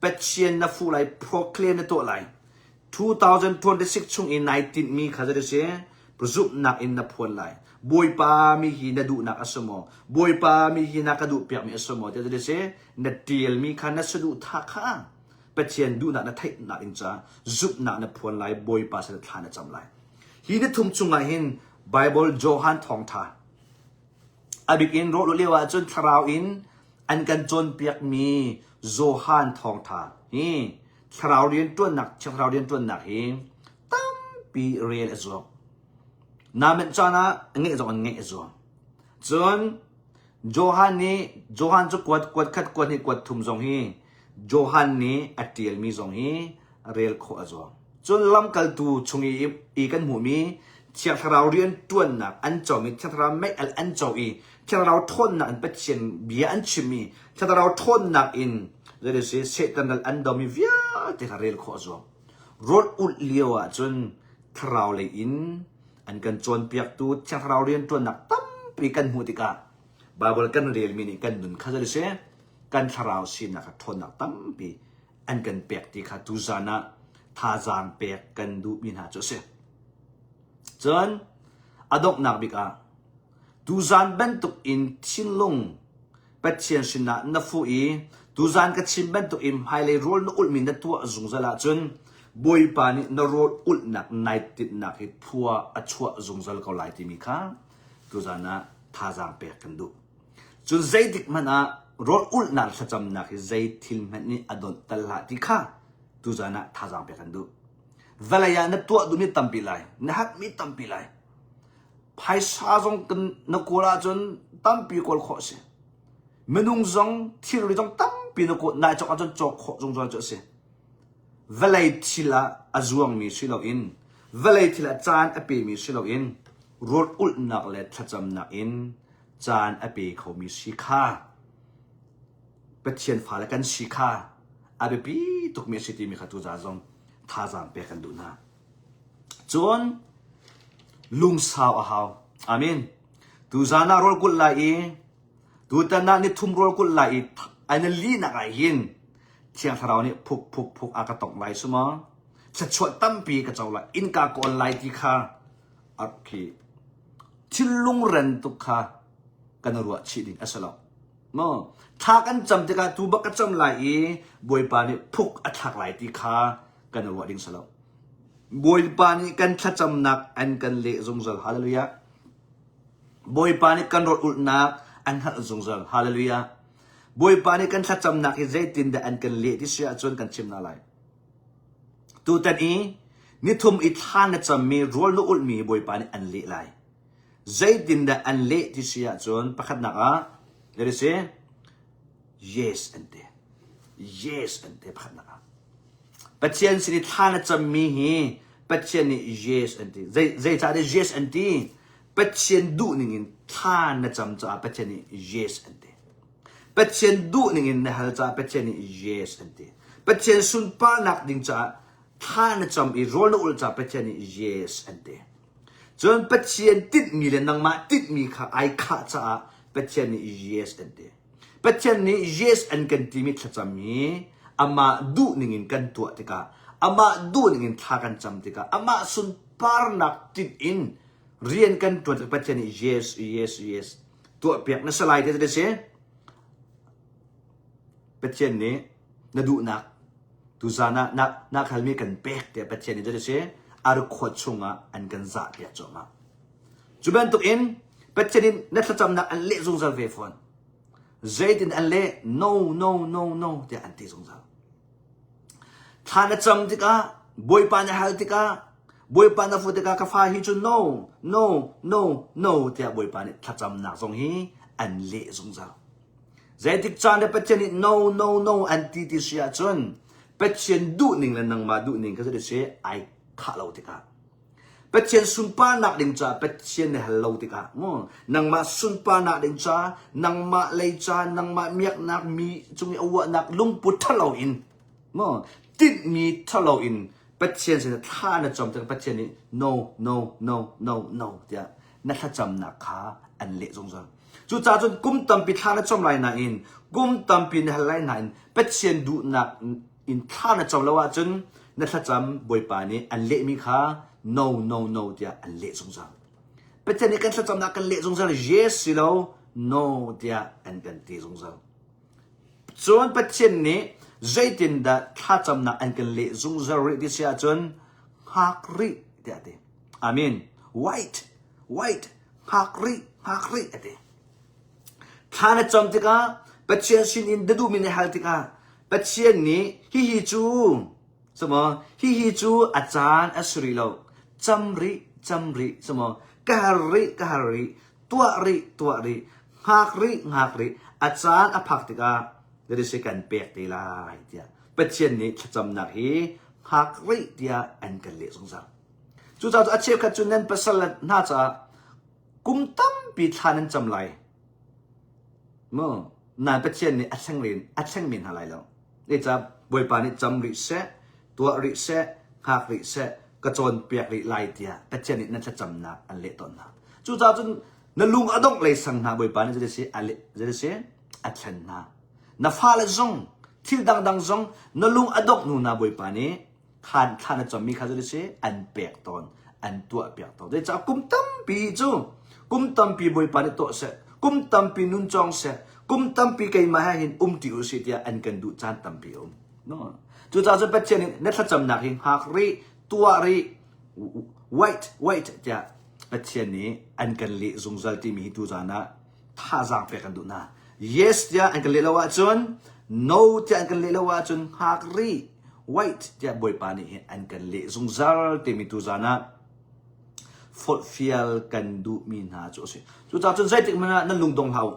Pathian na fuh lai, proclaim na tuah lai. 2026 chung i nai tinhmi kha zei si zumhnak in na phuan lai. Bawipa mi hi na duhnak a si maw? Bawipa mi hi na ka duhpiakmi a si maw? Tiah zei si na ṭialmi kha na saduhthah kha. Pathian duhnak na theihnak ding caah zumhnak na phuan lai, Bawipa sin thla na cam lai. Hi ni thum chungah hin Bible Johan thawngtha a bik in rawh lio ahcun thlarau in an kan cawnpiakmi Johan thawngtha hi thlarau riantuannak thlarau riantuannak hi tampi rel a zuam. Namen caan ah ngeih zong an ngeih a zuam. Cun Johan nih Johan cu kuat kuat khat kuat hnih kuat thum zong hi Johan nih a ṭialmi zong hi rel khawh a zuam. Cun lamkaltu chung i, i kan hmuhmi Thiang Thlarau rian ṭuannak an comi Thiang Thlarau mei al an co i Thiang Thlarau ṭhawnnak in Pathian bia an chimmi Thiang Thlarau ṭhawnnak in zei Satan ral an domi vialte kha rel khawh a zuam. Rawl ulh lio ahcun thlarau lei in an kan cawnpiaktu Thiang Thlarau rianṭuannak tampi kan hmuh tikah Baibal kan relmi nih kan nun kha zei si kan thlarau sinak kha ṭhawnnak tampi an kan pek ti kha tuzan ah thazaang pek kan duhmi hna cu a si. Cun a donghnak bik ah tuzan bantuk in thinlung Pathian sinah na fuh i tuzan ka chim bantuk in hmailei rawl na ulhmi na tuah zungzal ahcun Bawipa nih na rawl ulhnak nai tinhnak hi phua a chuah zungzal ko lai timi kha tuzan ah thazaang pek kan duh. Cun zeitik hmanh ah rawl ulhnak thlacamnak hi zei thil hmanh nih a donh tal hlah ti kha tuzan ah thazaang pek kan duh. Vawlei ah na tuah duhmi tampi lai, na hatmi tampi lai. Phaisa zong kan na kawl ahcun tampi kawl khawh a si. Minung zong thilri zong tampi na kawl nai cawk ahcun cawk khawh zungzal cu a si. Vawlei thil ah a zuangmi si loin vawlei thil ah caan a pemi si loin rawl ulhnak le thlacamnak in caan a pe khomi si kha Pathian fale kan si kha a biapi tukmi a si timi kha tuzaan zong thazaang pek kan duh hna. Cun lungsau a hau. Amen. Tuzaan ah rawl kulh lai i tutan ah nithum rawl kulh lai i an linak ah hin Thiang Thlarau nih phuk phuk phuk a ka tongh lai suma thluachuah tampi ka co lai innka ka on lai ti kha a khi thinlung ren tuk kha kan ruah chih ding a si lo. No, thla kan cam tikah tu bak ka cam lai i Bawipa nih phuk a thlak lai ti kha kan ruah ding si lo. Bawipa nih kan thlacamnak an kan leh zungzal. Hallelujah. Bawipa nih kan rawl ulhnak an hngalh zungzal. Hallelujah. Bawipa nih kan thlacamnak hi zeitindah an kan leh ti si ahcun kan chim hna lai. Tutan i nithum i thla na cammi rawl na ulhmi Bawipa nih an leh lai. Zeitindah an leh ti si ahcun pakhatnak ah there is a yes an ti. Yes an ti pakhatnak ah. Pathian sin i thla na cammi hi Pathian nih yes an ti. Zei zeicah dah yes an ti? Pathian duh ning in thla na cam caah Pathian nih yes an ti. Pathian duh ning in na hal caah Pathian nih yes an ti. Pathian sunparnak ding caah thla na cam i rawl na ulh caah Pathian nih yes an ti. Cun Pathian tinhmi le nangmah tinhmi kha ai khah caah Pathian nih yes an ti. Pathian nih yes an kan timi thlacam hi amah duh ningin kan tuah tikah amah duh ningin thla kan cam tikah amah sunparnak tinh in rian kan tuan tikah Pathian nih yes yes yes tuahpiak na si lai ti a si. Pathian nih na duhnak tuzan ah na na halmi kan pek tiah Pathian nih a si a khua chungah an kan zah piak cuahmah. Cu bantuk in Pathian in na thlacamnak an leh zungzal ve fawn. Zeitin an leh? No, no, no, no tiah an ti zungzal. Thla na cam tikah, Bawipa na hal tikah, Bawipa na fuh tikah ka fa hi cu no, no, no, no tiah Bawipa nih thlacamnak zong hi an leh zungzal. Zeitik caan le Pathian nih no, no, no an ti ti si ahcun Pathian duhning le nangmah duhning kha si ai khah lo tikah Pathian sunparnak ding caah Pathian na hal lo tikah mu nangmah sunparnak ding ca nangmah lei ca nangmah miaknak mi cung i a uahnak lungput ṭhalo in mu tinhmi ṭhalo in Pathian sin thla na cam tikah Pathian nih no no no no no tiah na thlacamnak kha an leh zungzal. Cucaah cun kum tampi thla na cam lai nain kum tampi na hal lai nain Pathian duhnak in thla na cam lo ahcun na thlacam Bawipa nih an lehmi kha no no no tiah an leh zungzal. Pathian nih kan thlacamnak kan leh zungzal yes si lo no tiah an kan ti zungzal. Cun Pathian nih Zeitindah thlacamnak an kan leh zungzal rih ti si ahcun hngak rih tiah a ti. Amen. Wait, wait, hngak rih, hngak rih a ti. Thla na cam tikah Pathian sinin na duhmi na hal tikah Pathian nih hihi cu Samaw, hihi cu a caan a si rih lo. Cam rih, cam rih, samaw, ka har rih, ka har rih, tuah rih, tuah rih, hngak rih, hngak rih, a caan a phak tikah si kan pek te lai tiah Pathian nih thlacamnak hi hngak rih tiah an kan leh zungzal. Cucaah cu a cheukhat cu nan pasal hna caah kum tampi thla nan cam lai. Mu, nain Pathian nih a thleng len, a thleng men hna lai lo. Zeicah Bawipa nih cam rih seh, tuah rih seh, hngak rih seh, ka cawnpiak rih lai tiah Pathian nih na thlacamnak an leh tawn hna. Cucaah cun na lung a dongh lei sang hna Bawipa nih zei si a leh zei si a thlen hna. Na fale zong thil dangdang zong na lung a dongh hnu hna Bawipa nih khan thla na cammi kha cu si an pek tawn an tuah piak tawn zeicah kum tampi cu kum tampi bawipa nih tuah seh kum tampi nun cawng seh kum tampi keimah he hin um ti u sih tiah an kan duh caan tampi a um no cucaah cun Pathian nih na thlacamnak hi hngak rih tuah rih wait wait tiah Pathian nih an kan leh zungzal timi hi tuzaan ah thazaang pek kan duh hna yes tiah an kan leh lo ahcun no tiah an kan leh lo ahcun hngak rih wait tiah Bawipa nih hin an kan leh zungzal timi tuzaan ah forhfial kan duhmi hna cu a si. Cucaah cun zeitik hmanh ah nan lungdong hlah u.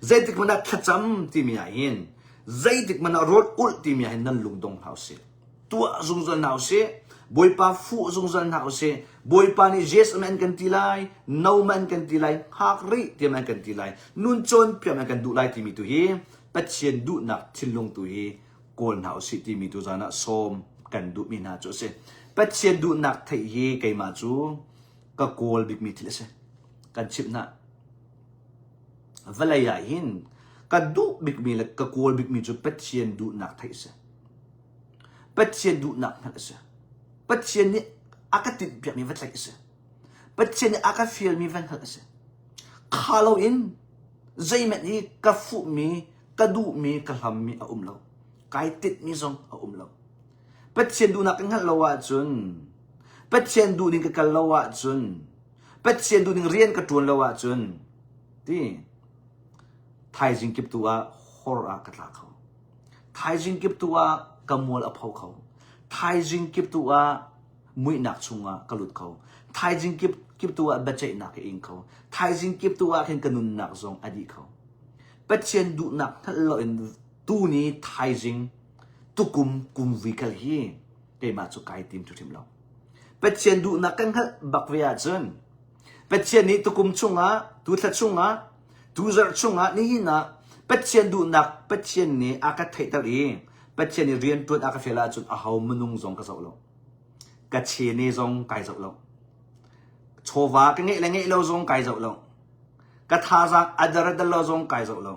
Zeitik hmanh ah thlacam timi ah hin zeitik hmanh ah rawl ulh timi ah hin nan lungdong hlah usih. Tuah zungzal hna usih. Bawipa fuh zungzal hna usih. Bawipa nih yes man kan ti lai, no man kan ti lai, hngak rih tiah man kan ti lai, nun cawnpiak man kan duh lai timi tu hi Pathian duhnak thinlung tu hi kawl hna usih timi tu zan ah sawm kan duhmi hna cu a si. Pathian duhnak theih hi keimah cu ka kawl bikmi thil a si. Kan chimh hna. Vawlei ah hin ka duh bikmi le ka kawl bikmi cu Pathian duhnak theih a si. Pathian duhnak hngalh a si. Pathian nih a ka tinhpiakmi va tlaih a si. Pathian nih a ka fialmi va hngalh a si. Kha loin zeihmanh hi ka fuhmi, ka duhmi, ka hlammi a um lo. Kai tinhmi zong a um lo. Pathian duhnak ka hngalh lo ahcun, Pathian duhning ka kal lo ahcun, Pathian duhning rian ka ṭuan lo ahcun, ti thaizing kip tu ah hor ah ka tla kho. Thaizing kip tu ah ka mual a pho kho. Thaizing kip tu ah muihnak chungah ka lut kho. Thaizing kip kip tu ah biaceihnak ka ing kho. Thaizing kip tu ah khin ka nunnak zong a dih kho. Pathian duhnak hngalh loin tuni thaizing tukum kum vui kal hi keimah cu kai tim hrimhrim lo. Pathian duhnak kan hngalh bak ve ahcun Pathian nih tukum chungah, tu thla chungah, tu zarh chungah nihin ah Pathian duhnak Pathian nih a ka theihter i Pathian nih rianṭuan a ka fial ahcun aho minung zong ka zoh lo. Ka chene zong kai zoh lo. Chawva ka ngeih le ngeih lo zong kai zoh lo. Ka thazaang a dar a dal lo zong kai zoh lo.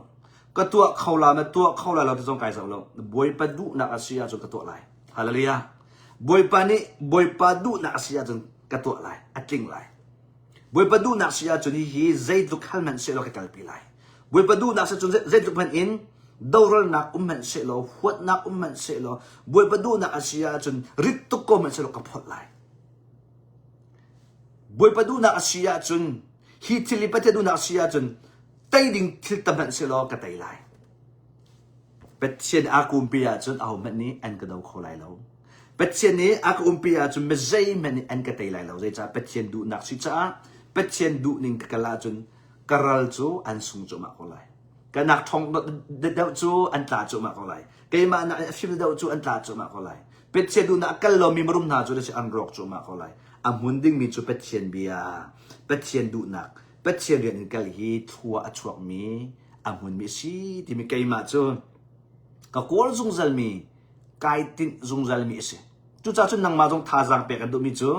Ka tuah kho la ma tuah kho la lo ti zong kai zoh lo. Bawipa duhnak a si ahcun ka tuah lai. Hallelujah. Bawipa nih Bawipa duhnak a si ahcun ka tuah lai. A tling lai. Bawipa duhnak si ahcun hihi zeitluk hal hmanh sehlaw ka kalpi lai. Bawipa duhnak si cun zeitluk hmanh in doralnak um hmanh sehlaw, huatnak um hmanh sehlaw, Bawipa duhnak a si ahcun rit tuk ko hmanh sehlaw ka phawt lai. Bawipa duhnak a si ahcun hi thil hi Pathian duhnak a si ahcun tei ding thil tam hmanh sehlaw ka tei lai. Pathian a ka umpi ahcun ahohmanh nih an ka do kho lai lo. Pathian nih a ka umpi ahcun mi zeihmanh nih an ka tei lai lo. Zeicah Pathian duhnak si caah Pathian duhning ka kal ahcun ka ral cu an sung cuahmah ko lai. Ka nak ṭhawng deuh cu an tla cuahmah ko lai. Keimah nak a fim deuh cu an tla cuahmah ko lai. Pathian duhnak a kal lomi mirum hna cu an rawk cuahmah ko lai. A hmun dingmi cu Pathian bia, Pathian duhnak, Pathian rian in kal hi thlua a chuakmi a hmunmi a si timi keimah cu ka kawl zungzalmi kai tinh zungzalmi a si. Cucaah cun nangmah zong thazaang pek an duhmi cu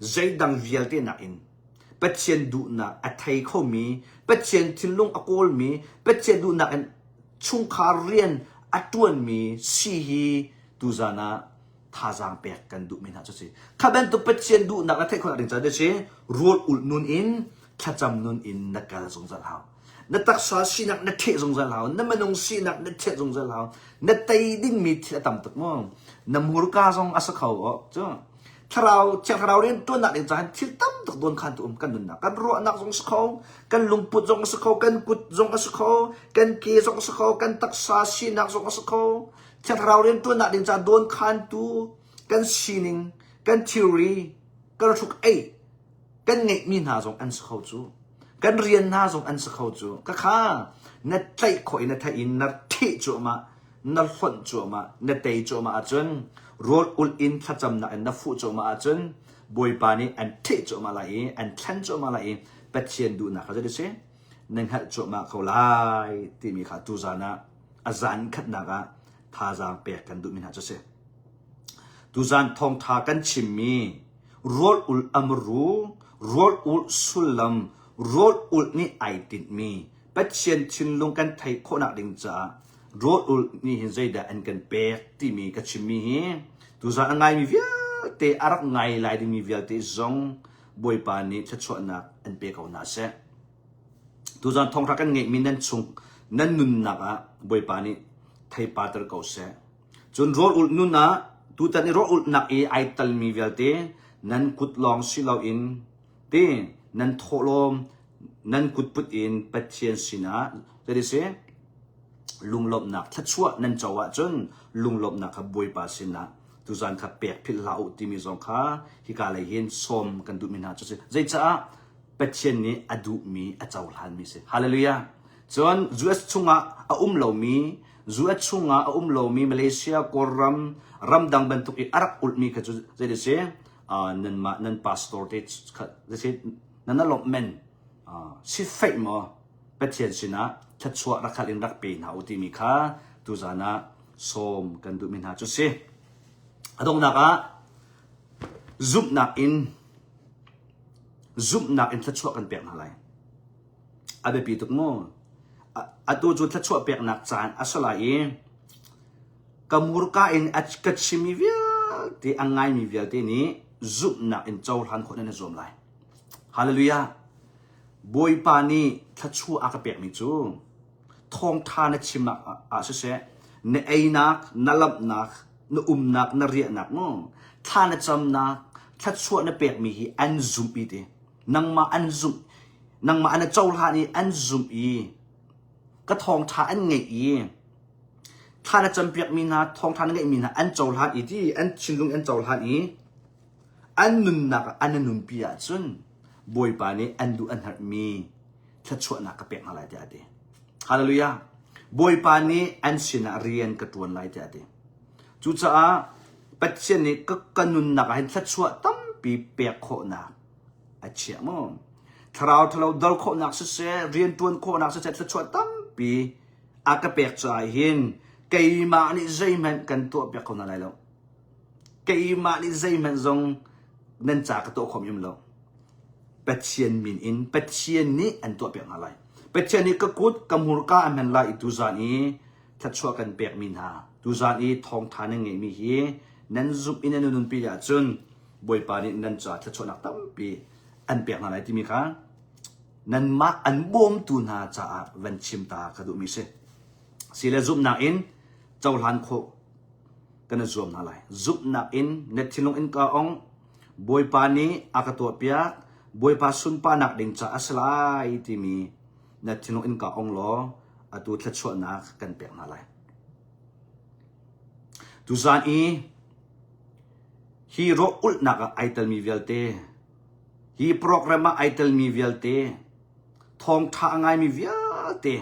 zeidang vialte nakin Pathian duhnak a thei khomi, Pathian thinlung a kawlmi, Pathian duhnak in chungkhar rian a ṭuanmi si hi tuzan ah thazaang pek kan duhmi hna cu si. Kha bantuk Pathian duhnak na theih khawhnak ding caah si rawl ulh nun in thlacam nun in na kal zungzal hau. Na taksa sinak na ṭheh zungzal hau. Na minung sinak na ṭheh zungzal hau. Na tei dingmi thil a tam tuk mu. Na hmurka zong a si kho awk cu. Thlarau, Thiang Thlarau rian ṭuannak ding caah thil tam tuk dawn khan tu um kan nunnak. Kan ruahnak zong si kho, kan lungput zong a si kho, kan kut zong a si kho, kan ke zong a si kho, kan taksa sinak zong a si kho. Thiang Thlarau rian ṭuannak ding caah dawn khantu kan sining, kan thilri, kan hruk ei, kan ngeihmi hna zong an si kho cu. Kan rian hna zong an si kho cu. Ka kha na tlaih khawh i na theih in na ṭheh cuahmah, na hlonh cuahmah, na tei cuahmah ahcun rawl ulh in thlacamnak in na fuh cuahmah ahcun Bawipa nih an ṭheh cuahmah lai i an thlen cuahmah lai i Pathian duhnak kha zei si na hngalh cuahmah ko lai timi kha tuzan ah a zan khatnak ah thazaang pek kan duhmi hna cu si. Tuzan thawngṭha kan chimmi rawl ulh amru, rawl ulh sullam, rawl ulh nih ai tinhmi Pathian thinlung kan theih khawhnak ding caah rawl ulh nih hin zeidah an kan pek timi ka chimmi hi tuzan a ngaimi vialte a rak ngai lai dingmi vialte zong Bawipa nih thluachuahnak an pe ko hna seh. Tuzan thawngṭha kan ngeihmi nan chung nan nunnak ah Bawipa nih theipater ko seh. Cun rawl ulh nun ah tutan i rawl ulhnak i ai talmi vialte nan kut lawng si loin ti nan thawhlawm nan kut put in Pathian sinah zei si lunglawmhnak thluachuah nan co ahcun lunglawmhnak kha Bawipa sinah tuzan kha pek philh hlah u timi zong kha hika lei hin sawm kan duhmi hna cu si. Zeicah Pathian nih a duhmi a cohlanmi si. Hallelujah. Cun US chungah a um lomi US chungah a um lomi Malaysia, Kawlram, ramdang bantuk i a rak ulhmi kha cu zei si uh, nanmah nan pastor te kha zei nan lawmh men uh, si feih maw Pathian sinah thluachuah rak hal in rak pe hna u timi kha tuzan ah sawm kan duhmi hna cu si. A donghnak ah zumhnak in zumhnak in thluachuah kan pek hna lai. A biapi tuk mu. Atu cu thluachuah peknak caan a si lai i ka murka in a ka chimmi vialte a ngaimi vialte nih zumhnak in cohlan khawh nan i zuam lai. Hallelujah. Bawipa nih thluachuah a ka pekmi cu thawngtha na chim ah, ah siseh, na einak, na lamhnak, na umnak, na riahnak mu, thla na camnak, thluachuah na pekmi hi an zumh i ti. Nangmah an zumh, nangmah an cohlan i an zumh i ka thawngtha an ngeih i thla na campiakmi hna, thawngtha na ngeihmi hna an cohlan i ti, an thinlung an cohlan i an nunnak ah an nunpi ahcun Bawipa nih an duh an herhmi thluachuahnak ka pek hna lai tiah a ti. Hallelujah. Bawipa nih an sinah rian ka ṭuan lai tiah a ti. Cucaah Pathian nih ka, ka nunnak ah hin thluachuah tampi pek khawhnak a chiah mu. Thlarau ṭhalo dol khawhnak siseh, rian ṭuan khawhnak siseh, thluachuah tampi a ka pek caah hin keimah nih zeihmanh kan tuah piak kho hna lai lo. Keimah nih zeihmanh zong nan ca ka tuah khawm lo. Pathian min in Pathian nih an tuah piak hna lai. Pathian nih ka kut ka hmurka a hman lai i tuzan i thluachuah kan pekmi hna tuzan i thawngtha nan ngeihmi hi nan zumh i nan nunpi ahcun Bawipa nih nan ca thluachuahnak tampi an pek hna lai timi kha nanmah an bawmtu hna caah van chim ta ka duhmi si. Si le zumhnak in cohlan khawh kan i zuam hna lai. Zumhnak in na thinlung in ka ong Bawipa nih a ka tuahpiak Bawipa sunparnak ding caah a si lai timi na thinlung in ka ong law atu thluachuahnak kan pek hna lai. Tuzan i hi rawh ulhnak ah ai telmi vialte hi program ah ai telmi vialte thawngtha a ngaimi vialte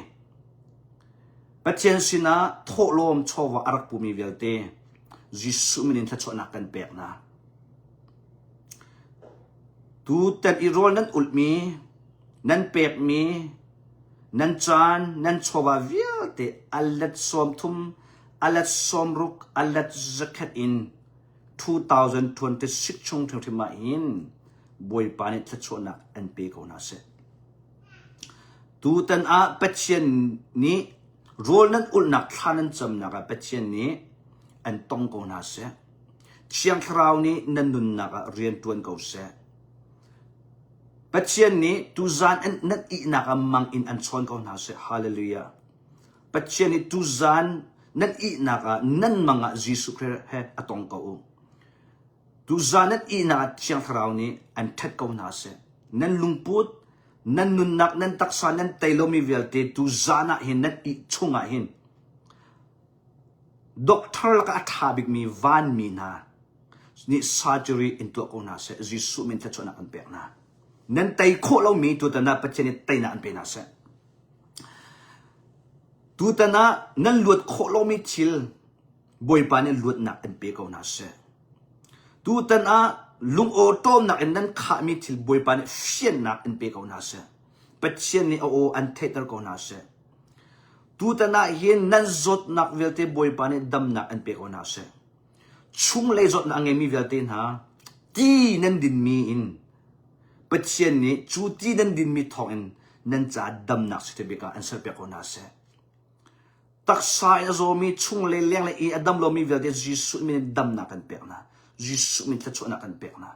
Pathian sinah thawhlawm chawva a rak pumi vialte Jesuh min in thluachuahnak kan pek hna. Tutan i rawl nan ulhmi, nan pekmi, nan caan, nan chawva vialte a let 30, a let 60, a let zakhat in 2026 chung ṭhimṭhim ah hin Bawipa nih thluachuahnak an pe ko hna seh. Tutan ah Pathian nih rawl nan ulhnak thla nan camnak ah Pathian nih an tong ko hna seh. Thiang Thlarau nih nan nunnak ah rian ṭuan ko seh. Pathian nih tuzan an nan ihnak ah mang in an chawn ko hna seh. Hallelujah. Pathian nih tuzan nan ihnak ah nan mang ah Jesuh Khrih he a tong ko u. Tuzan nan ihnak ah Thiang Thlarau nih an ṭhet ko hna seh. Nan lungput, nan nunnak, nan taksa nan tei lomi vialte tuzan ah hin nan ih chung ah hin doctor lakah a ṭha bikmi vanmi hna nih surgery in tuah ko hna seh. Jesuh min thluachuahnak an pek hna. Nan tei khawh lomi tutan ah Pathian nih teinak an pe hna seh. Tutan ah nan luat khawh lomi thil Bawipa nih luatnak an pe ko hna seh. Tutan ah lungawṭawmnak in nan khahmi thil Bawipa nih fiannak an pe ko hna seh. Pathian nih a aw an theihter ko hna seh. Tutan ah hin nan zawtnak vialte Bawipa nih damnak an pe ko hna seh. Chunglei zawtnak a ngeimi vialte hna ti nan dinmi in Pathian nih cu ti nan dinmi thawngin nan caah damnak si bik ah an serpiak ko hna seh. Taksa in a zawmi chunglei lenglei i a dam lomi vialte Jesuh min in damnak kan pek hna. Jesuh min thluachuahnak kan pek hna.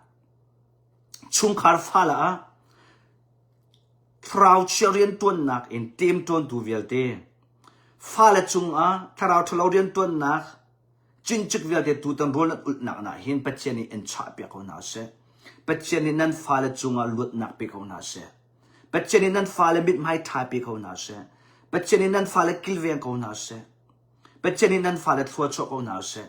Chungkhar fale ah thlarau chia rianṭuannak in ṭemṭawntu vialte fale cungah thlarau ṭhalo rianṭuannak Cincik vialte tutan rawl nan ulhnak nah hin Pathian nih in chahpiak ko hna seh. Pathian nih nan fale cungah luatnak pe ko hna seh. Pathian nih nan fale mithmai ṭha pe ko hna seh. Pathian nih nan fale kilveng ko hna seh. Pathian nih nan fale thluachuah ko hna seh.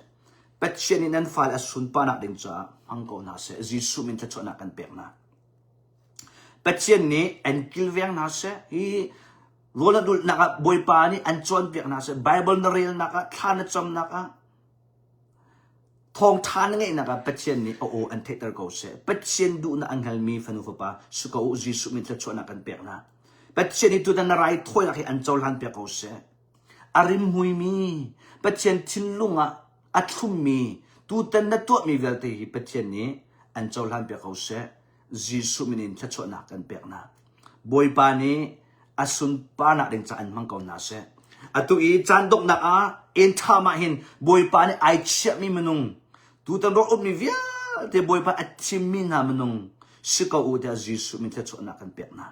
Pathian nih nan fale a sunparnak ding caah hmang ko hna seh. Jesuh min thluachuahnak kan pek hna. Pathian nih an kilveng hna seh. Hi Rawl na dulhnak ah Bawipa nih an cawnpiak hna seh. Bible na relnak ah, thla na camnak ah, thawngṭha na ngeihnak ah Pathian nih a aw an theihter ko seh. Pathian duhnak an hngalmi fanu fapa si ko u Jesuh min thluachuahnak kan pek hna. Pathian nih tutan na raithawinak hi an cohlan piak ko seh. A rimhmuimi Pathian thinlung ah a thlummi tutan na tuahmi vialte hi Pathian nih an cohlan piak ko seh. Jesuh min in thluachuahnak kan pek hna. Bawipa nih a sunparnak ding caah an hmang ko hna seh. Atu i caan donghnak ah end time ah hin Bawipa nih ai chiahmi minung tutan rawh ummi vialte Bawipa a thimmi hna minung si ko u tiah Jesuh min thluachuahnak kan pek hna.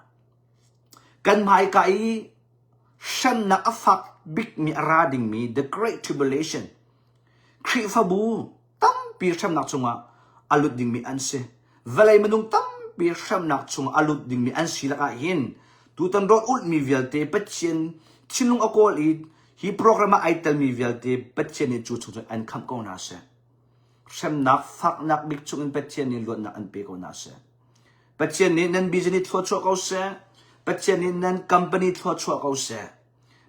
Kan hmaika i hremnak a fak bikmi a ra dingmi the great tribulation Khrihfabu tampi hremnak chungah a lut dingmi an si. Vawlei minung tampi hremnak chungah a lut dingmi an si lakah hin tutan rawl ulhmi vialte Pathian thinlung a kawl i hi program ah ai telmi vialte Pathian nih cu chung cun an khamh ko hna seh. Hremnak faknak bik chungin Pathian nih luatnak an pe ko hna seh. Pathian nih nan business thluachuah ko seh. Pathian nih nan company thluachuah ko seh.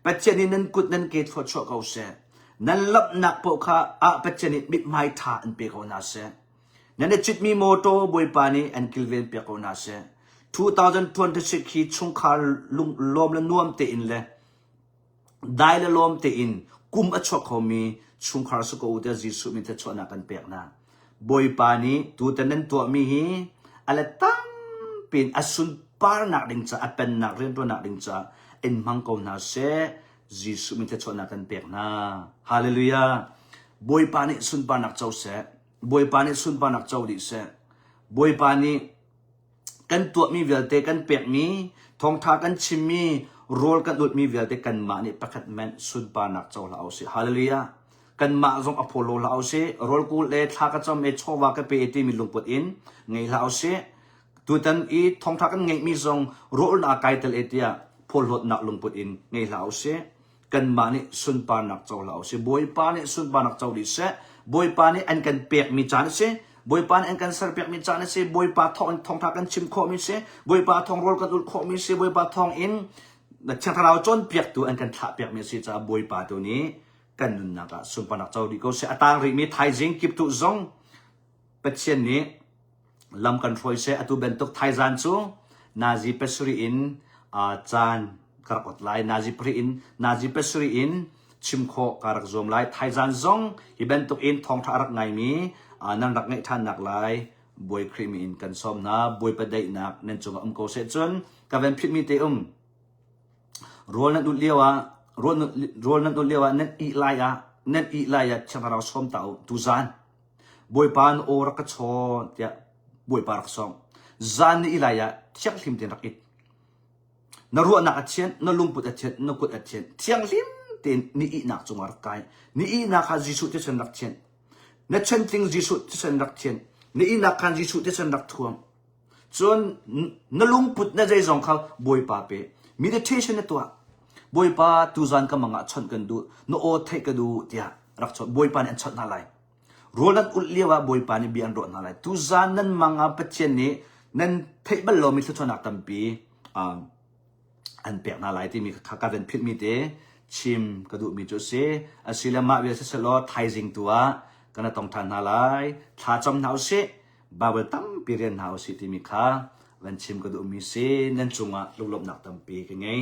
Pathian nih nan kut nan ke thluachuah ko seh. Nan lamhnak paoh kha ah Pathian nih mithmai ṭha an pe ko hna seh. Nan i citmi mawṭaw Bawipa nih an kilven piak ko hna seh. 2026 hi chungkhar lawm le nuam tein le dai le lawm tein kum a chuak khomi chungkhar si ko u tiah Jesuh min thluachuahnak kan pek hna. Bawipa nih tutan nan tuahmi hi a let tampi in a sunparnak ding caah a pennak rianṭuannak ding caah in hmang ko hna seh. Jesuh min thluachuahnak kan pek hna. Hallelujah. Bawipa nih sunparnak co seh. Bawipa nih sunparnak co dih seh. Bawipa nih kan tuahmi vialte kan pekmi thawngtha kan chimmi rawl kan ulhmi vialte kanmah nih pakhat hmanh sunparnak co hlah usih hallelujah kanmah zong a phawlo hlah usih rawl kul le thla ka cam e chawva ka pe timi lungput in ngei hlah usih tutan i thawngtha kan ngeihmi zong rawl na kai tel e tiah phawlhlawtnak lungput in ngei hlah usih kanmah nih sunparnak co hlah usih Bawipa nih sunparnak co dih seh Bawipa nih an kan pekmi caan a si Bawipa nih an kan serpiakmi caan a si Bawipa thawng in thawngtha kan chim khawhmi si Bawipa thawng rawl kan ulh khawhmi si Bawipa thawng in Thiang Thlarau cawnpiaktu an kan thlahpiakmi a si caah Bawipa tu nih kan nunnak ah sunparnak co dih ko seh a tang rihmi thaizing kiptuh zong Pathian nih lam kan hruai seh atu bantuk thaizan cu nazi pasarih in caan ka rak ot lai nazi pahnih in nazi pasarih in chim khawh ka rak zuam lai thaizan zong hi bantuk in thawngtha a rak ngaimi nan rak ngaih ṭhan nak lai Bawi Khrih mi in kan sawm hna Bawipa daihnak nan cungah um ko seh cun ka van phitmi te um rawl nan ulh lio ah rawl nan ulh lio ah nan ih lai ah nan ih lai ah Thiang Thlarau sawm ta u tuzan Bawipa na aw rak ka chawn tiah Bawipa rak sawm. Zan na ih lai ah Thianghlim tein rak it. Na ruahnak a thian, na lungput a thian, na kut a thian. Thianghlim tein ni ihnak cungah rak kai. Ni ihnak kha Jesuh thisen rak thian. Na chantling Jesuh thisen rak thian. Na ihnak khan Jesuh thisen rak thuam. Cun na lungput na zeizong kha Bawipa pe. Meditation na tuah. Bawipa tuzan ka mang ah chawnh kan duh, na aw theih ka duh tiah rak chawnh. Bawipa nih an chawnh hna lai. Rawl nan ulh lio ah Bawipa nih bia an ruah hna lai. Tuzan nan mang ah Pathian nih nan theih bal lomi thluachuahnak tampi an pek hna lai timi kha ka van philhmi te chim ka duhmi cu a si. Asile mah vial siselaw thaizing tu ah kan tong ṭhan hna lai. Thla cam hna usih. Bible tampi rian hna usih timi kha van chim ka duhmi si. Nan cungah lunglawmhnak tampi ka ngei.